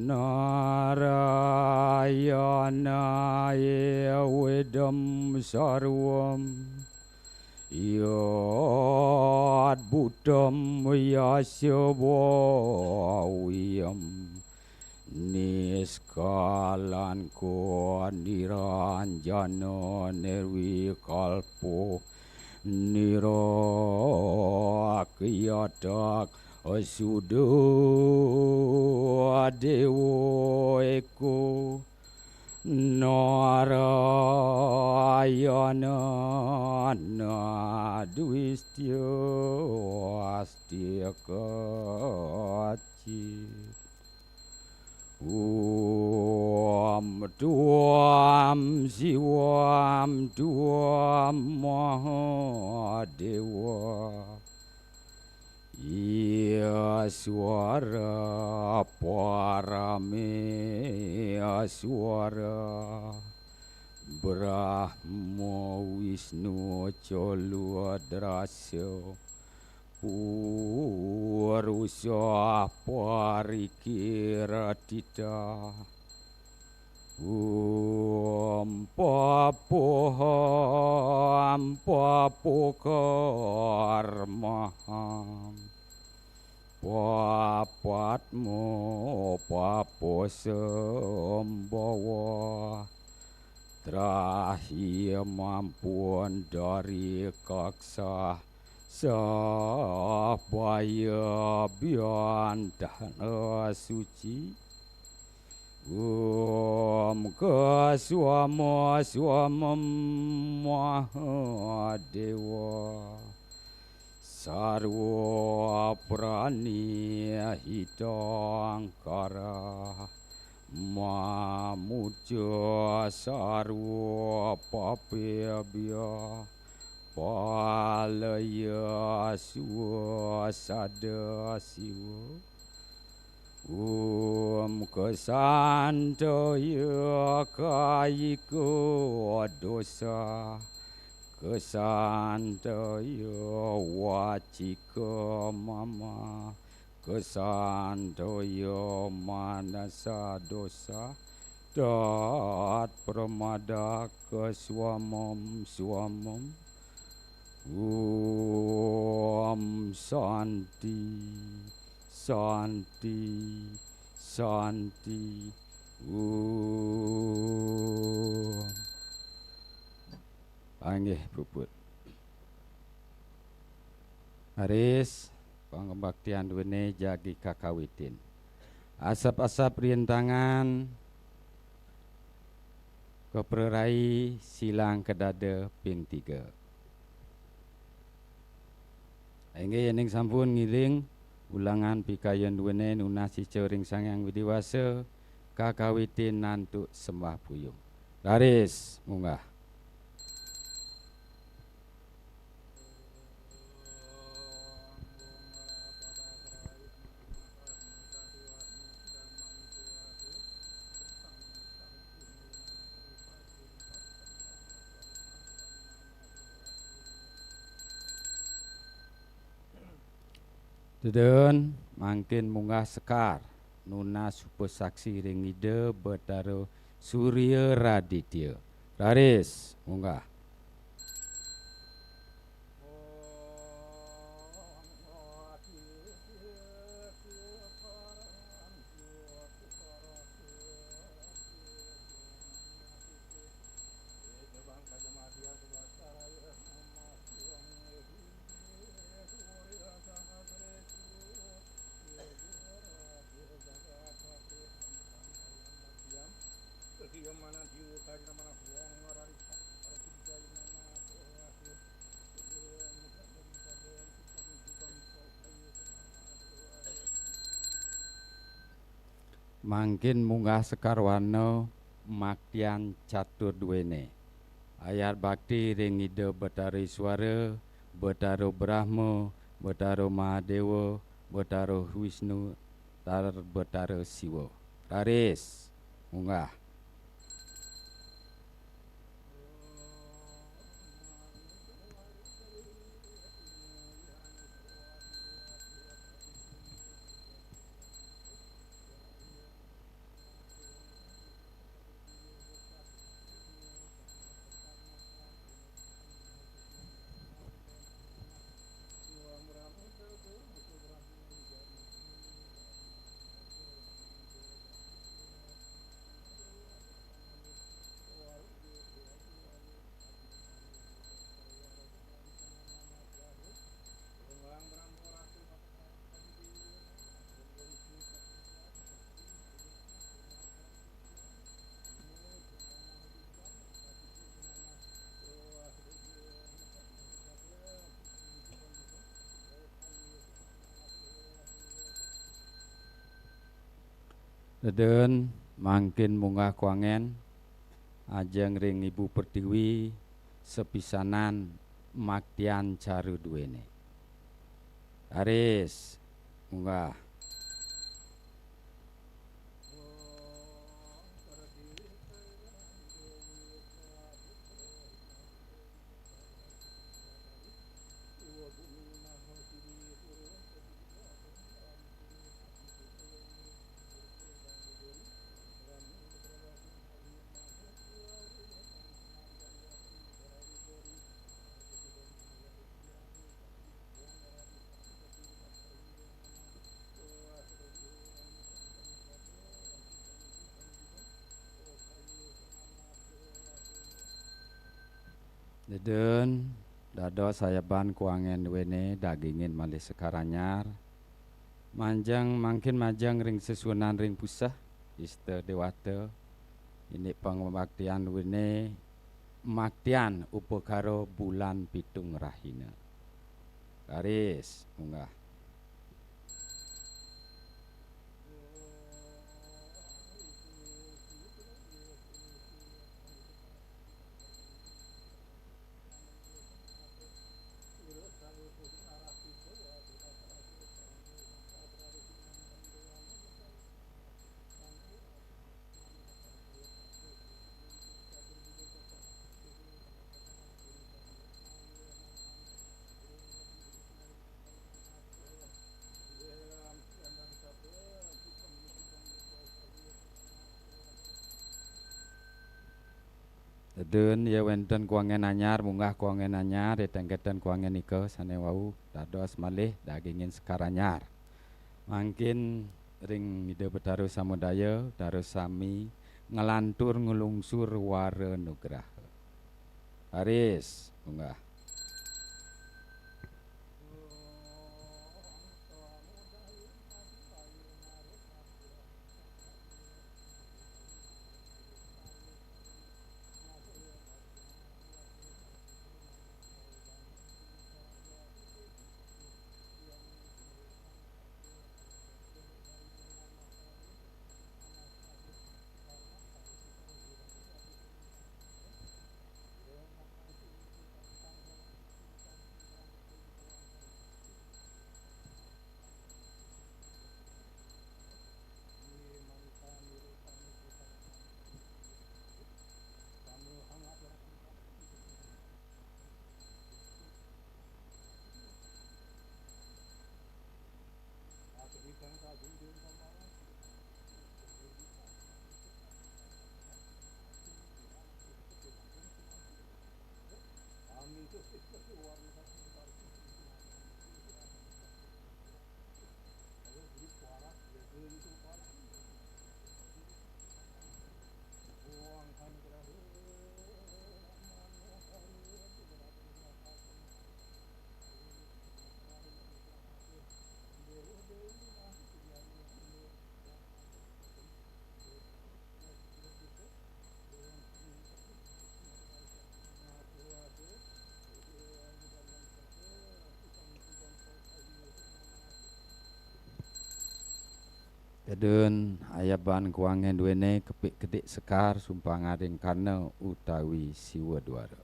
Narayanaye idam sarvam yad bhutam yasya bhavyam niskalaṅko niranjano nirvikalpo nirakyatako suddho devo eko Narayana na dvitiyo asti kacit. Om Tvam Sivam Tvam Mahadeva Isvara Paramesvara Brahma Wisnu Coludrasya Purusa Parikirtita Om Papoham Papokarmaham Papatmo Paposambhava Trahi Mampun Dari Kaksa Sabaya Biantana Suci Om Kaswama Swamam Mahadeva Sarva Prani Hitangkara Mamucca Sarva Papebhya Palaya Swa Sada Siva Om Ksantaya Kayika Dosa Ksantaya Vacika Mama Ksantaya Manasa Dosa Tat pramada kaswamam swamam. Om Santi, Santi, Santi. Om. Panggih puput. Raris, pangabaktian duene jagi kakawitin. Asap-asap rintangan, kaprerai silang kadada ping tiga. Inggih, yening sampun ngiring ulangan pikayun duene nunas ica ring Sang Hyang Widi Wasa, kakawitin antuk sembah puyung. Raris, munggah. Dedun, mangkin munggah sekar, nunas upasaksi ring Ida Betara Surya Raditya. Raris, munggah. Mangkin munggah sekar warna maktian catur duene. Ayat bakti ring Ida Betara Iswara, Betara Brahma, Betara Mahadewa, Betara Wisnu, tar Betara Siwa. Raris, munggah. Dedun, mangkin munggah kuangen, ajeng ring Ibu Pertiwi, sapisanan maktian caru duene. Raris, munggah. Dedun, dados sayaban kuangen duene dagingin malih sekar anyar. Manjeng mangkin majeng ring sesuunan ring puseh, Ista Dewata, indik pangabaktian duene maktian upakara bulan pitung rahina. Raris, munggah. Tedun ya wénten kuangen anyar, munggah kuangen anyar, ya tengketen kuangen nika sané wau dados malih dagingin sekar anyar. Mangkin ring Ida Betara Samudaya, Betara sami nglantur nglungsur wara nugraha. Raris, munggah. Tedun ayaban kuangen duéné kepik kedik sekar sumpang ading kana utawi siwa duara.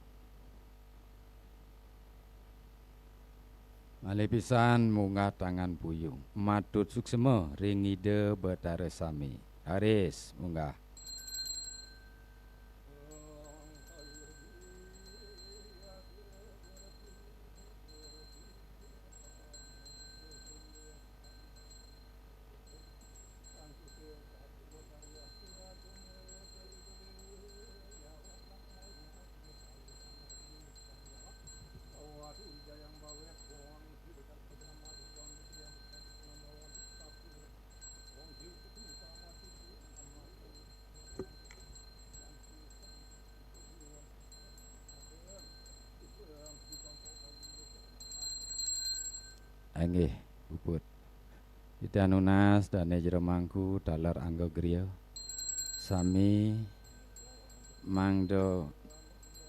Malih pisan munggah tangan puyung. Matur suksma ring Ida Betara sami. Raris munggah. Inggih, puput. Titiang nunas dané jero mangku taler angga griya. Sami mangda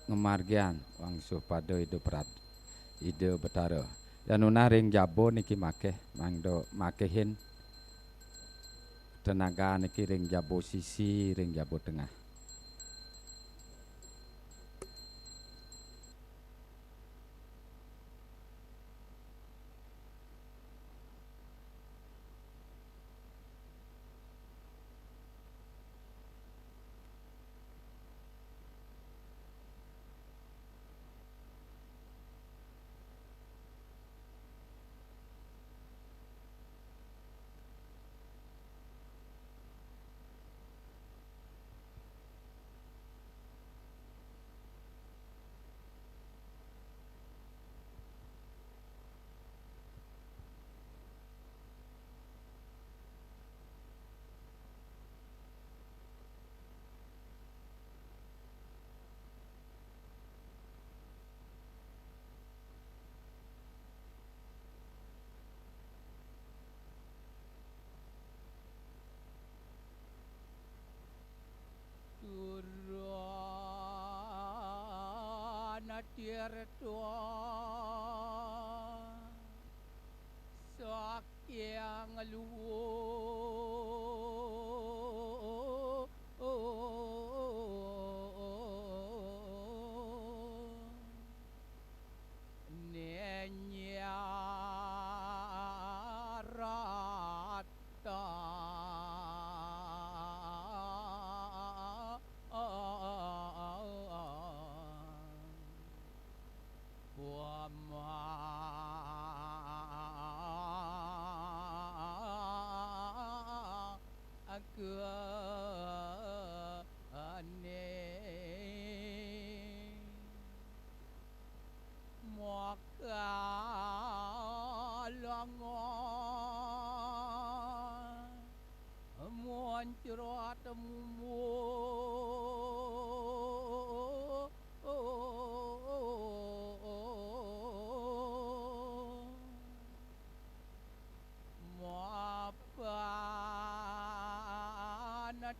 ngamargiang wangsuh pada Ida Prat-, Ida Betara. Titiang nunas ring jaba niki makéh, mangda makéhin tenaga niki ring jaba sisi, ring jaba tengah. Turun tirta saking luhur. Nenyarata. Wama aku ane. Kalongo muncrat mumu mapan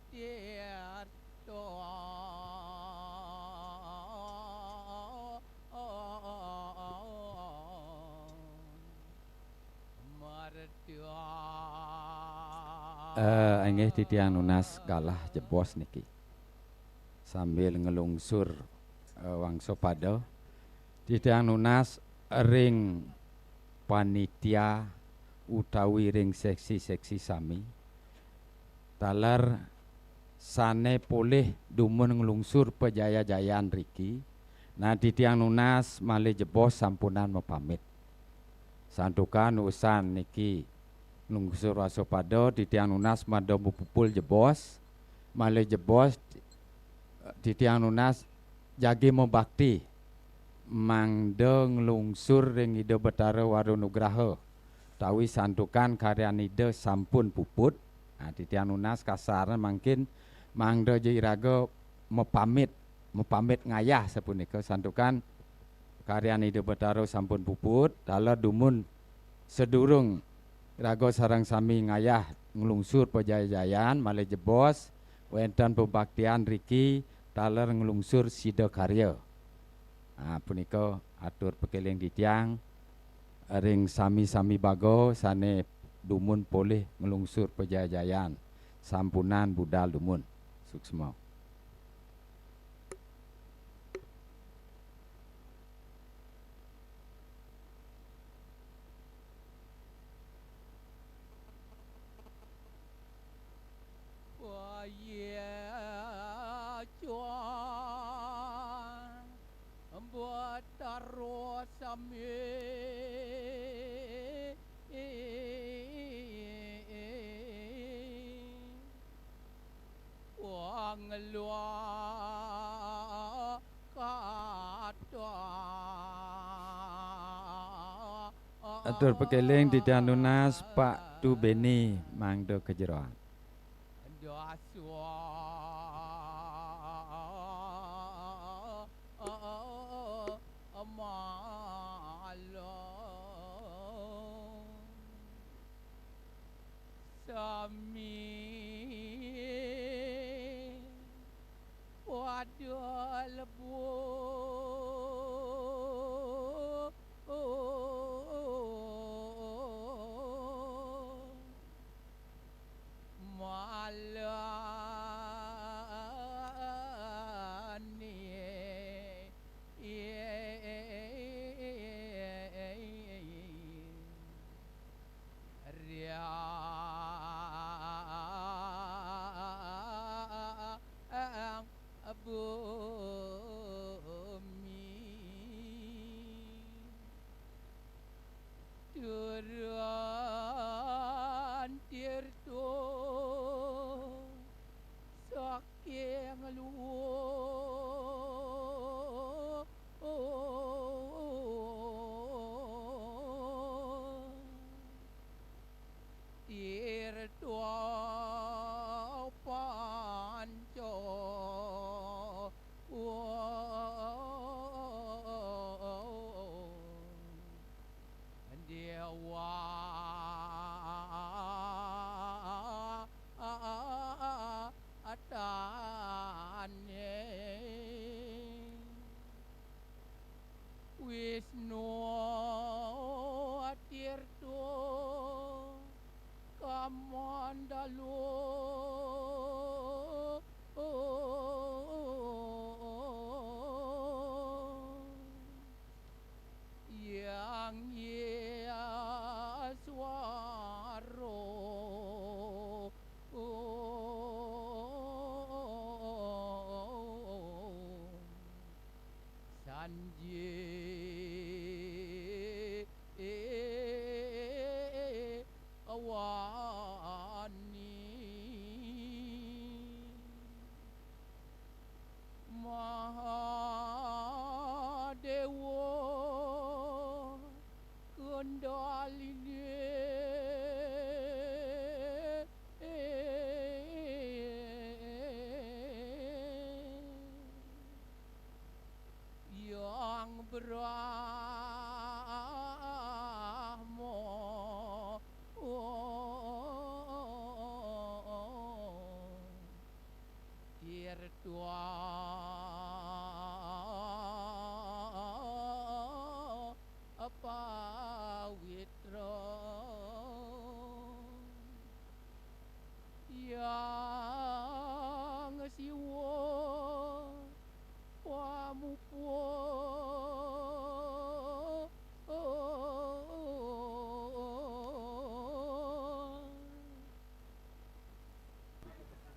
tirto. Eh, inggih titiang nunas galah jebos niki. Sambil nglungsur, eh, wangsa pada, titiang nunas ring panitia utawi ring seksi-seksi sami. Taler sane polih dumun nglungsur pajayajayan riki, nah, titiang nunas malih jebos sampunang mapamit. Santukan usan niki nglungsur wangsa pada, titiang nunas mangda mapupul jebos, malih jebos titiang nunas jagi mabakti mangda nglungsur ring Ida Betara Wara Nugraha, tawi santukan karyan Ida sampun puput. Nah, titiang nunas kasarnya mangkin mangda ja iraga mapamit, mapamit ngayah sapunika, santukan karyan Ida Betara sampun puput, taler dumun sadurung raga sareng sami ngayah nglungsur pajayajayan malih jebos wenten pabaktian riki taler nglungsur sida karya. Ah, punika atur pakeling titiang ring sami-sami baga sane dumun polih nglungsur pajayajayan. Sampunang budal dumun. Suksma. Wayah cuang betara sami wang luar kata. Atur pakeling titiang nunas Pak Tu Beni mangda kajeroan. Daswa malam sami pada lebu. Malani riang abu. Tua pawitra Yang Siwa pamupu.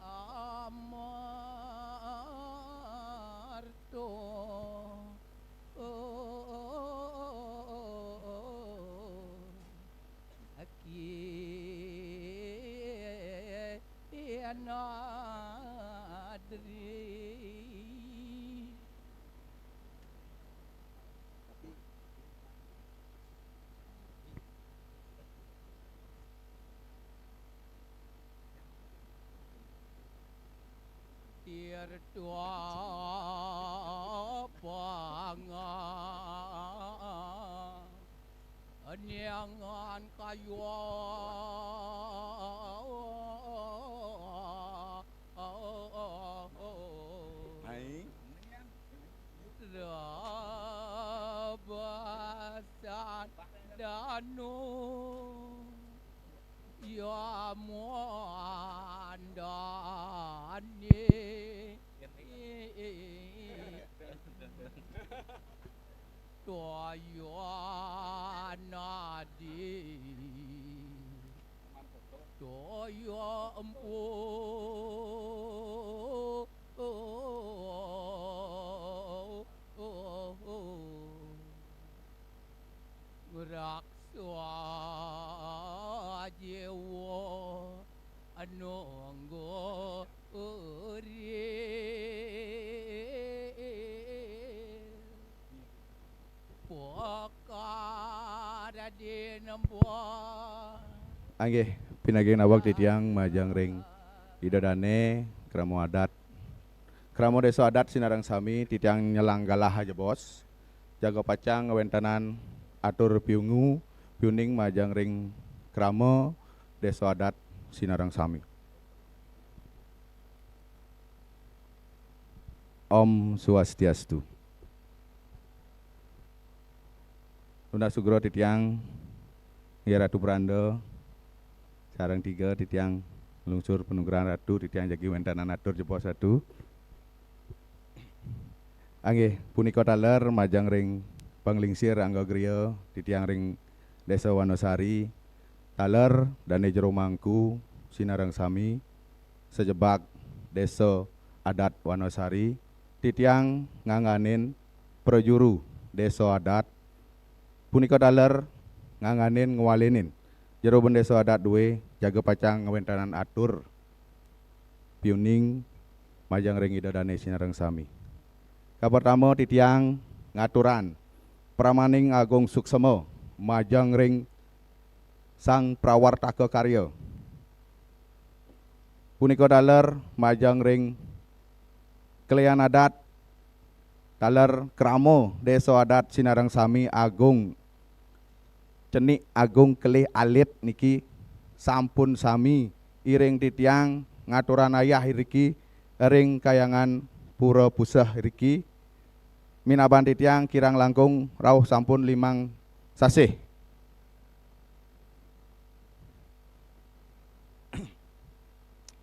Amarto. Aki anadri. Tirta pangan niangan kayu. Hai. Rabasan danu. Ya muandani. Toya nadi. Toya empu. Ngraksa jiwa anu anggo urip. Pakar di nembang. Inggih, pinaging naweg titiang majeng ring Ida Dane, krama adat. Krama Desa Adat sinareng sami, titiang nyelang galah aja, Bos. Jaga pacang ngawéntenan atur piungu, piuning majeng ring krama Desa Adat sinareng sami. Om Swastiastu. Nunas sugra titiang, Hyang Ratu Pranda, sareng tiga titiang nglungsur panugrahan Ratu, titiang jagi wéntenan atur jebos Ratu. Inggih, punika taler majeng ring panglingsir angga griya titiang ring Désa Wanasari, taler Dane Jero Mangku, sinareng sami, sajebag Désa Adat Wanasari, titiang ngangganin prajuru Désa Adat, punika taler ngangganin ngwalinin jero bendésa adat duwé jaga pacang ngawéntenan atur piuning majeng ring Ida Dane sinareng sami. Kapertama titiang ngaturan pramaning agung suksema majeng ring Sang Prawartaka Karya. Punika taler majeng ring kelian adat, taler krama Désa Adat sinareng sami agung cenik agung kelih alit niki sampun sami iring titiang ngaturan ayah iriki ring Kahyangan Pura Puseh iriki. Minaban titiang kirang langkung rauh sampun limang sasih.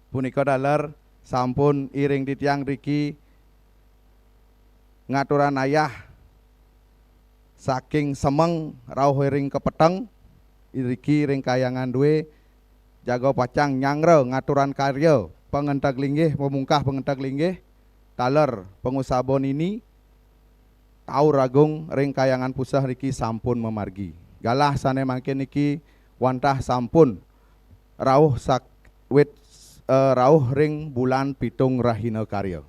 Punika taler sampun iring titiang riki ngaturan ayah saking semeng rauh ring kapeteng iriki ring Kahyangan duwé jaga pacang nyanggra ngaturan karya pangenteg linggih, pamungkah pangenteg linggih, taler pangusaba nini, taur agung ring Kahyangan Puseh niki sampun mamargi. Galah sane mangkin niki wantah sampun rauh sak-, wit, eh, rauh ring bulan pitung rahina karya.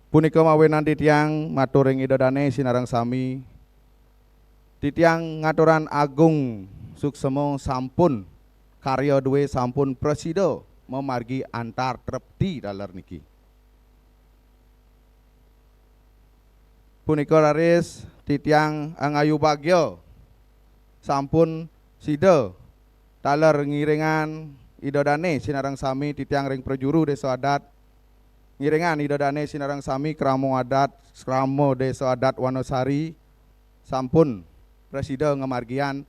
Punika mawinan titiang matur ring Ida Dane sinareng sami, titiang ngaturan agung suksema sampun karya duwé sampun prasida mamargi antar trepti taler niki. Punika raris titiang angayu bagya sampun sida taler ngiringan Ida Dane sinareng sami titiang ring prajuru Désa Adat ngiringan Ida Dane sinareng sami krama adat, krama Desa Adat Wanosari sampun prasida ngamargian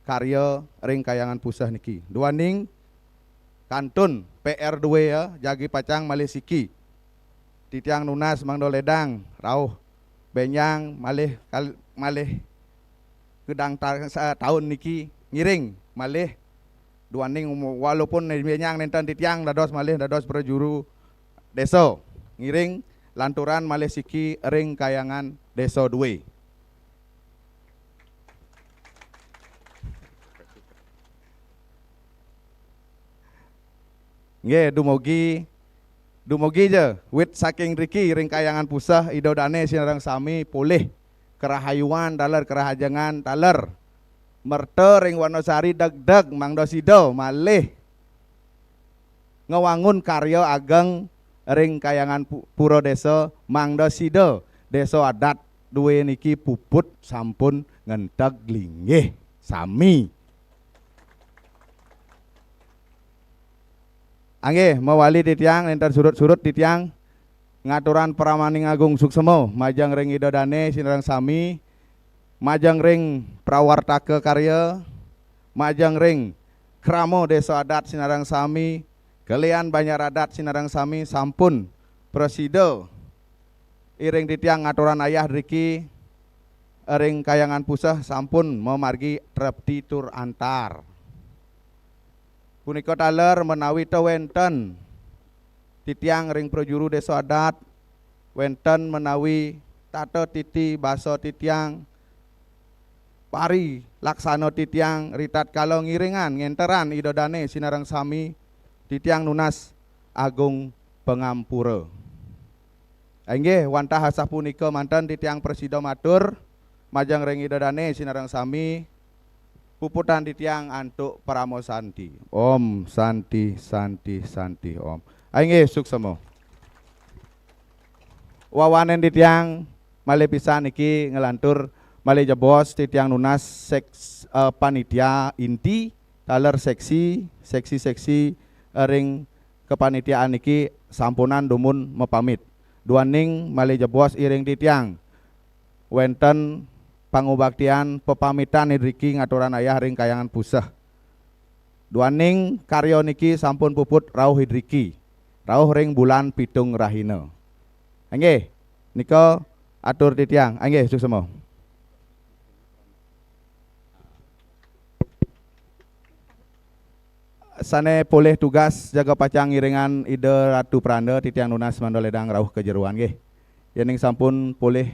karya ring Kahyangan Puseh niki. Duaning kantun P R dua ya, jagi pacang malih siki. Titiang nunas mangda ledang rauh benjang malih kal-, malih gedang ta-, sa-, taun niki ngiring malih duaning umu-, walaupun benjang nenten titiang dados malih dados prajuru desa ngiring lanturan malih siki ring Kahyangan Desa dua. Nggih, dumugi, dumugi ja wit saking riki ring Kahyangan Puseh Ida Dane sinareng sami polih karahayuan taler karahajengan taler merta ring Wanosari degdeg mangda sida malih ngwangun karya ageng ring Kahyangan Pu-, Pura Desa mangda sida Desa Adat dua niki puput sampun ngenteg linggih sami. Anggih, mawali titiang nenten surut-surut titiang ngaturang paramaning agung suksema majeng ring Ida Dane sinareng sami, majeng ring prawartaka karya, majeng ring krama desa adat sinareng sami, kelian banjar adat sinareng sami sampun prasida iring titiang ngaturang ayah driki ring Kahyangan Puseh sampun mamargi trepti tur antar. Punika taler menawi ta wenten titiang ring prajuru desa adat, wenten menawi tata titi basa titiang, pari laksana titiang ritatkala ngiringan ngenteran Ida Dane sinareng sami, titiang nunas agung pangampura. Inggih, wantah asapunika manten titiang prasida matur majeng ring Ida Dane sinareng sami, puputang titiang antuk parama santi. Om Santi, Santi, Santi, Om. Inggih, suksema. Wawanen titiang malih pisan niki nglantur malih jebos titiang nunas seks-, eh, panitia inti taler seksi, seksi-seksi, eh, ring kepanitiaan niki sampunang dumun mapamit. Duaning malih jebos iring titiang wenten pangubaktian pepamitan id riki ngaturang ayah ring Kahyangan Puseh. Duaning karya niki sampun puput rauh id riki, rauh ring bulan pitung rahina. Inggih, nika atur titiang. Inggih, suksema. Sane polih tugas jaga pacang ngiringan Ida Ratu Pranda, titiang nunas mangda ledang rauh ka jeroan nggih. Yening sampun polih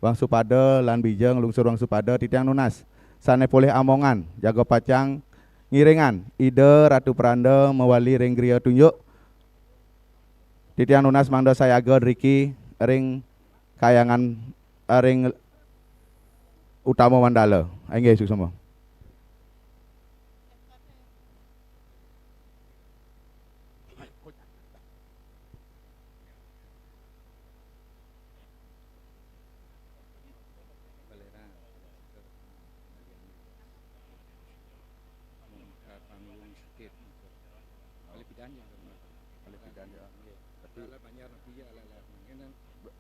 wangsupada lan bija nglungsur wangsupada, titiang nunas. Sane polih amongan jaga pacang ngiringan Ida Ratu Pranda mawali ring griya tunjuk. Titiang nunas mangda sayaga driki ring Kahyangan, eh, ring Utama Mandala. Inggih, suksema.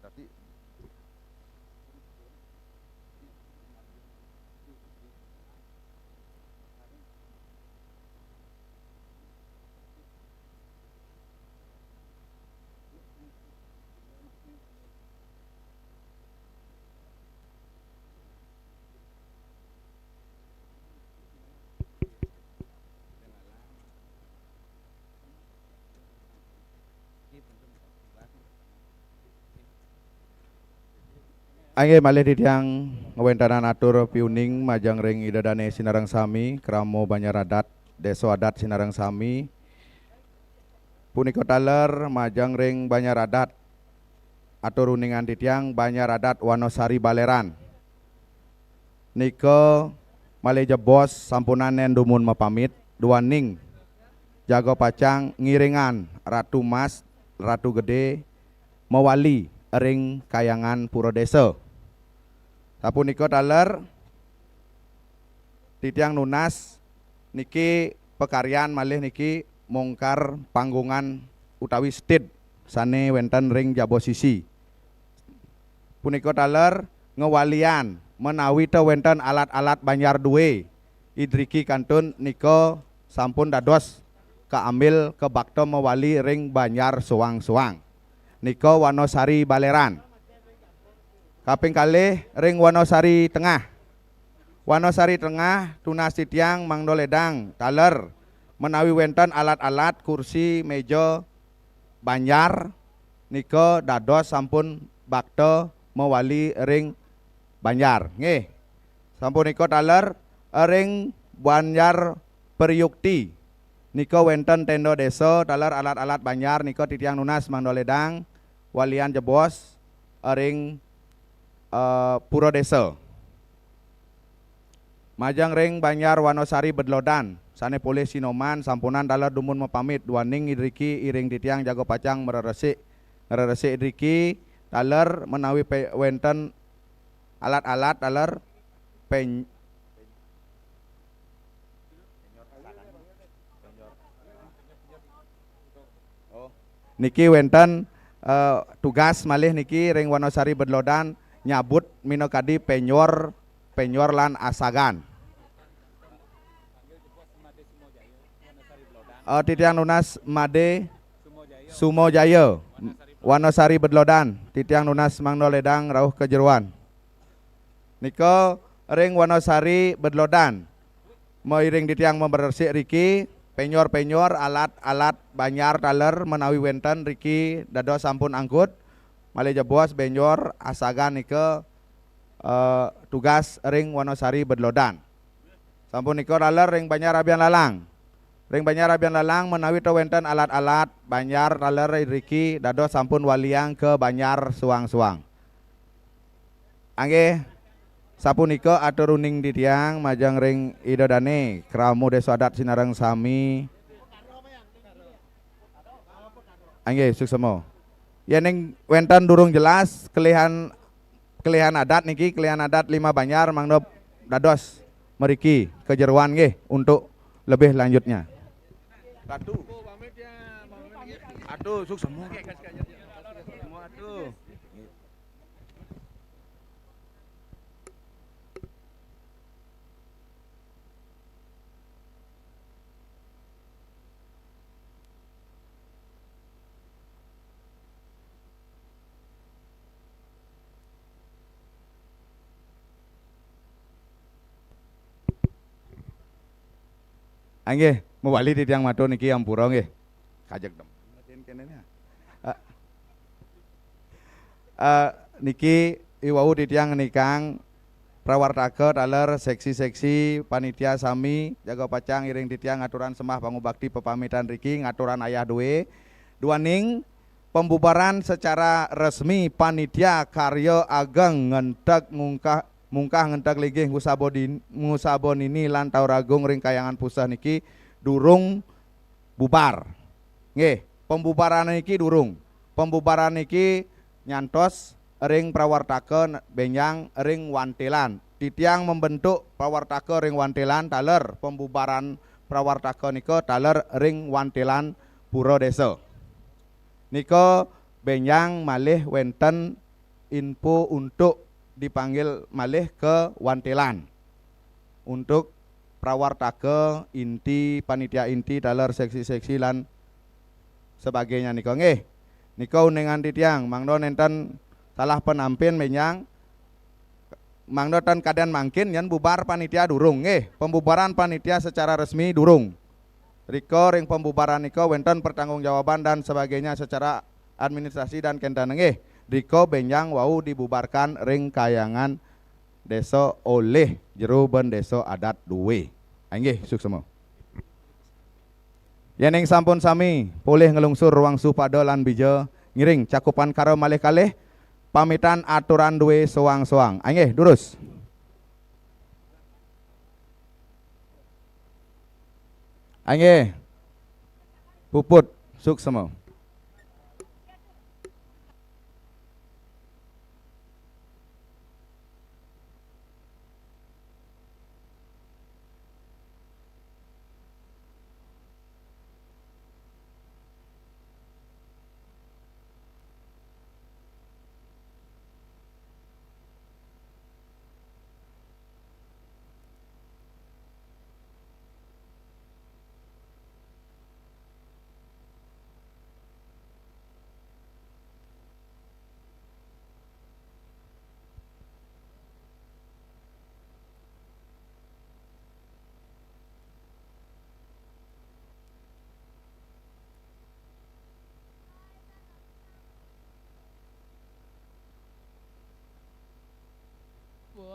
Tapi Inggih malih titiang ngwéntenan atur piuning majeng ring Ida Dané sinareng sami, krama banjar adat, désa adat sinareng sami. Punika taler majeng ring banjar adat. Atur uningan titiang banjar adat Wanosari Baléran. Nika malih jebos sampunang nén dumun mapamit, duaning jaga pacang ngiringan Ratu Mas, Ratu Gedé, mawali ring Kahyangan Pura Désa. Sapunika taler titiang nunas niki pakaryan malih niki mongkar panggungan utawi stage. sané wénten ring jaba sisi. Punika taler ngwalian menawi ta wénten alat-alat Banjar duwé, iriki kantun nika sampun dados kaambil kabakta mawali ring Banjar suang-suang. Nika Wanasari Baleran. Kaping kalih ring Wanasari Tengah. Wanasari Tengah tunas titiang mangda ledang taler menawi wénten alat-alat kursi méja Banjar nika dados sampun bakta mawali ring Banjar. Nggih. Sapunika taler ring Banjar Priyukti nika wénten ténda désa taler alat-alat Banjar nika titiang nunas mangda ledang walian jebos ring eh, pura désa. Majeng ring Banjar Wanasari Bedlodan, sané polih sinoman sampunang taler dumun mapamit, duaning iriki iring titiang jaga pacang mreresik, ngreresik iriki taler menawi pe-, wénten alat-alat taler pen-, niki wénten, eh, tugas malih niki ring Wanasari Bedlodan nyabut minakadi penjor, penjor lan asagan. Eh, titiang nunas Madé Sumajaya, Wanasari Bedlodan, titiang nunas mangda ledang rauh ka jeroan. Nika ring Wanasari Bedlodan. Mairing titiang mabresik riki, penjor-penjor, alat-alat Banjar taler menawi wénten riki dados sampun angkut, malih jebos benjor asagan nika, eh, tugas ring Wanasari Bedlodan. Sampun nika taler ring Banjar Abian Lalang. Ring Banjar Abian Lalang menawi ta wénten alat-alat Banjar taler riki dados sampun waliang ka Banjar suang-suang. Anggih, sapunika atur uning titiang majeng ring Ida Dané, krama désa adat sinareng sami. Anggih, suksma. Yéning wénten durung jelas kelihan, kelihan adat niki, kelihan adat Lima Banjar mangda dados mriki ka jeroan nggih untuk lebih lanjutnya. Ratu. Ratu, suksma nggih. Ratu. Anggih, mawali titiang matur niki ampura nggih. Kajeg dem. Eh, eh, niki iwau titiang ngenikang prawartaka taler seksi-seksi panitia sami jaga pacang iring titiang ngaturan sembah pangubakti pepamitan riki ngaturan ayah duwé. Duaning pembubaran secara resmi panitia karya ageng ngenteg mungkah, mungkah ngenteg linggih ngusaba din-, ngusaba nini lan taur agung ring Kahyangan Puseh niki durung bubar. Nggih, pembubaran niki durung. Pembubaran niki nyantos ring prawartaka n-, bénjang ring wantilan. Titiang membentuk prawartaka ring wantilan taler pembubaran prawartaka nika taler ring wantilan pura désa. Nika bénjang malih wénten info untuk dipanggil malih ke wantilan. Untuk prawartaka inti, panitia inti, taler seksi-seksi lan sebagainya nika nggih. Nika uningan titiang, mangda nénten salah penampin bénjang, mangda tan kadén mangkin yén bubar panitia durung nggih. Pembubaran panitia secara resmi durung. Rika ring pembubaran nika wénten pertanggungjawaban dan sebagainya secara administrasi dan kénten nggih. Rika bénjang wau dibubarkan ring Kahyangan Désa olih jero bendésa adat duwé. Inggih, suksma. Yéning sampun sami polih nglungsur ruang supada lan bija, ngiring cakupan kara malih kalih, pamitan aturan duwé soang-soang. Inggih, durus. Inggih. Puput, suksma.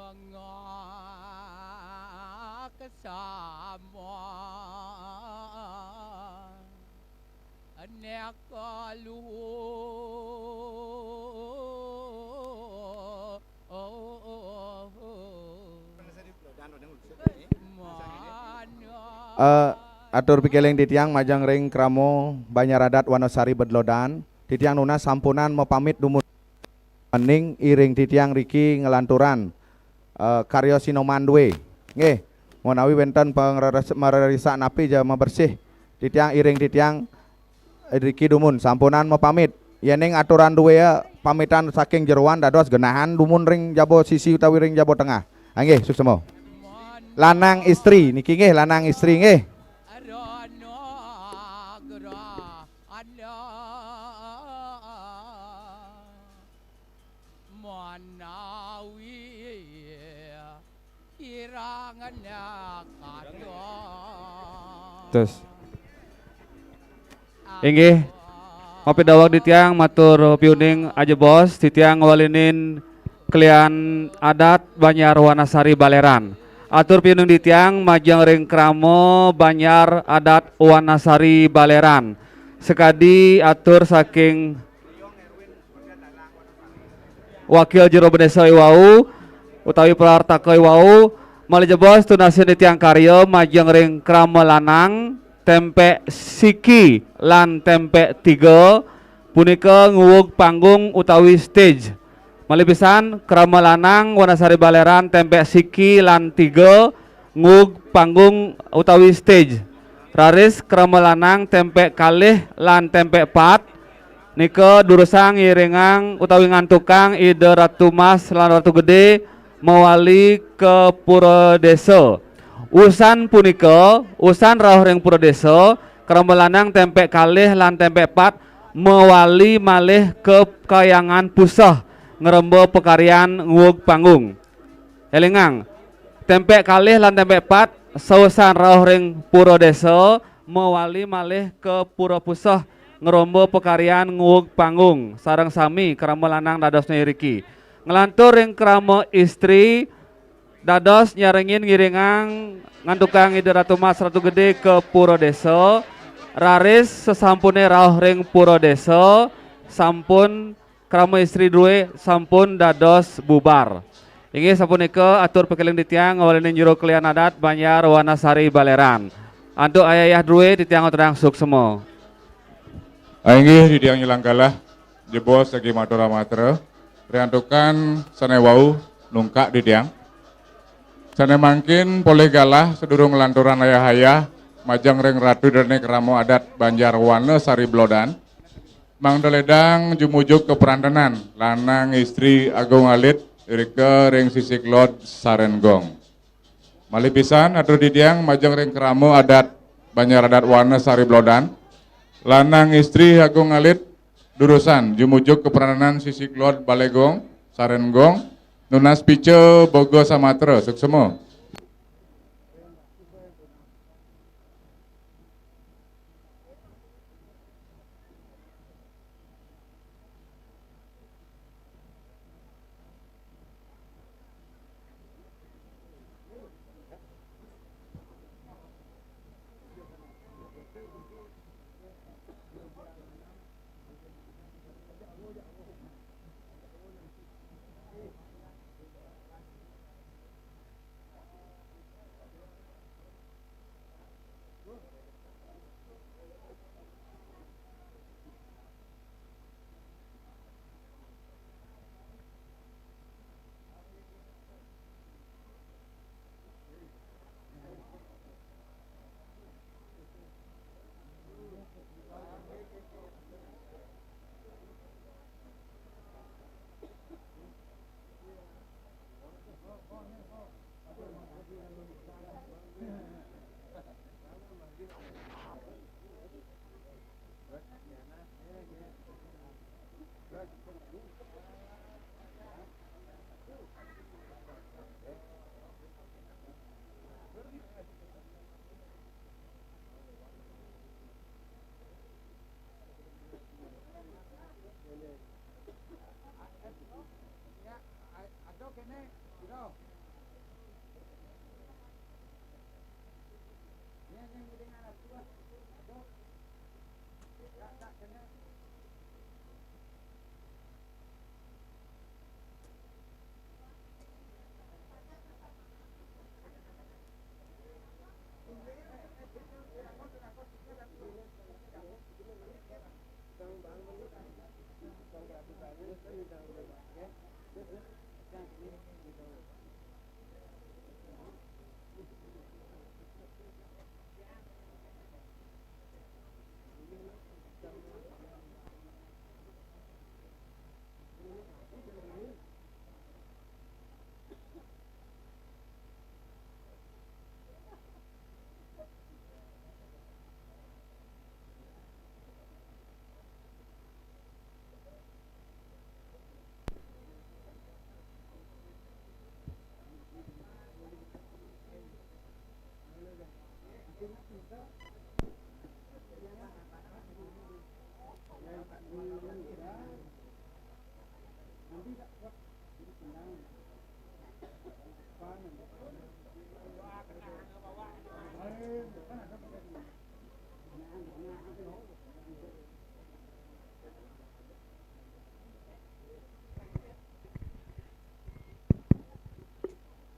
Ngakesama neka luhur. Eh, atur pikeleng titiang majeng ring krama Banjar Adat Wanasari Bedlodan. Titiang nunas sampunang mapamit dumun. Ening iring titiang riki nglanturang, eh, karya sinoman dué. Nggih, menawi wénten pangreres-, marerisak napi ja mabersih, titiang iring titiang riki dumun sampunang mapamit. Yéning aturang dué pamitan saking jeroan dados genahan dumun ring jaba sisi utawi ring jaba tengah. Ah, nggih, suksma. Lanang istri, niki nggih lanang istri nggih. Manawi kirang kada. Terus. Inggih, mapidaweg titiang matur piuning ajebos, titiang ngwalinin klian adat Banjar Wanasari Baleran. Atur piuning titiang majeng ring krama Banjar Adat Wanasari Baleran. Sakadi atur saking Wakil Jero Bendesa iwau utawi Prawartaka iwau, malih jebos tunasin titiang karya majeng ring krama lanang, tempek siki lan tempek tiga, punika nguwug panggung utawi stage. Malih pisan, krama lanang Wanasari Baleran tempek siki lan tiga, nguwug panggung utawi stage. Raris krama lanang tempek kalih lan tempek pat, nika durusang ngiringang utawi ngantukang Ida Ratu Mas lan Ratu Gedé mawali ka Pura Désa. Usan punika, usan rauh ring Pura Désa, krama lanang tempek kalih lan tempek pat mawali malih ka Kahyangan Puseh ngremba pakaryan nguwug panggung. Élingang, tempek kalih lan tempek pat sausan rauh ring Pura Désa mawali malih ka Pura Puseh ngromba pakaryan nguwug panggung sareng sami krama lanang dadosné iriki. Nglantur ring krama istri dados nyarengin ngiringang ngantukang Ida Ratu Mas Ratu Gedé ka Pura Désa, raris sasampuné rauh ring Pura Désa sampun krama istri drué sampun dados bubar. Inggih sapunika atur pakeling titiang ngawalinin juru klian adat Banjar Wanasari Baleran. Antuk ayah-ayah drué titiang aturang suksma. Ah, inggih titiang nyulang galah, jebos saking matur amatra, riantukan sané wau nungkak titiang. Sané mangkin polih galah sadurung nglanturang ayah-ayah majeng ring Ratu Dané Krama Adat Banjar Wanasari Baleran. Mangda ledang jumujug ka prantenan, lanang istri agung alit, irika ring sisi kelod sareng gong. Malih pisan atur titiang majeng ring krama adat Banjar Adat Wanasari Baleran, lanang istri agung alit, durusang jumujug ka prantenan sisi kelod balé gong, sareng gong, nunas pica boga samatra, suksma.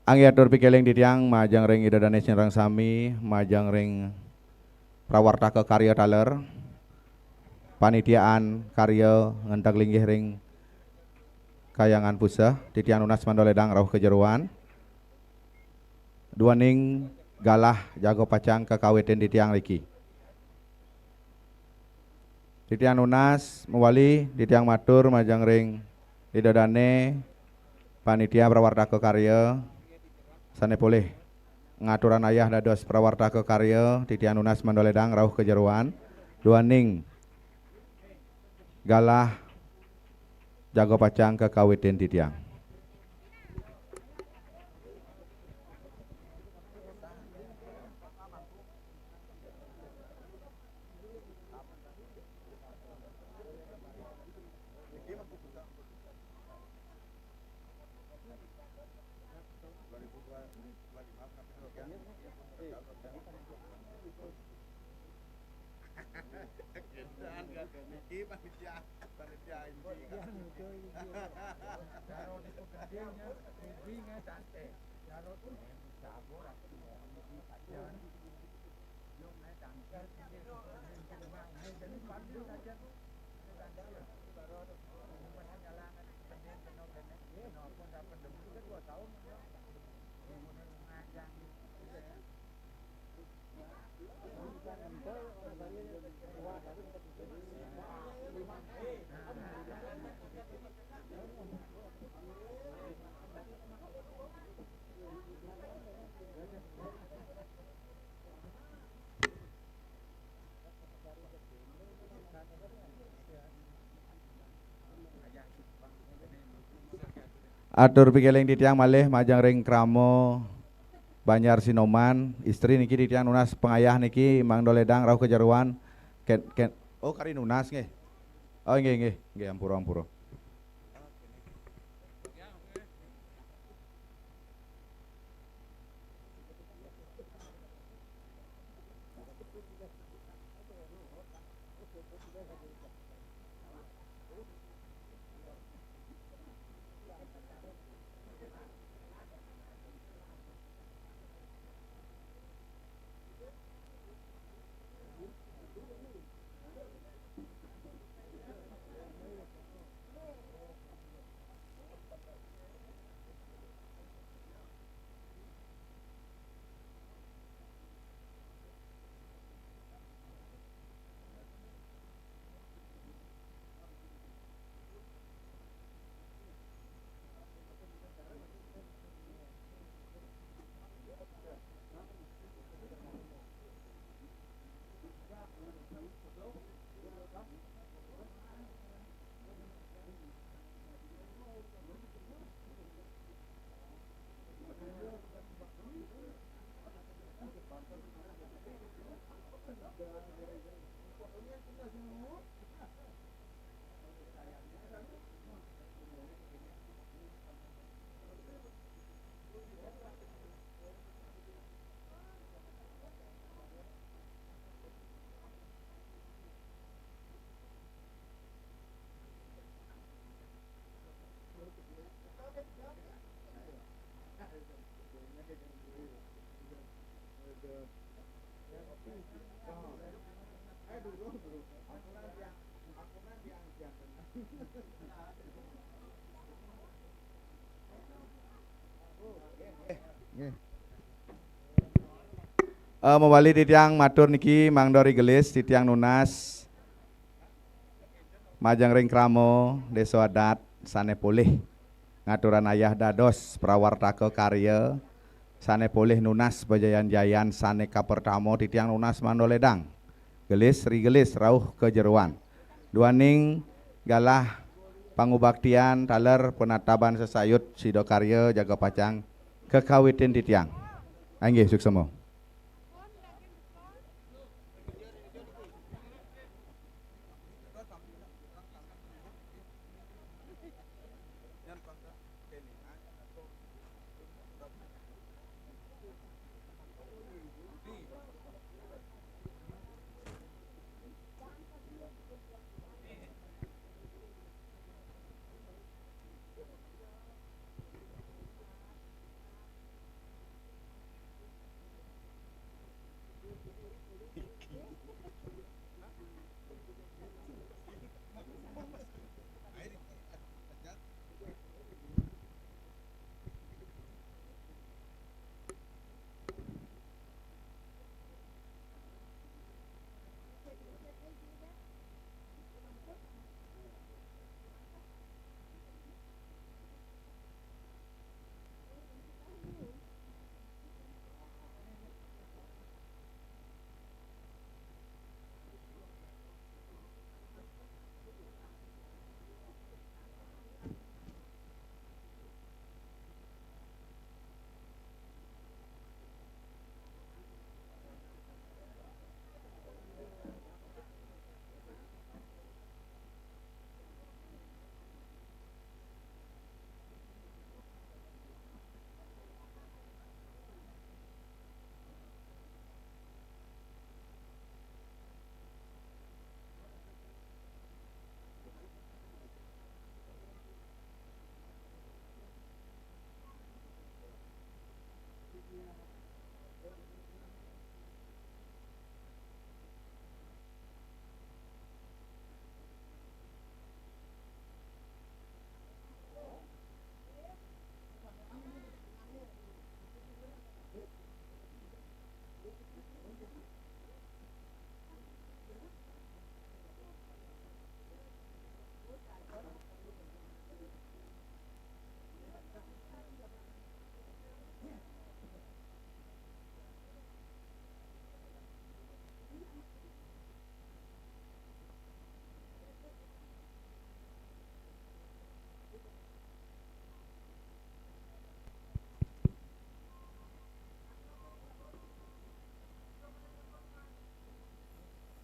Anggi atur pikélih titiang majeng ring Ida Dané sareng sami, majeng ring prawartaka karya taler, panitiaan karya ngenteg linggih ring Kahyangan Puseh, titiang nunas mangda lédang rauh ka jeroan. Duaning galah jaga pacang kakawitin titiang niki. Titiang nunas mawali, titiang matur majeng ring Ida Dané, panitia prawartaka karya, sané polih ngaturang ayah dados prawartaka karya, titiang nunas mangda lédang rauh ka jeroan, duaning galah jaga pacang kakawitin titiang. Niki panitia, panitia inti. Iya, betul, iya. Kalau di pekerjanya, ruginya santai. Kalau ini bisa, aku rasa mau ini pacar. Yung may tangkil, hindi ko rin yung mga, may ganun pa rin na dyan. May tangkil. Pero, yung mga sinyalangan, hindi, ano, ganun. Ano, kung dapat dumi, dua tahun, ano, yung mga yang, Atur pikélih titiang malih majeng ring krama Banjar Sinoman, istri niki titiang nunas pangayah niki mangda lédang rauh ka jeroan. Kén, kén, oh, kari nunas nggih. Oh, nggih, nggih, nggih, ampura, ampura. Eh, mawali titiang matur niki, mangda rigelis titiang nunas majeng ring krama desa adat sane polih ngaturang ayah dados prawartaka karya, sane polih nunas pajayan-jayan sane kapertama titiang nunas mangda ledang. Gelis rigelis rauh ka jeroan. Duaning galah pangubaktian taler panataban sesayut sida karya jaga pacang kakawitin titiang. Inggih, suksema.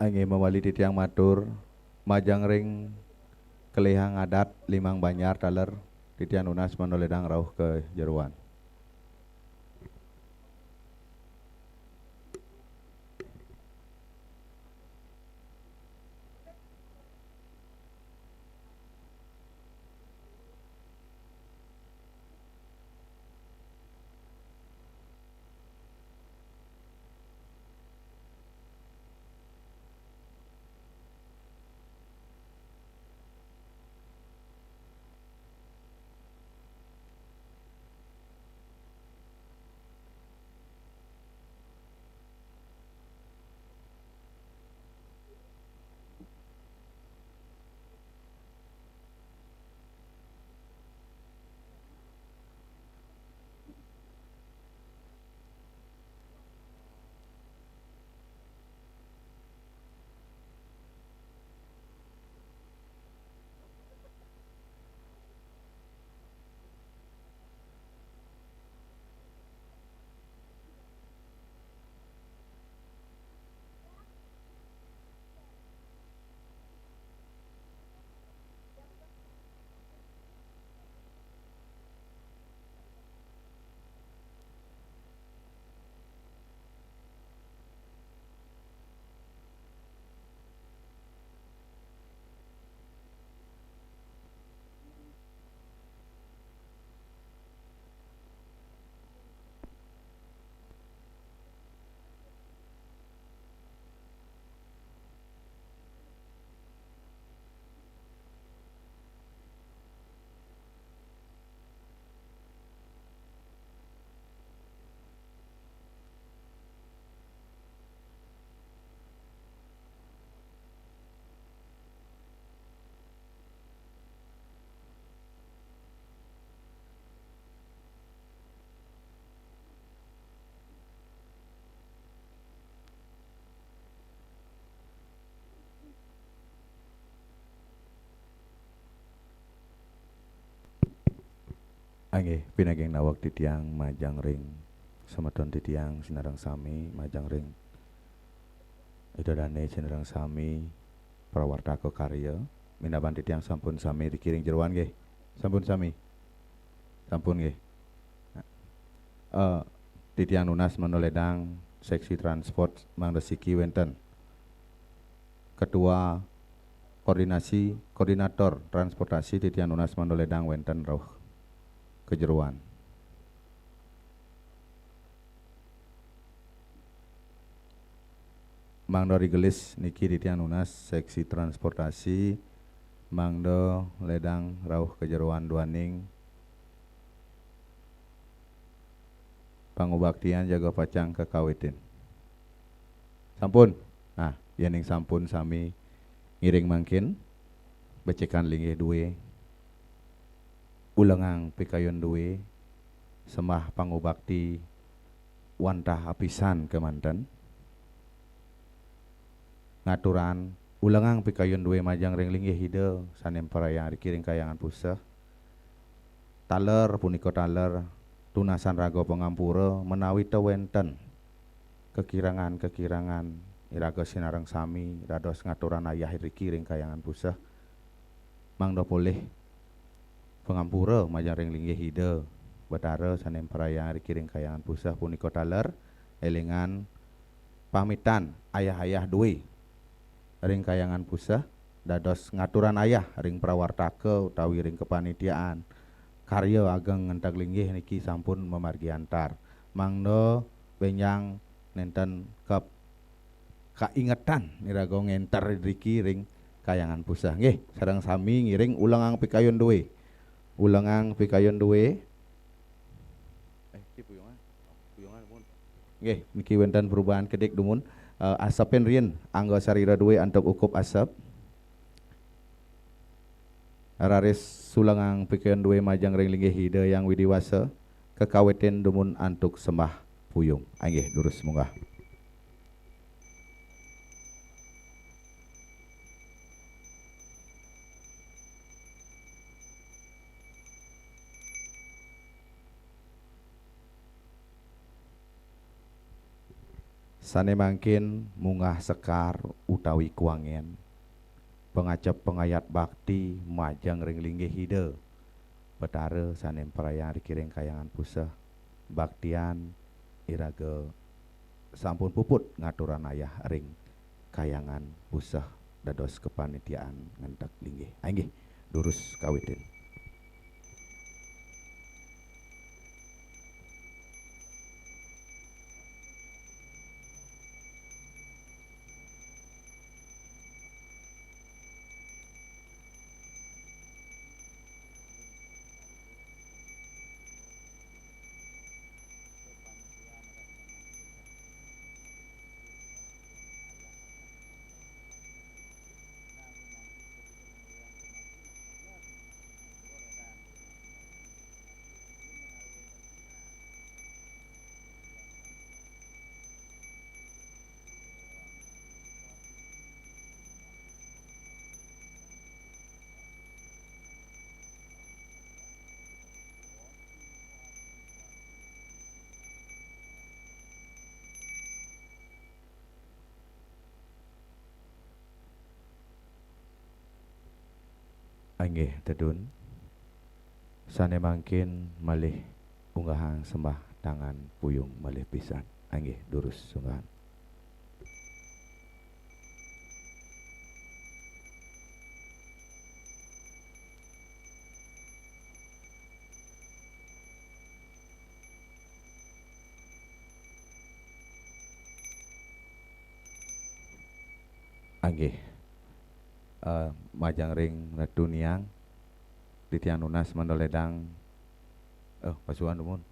Inggih, mawali titiang matur, majeng ring kelihang adat Limang Banjar taler, titiang nunas mangda ledang rauh ka jeroan. Inggih, pinaging naweg titiang majeng ring semeton titiang sinareng sami, majeng ring Ida Dane sinareng sami, prawartaka karya. Minabang titiang sampun sami riki ring jeroan nggih. Sampun sami. Sampun nggih. Eh, titiang nunas mangda ledang seksi transport mangda siki wenten. Ketua koordinasi, koordinator transportasi titiang nunas mangda ledang wenten rauh ka jeroan. Mangda rigelis niki titiang nunas seksi transportasi mangda ledang rauh ka jeroan duaning pangubaktian jaga pacang kakawitin. Sampun. Nah, yening sampun sami ngiring mangkin, becekan linggih due, ulengang pikayun due, sembah pangubakti wantah apisan kemanten. Ngaturang ulengang pikayun due majeng ring linggih Ida sane mparayang riki ring Kahyangan Puseh. Taler punika taler tunasan raga pangampura menawi ta wenten kakirangan-kakirangan iraga sinareng sami dados ngaturang ayah riki ring Kahyangan Puseh. Mangda polih pangampura majeng ring linggih Ida Batara sane mparayang riki ring Kahyangan Puseh punika taler, elingan pamitan ayah-ayah due ring Kahyangan Puseh dados ngaturang ayah ring prawartaka utawi ring kapanitiaan karya ageng ngenteg linggih niki sampun mamargi antar. Mangda benjang nenten kep-, kaingetan iraga ngenter riki ring Kahyangan Puseh. Nggih, sareng sami ngiring ulengang pikayun due. Ulengang pikayun due. Eh, ki puyungan. Puyungan pun. Nggih, niki wenten perubahan kedik dumun. Eh, asepin riin angga sarira due antuk ukup asep. Raris ulengang pikayun due majeng ring linggih Ida Hyang Widi Wasa, kakawitin dumun antuk sembah puyung. Inggih, durus munggah. Sane mangkin munggah sekar utawi kuangen, pangacep pangayat bakti majeng ring linggih Ida Batara sane mparayang riki ring Kahyangan Puseh, baktian iraga sampun puput ngaturang ayah ring Kahyangan Puseh dados kapanitiaan ngenteg linggih. Inggih, durus kawitin. Inggih, tedun. Sane mangkin malih unggahang sembah tangan puyung malih pisan. Inggih, durus sunggahan. Inggih. Eh, majeng ring Ratu Niang, titiang nunas mangda ledang. Eh, pasuan dumun.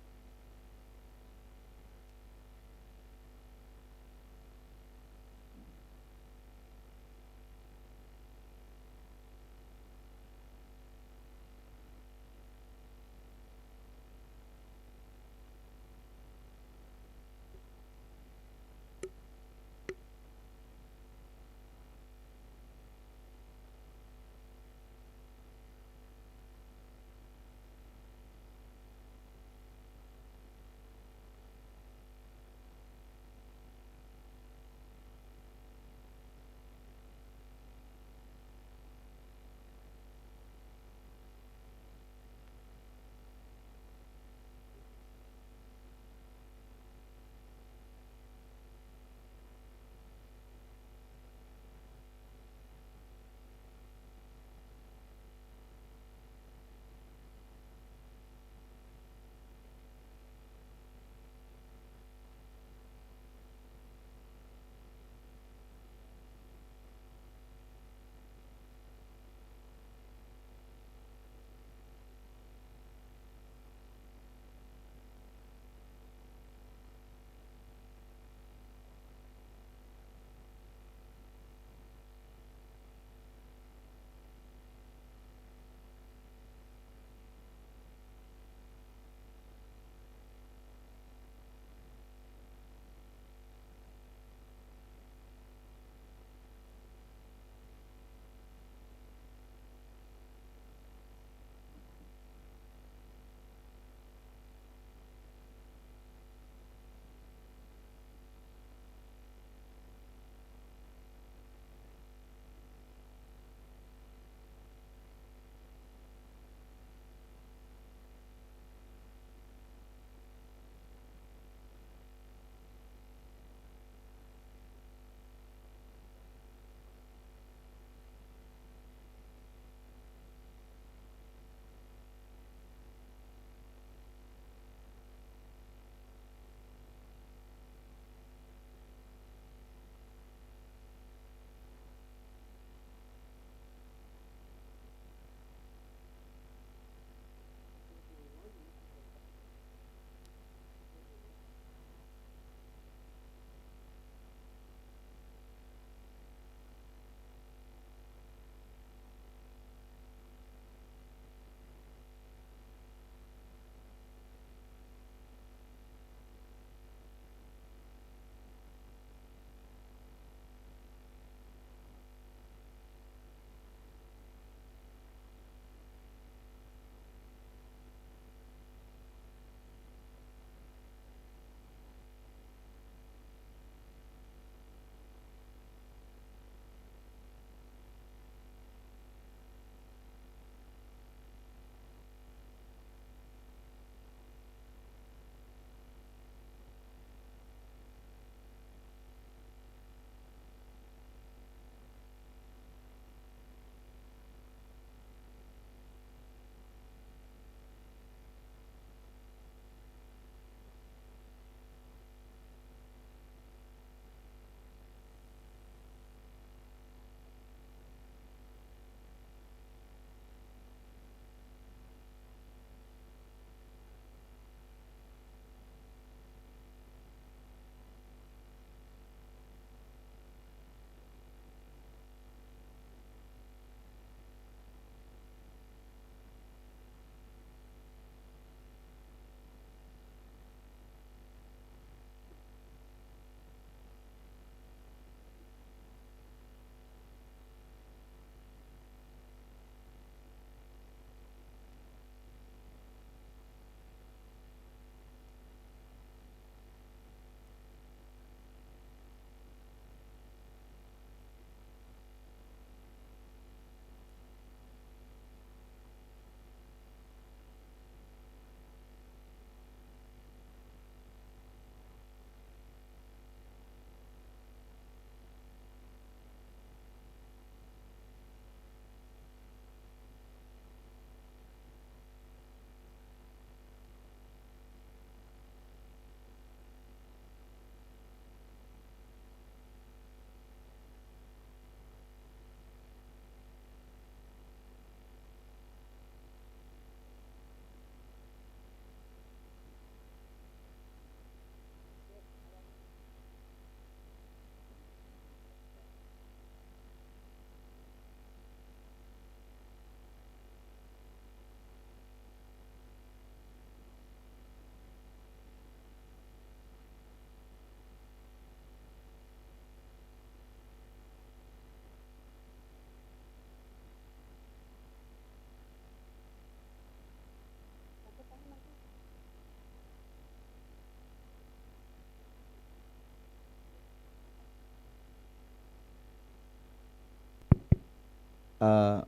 Eh,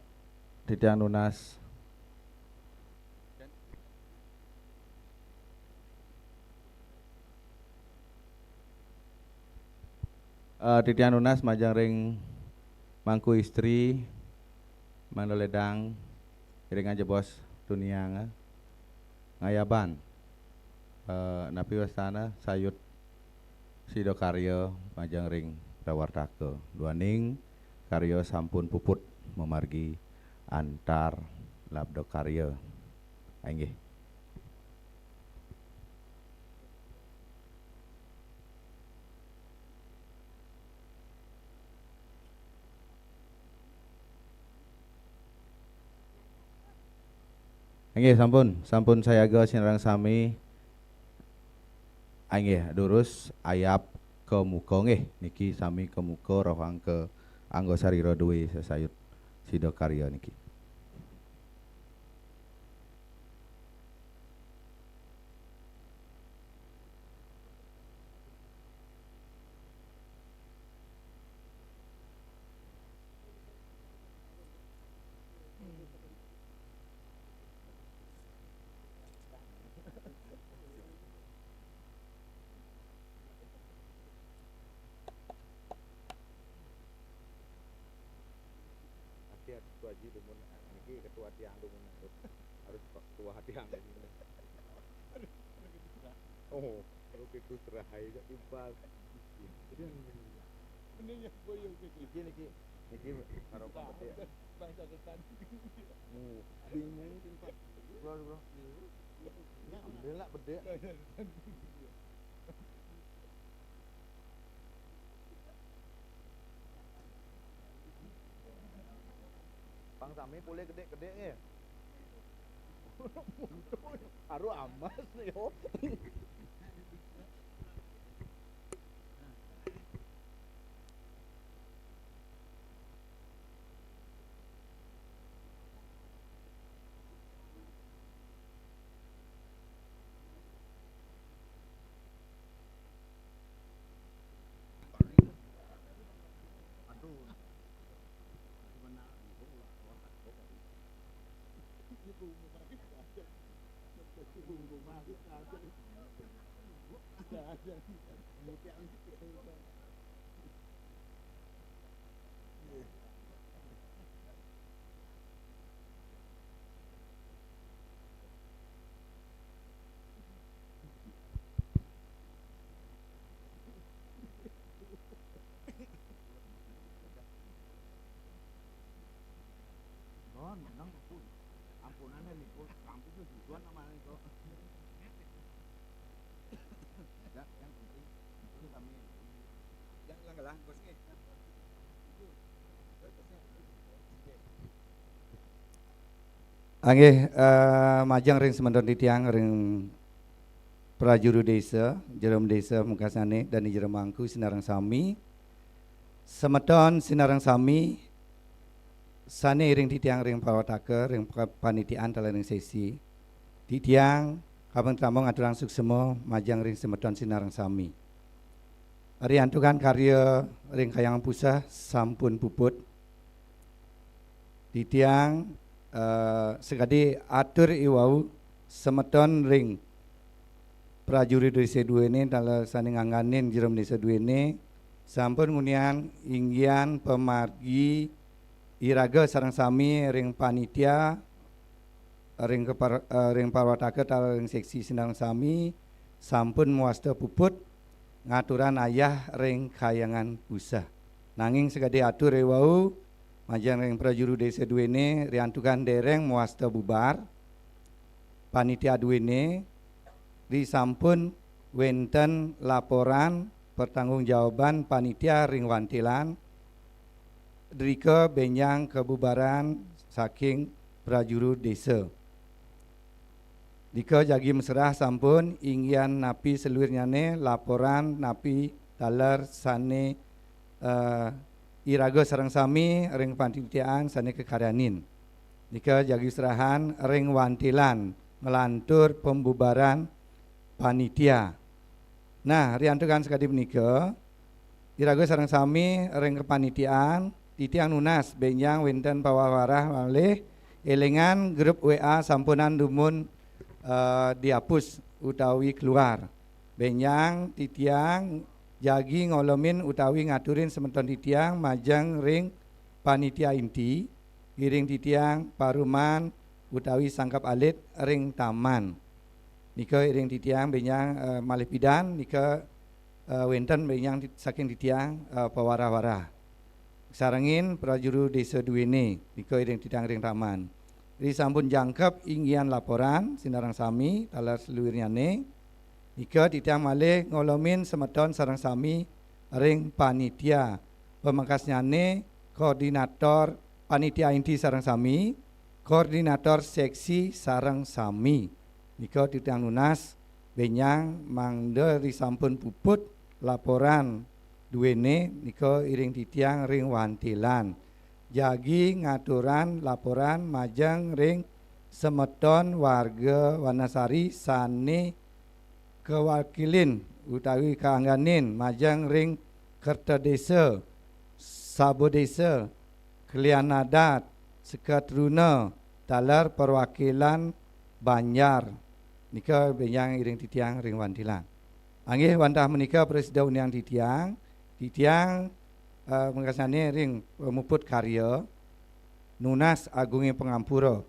titiang nunas. Eh, titiang nunas majeng ring Mangku Istri, Mangda Ledang, iring aja bos tuniang, eh, ngayaban. Eh, napi wastana sayut sida karya majeng ring prawartaka. Duaning karya sampun puput mamargi antar labda karya. Inggih. Inggih, sampun, sampun sayaga sinareng sami. Ah, inggih, durus ayap ka muka nggih. Niki sami ka muka rohang ka angga sarira duwe sesayut sida karya niki. Ati, ati, ketua haji dumun, niki ketua tiang dumun harus, harus ketua tiang dumun. Oh, oke, terus terakhir kok timpal. Niki, niki, niki karo kompeten. Bangsa ketan. Oh, bingung timpal. Bro, bro. Bela bedek. Pang sami pule gedek-gedek nggih. Aru amas yo. Don, nang pun. Ampunane niku, kampus wis susuan namane kok. Ya, yang penting itu sami. Yang lang-lang bos nggih. Anggih, eh, majeng ring semeton titiang ring prajuru desa, jero desa mungkasane, dane jero mangku sinareng sami. Semeton sinareng sami sane iring titiang ring pawataka, ring pa-, panitiaan taler ring sesi. Titiang kaping tama ngaturang suksema majeng ring semeton sinareng sami. Riantukan karya ring Kahyangan Puseh sampun puput. Titiang, eh, sakadi atur iwau semeton ring prajuru desa duene taler sane ngangganin jero desa duene sampun ngunian inggian pamargi iraga sareng sami ring panitia, ring kepar-, eh, ring pawataka taler ring seksi sinareng sami sampun mawasta puput ngaturang ayah ring Kahyangan Puseh. Nanging sakadi atur iwau majeng ring prajuru desa duene riantukan dereng mawasta bubar panitia duene, risampun wenten laporan pertanggungjawaban panitia ring wantilan, drika benjang kabubaran saking prajuru desa. Drika jagi maserah sampun inggian napi saluirnyane laporan napi taler sane, eh, iraga sareng sami ring panitiaan sane kakaryanin. Nika jagi serahan ring wantilan nglantur pembubaran panitia. Nah, riantukan sakadi punika, iraga sareng sami ring kapanitiaan titiang nunas, bénjang wénten pawarah-warah malih, élingan grup W A sampunang dumun, eh, dihapus utawi keluar. Bénjang titiang jagi ngolomin utawi ngaturin semeton titiang majeng ring panitia inti, iring titiang paruman utawi sangkep alit ring taman. Nika iring titiang bénjang, eh, malih pidan, nika, eh, wénten bénjang tit-, saking titiang, eh, pawarah-warah. Sarengin prajuru désa duéné, nika iring titiang ring taman. Ri sampun jangkep inggihan laporan sinareng sami taler saluirnyané, nika titiang malih ngolomin semeton sareng sami ring panitia. Pamekasnyané koordinator panitia inti sareng sami, koordinator seksi sareng sami. Nika titiang nunas bénjang mangda ri sampun puput laporan duéné nika iring titiang ring wantilan. Jagi ngaturang laporan majeng ring semeton warga Wanasari sané kawakilin utawi kaangganin majeng ring Kerta Désa, Saba Désa, Klian Adat, Sekaa Truna, taler perwakilan Banjar. Nika bénjang iring titiang ring wantilan. Inggih wantah menika prasida uningang titiang, titiang, eh, pamekasnyané ring pamuput karya, nunas agunging pangampura.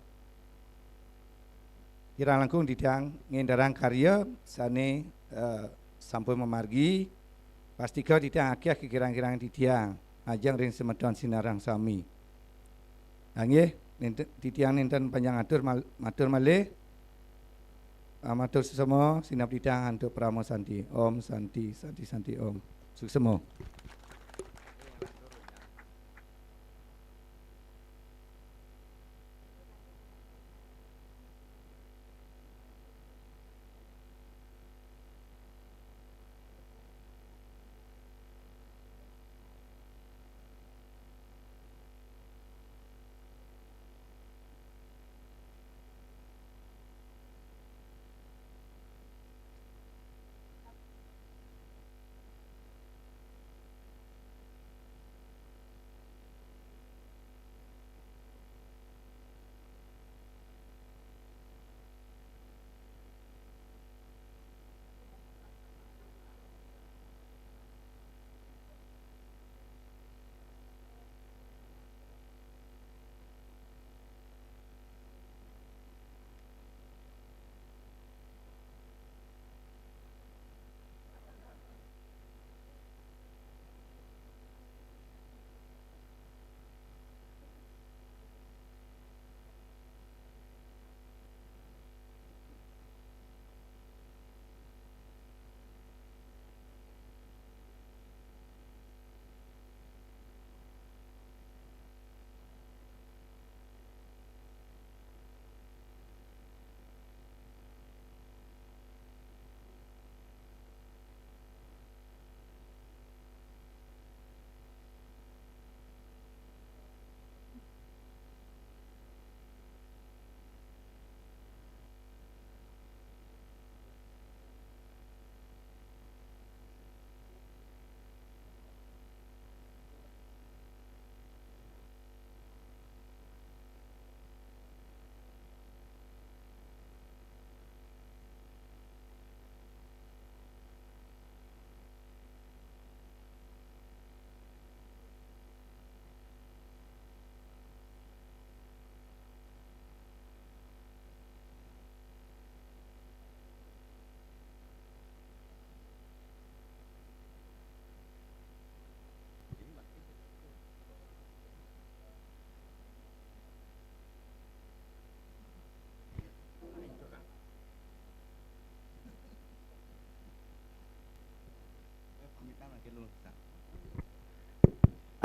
Kirang langkung titiang ngénterang karya sané, eh, sampun mamargi, pastika titiang akéh kakirang-kirang titiang, majeng ring semeton sinareng sami. Inggih, nénten, titiang nénten panjang atur mal-, matur malih. Ah, matur suksma, sineb titiang antuk parama santi. Om Santi, Santi, Santi, Om. Suksma.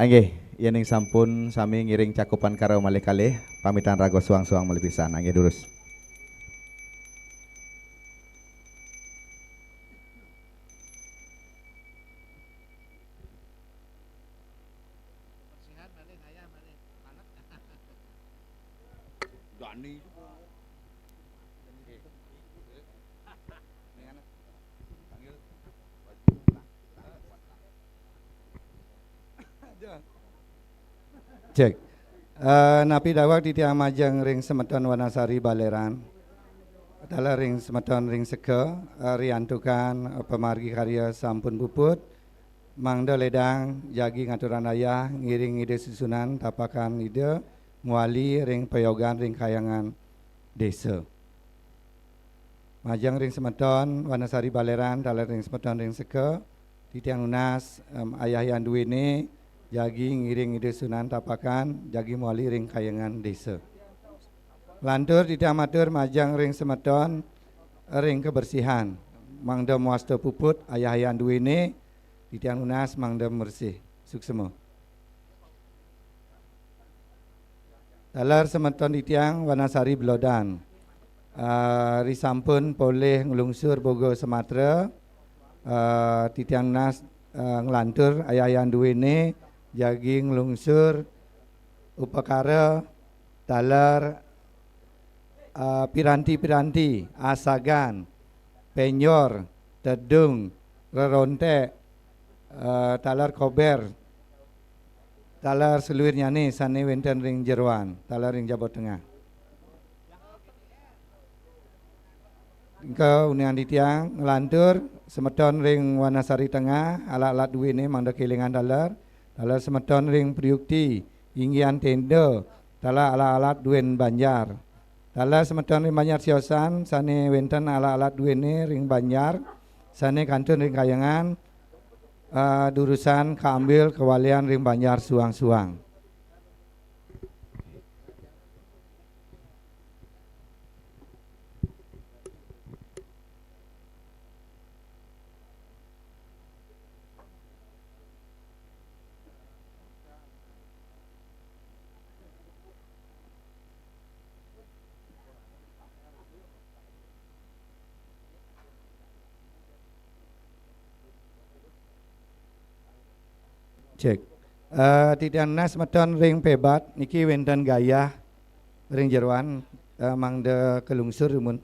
Inggih, yéning sampun sami ngiring cakupan karo malih kalih, pamitan raga suang-suang malih pisan. Inggih, durus. Dani. Aja. Cek. Eh, napi daweg titiang majeng ring semeton Wanasari Baleran. Taler ring semeton ring Seka, eh, riantukan, eh, pamargi karya sampun puput, mangda ledang jagi ngaturang ayah ngiring Ida susunan tapakan Ida mawali ring payogan ring kahyangan desa. Majeng ring semeton Wanasari Baleran, taler ring semeton ring Seka, titiang nunas, em, ayah-ayah duene jagi ngiring Ida susunan tapakan, jagi mawali ring kahyangan desa. Lantur titiang matur majeng ring semeton ring kebersihan, mangda mawasta puput ayah-ayah duene, titiang nunas mangda mresih. Suksma. Taler semeton titiang Wanasari Belodan. Eh, risampun polih nglungsur boga sematra, eh, titiang nunas, eh, nglantur ayah-ayah duene jagi nglungsur upakara taler, eh, piranti-piranti, asagan, penjor, tedung, rerontek, eh, taler kober, taler saluirnyane sane wenten ring jeroan, taler ring jaba tengah. Engka uningang titiang nglantur semeton ring Wanasari Tengah, alat-alat duene mangda kelingan taler, taler semeton ring Priukti, inggihan tenda, taler alat-alat duen banjar. Taler semeton ring Banjar Siosan, sane wenten alat-alat duene ring banjar, sane kantun ring kahyangan, eh, durusan kaambil kawalian ring banjar suang-suang. Cek. Eh, titiang nunas semeton ring Pebat niki wenten gayah ring jeroan, eh, mangda kalungsur dumun.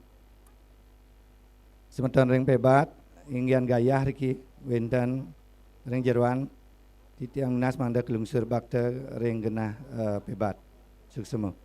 Semeton ring Pebat, inggihan gayah riki wenten ring jeroan, titiang nunas mangda kalungsur bakta ring genah, eh, Pebat. Suksma.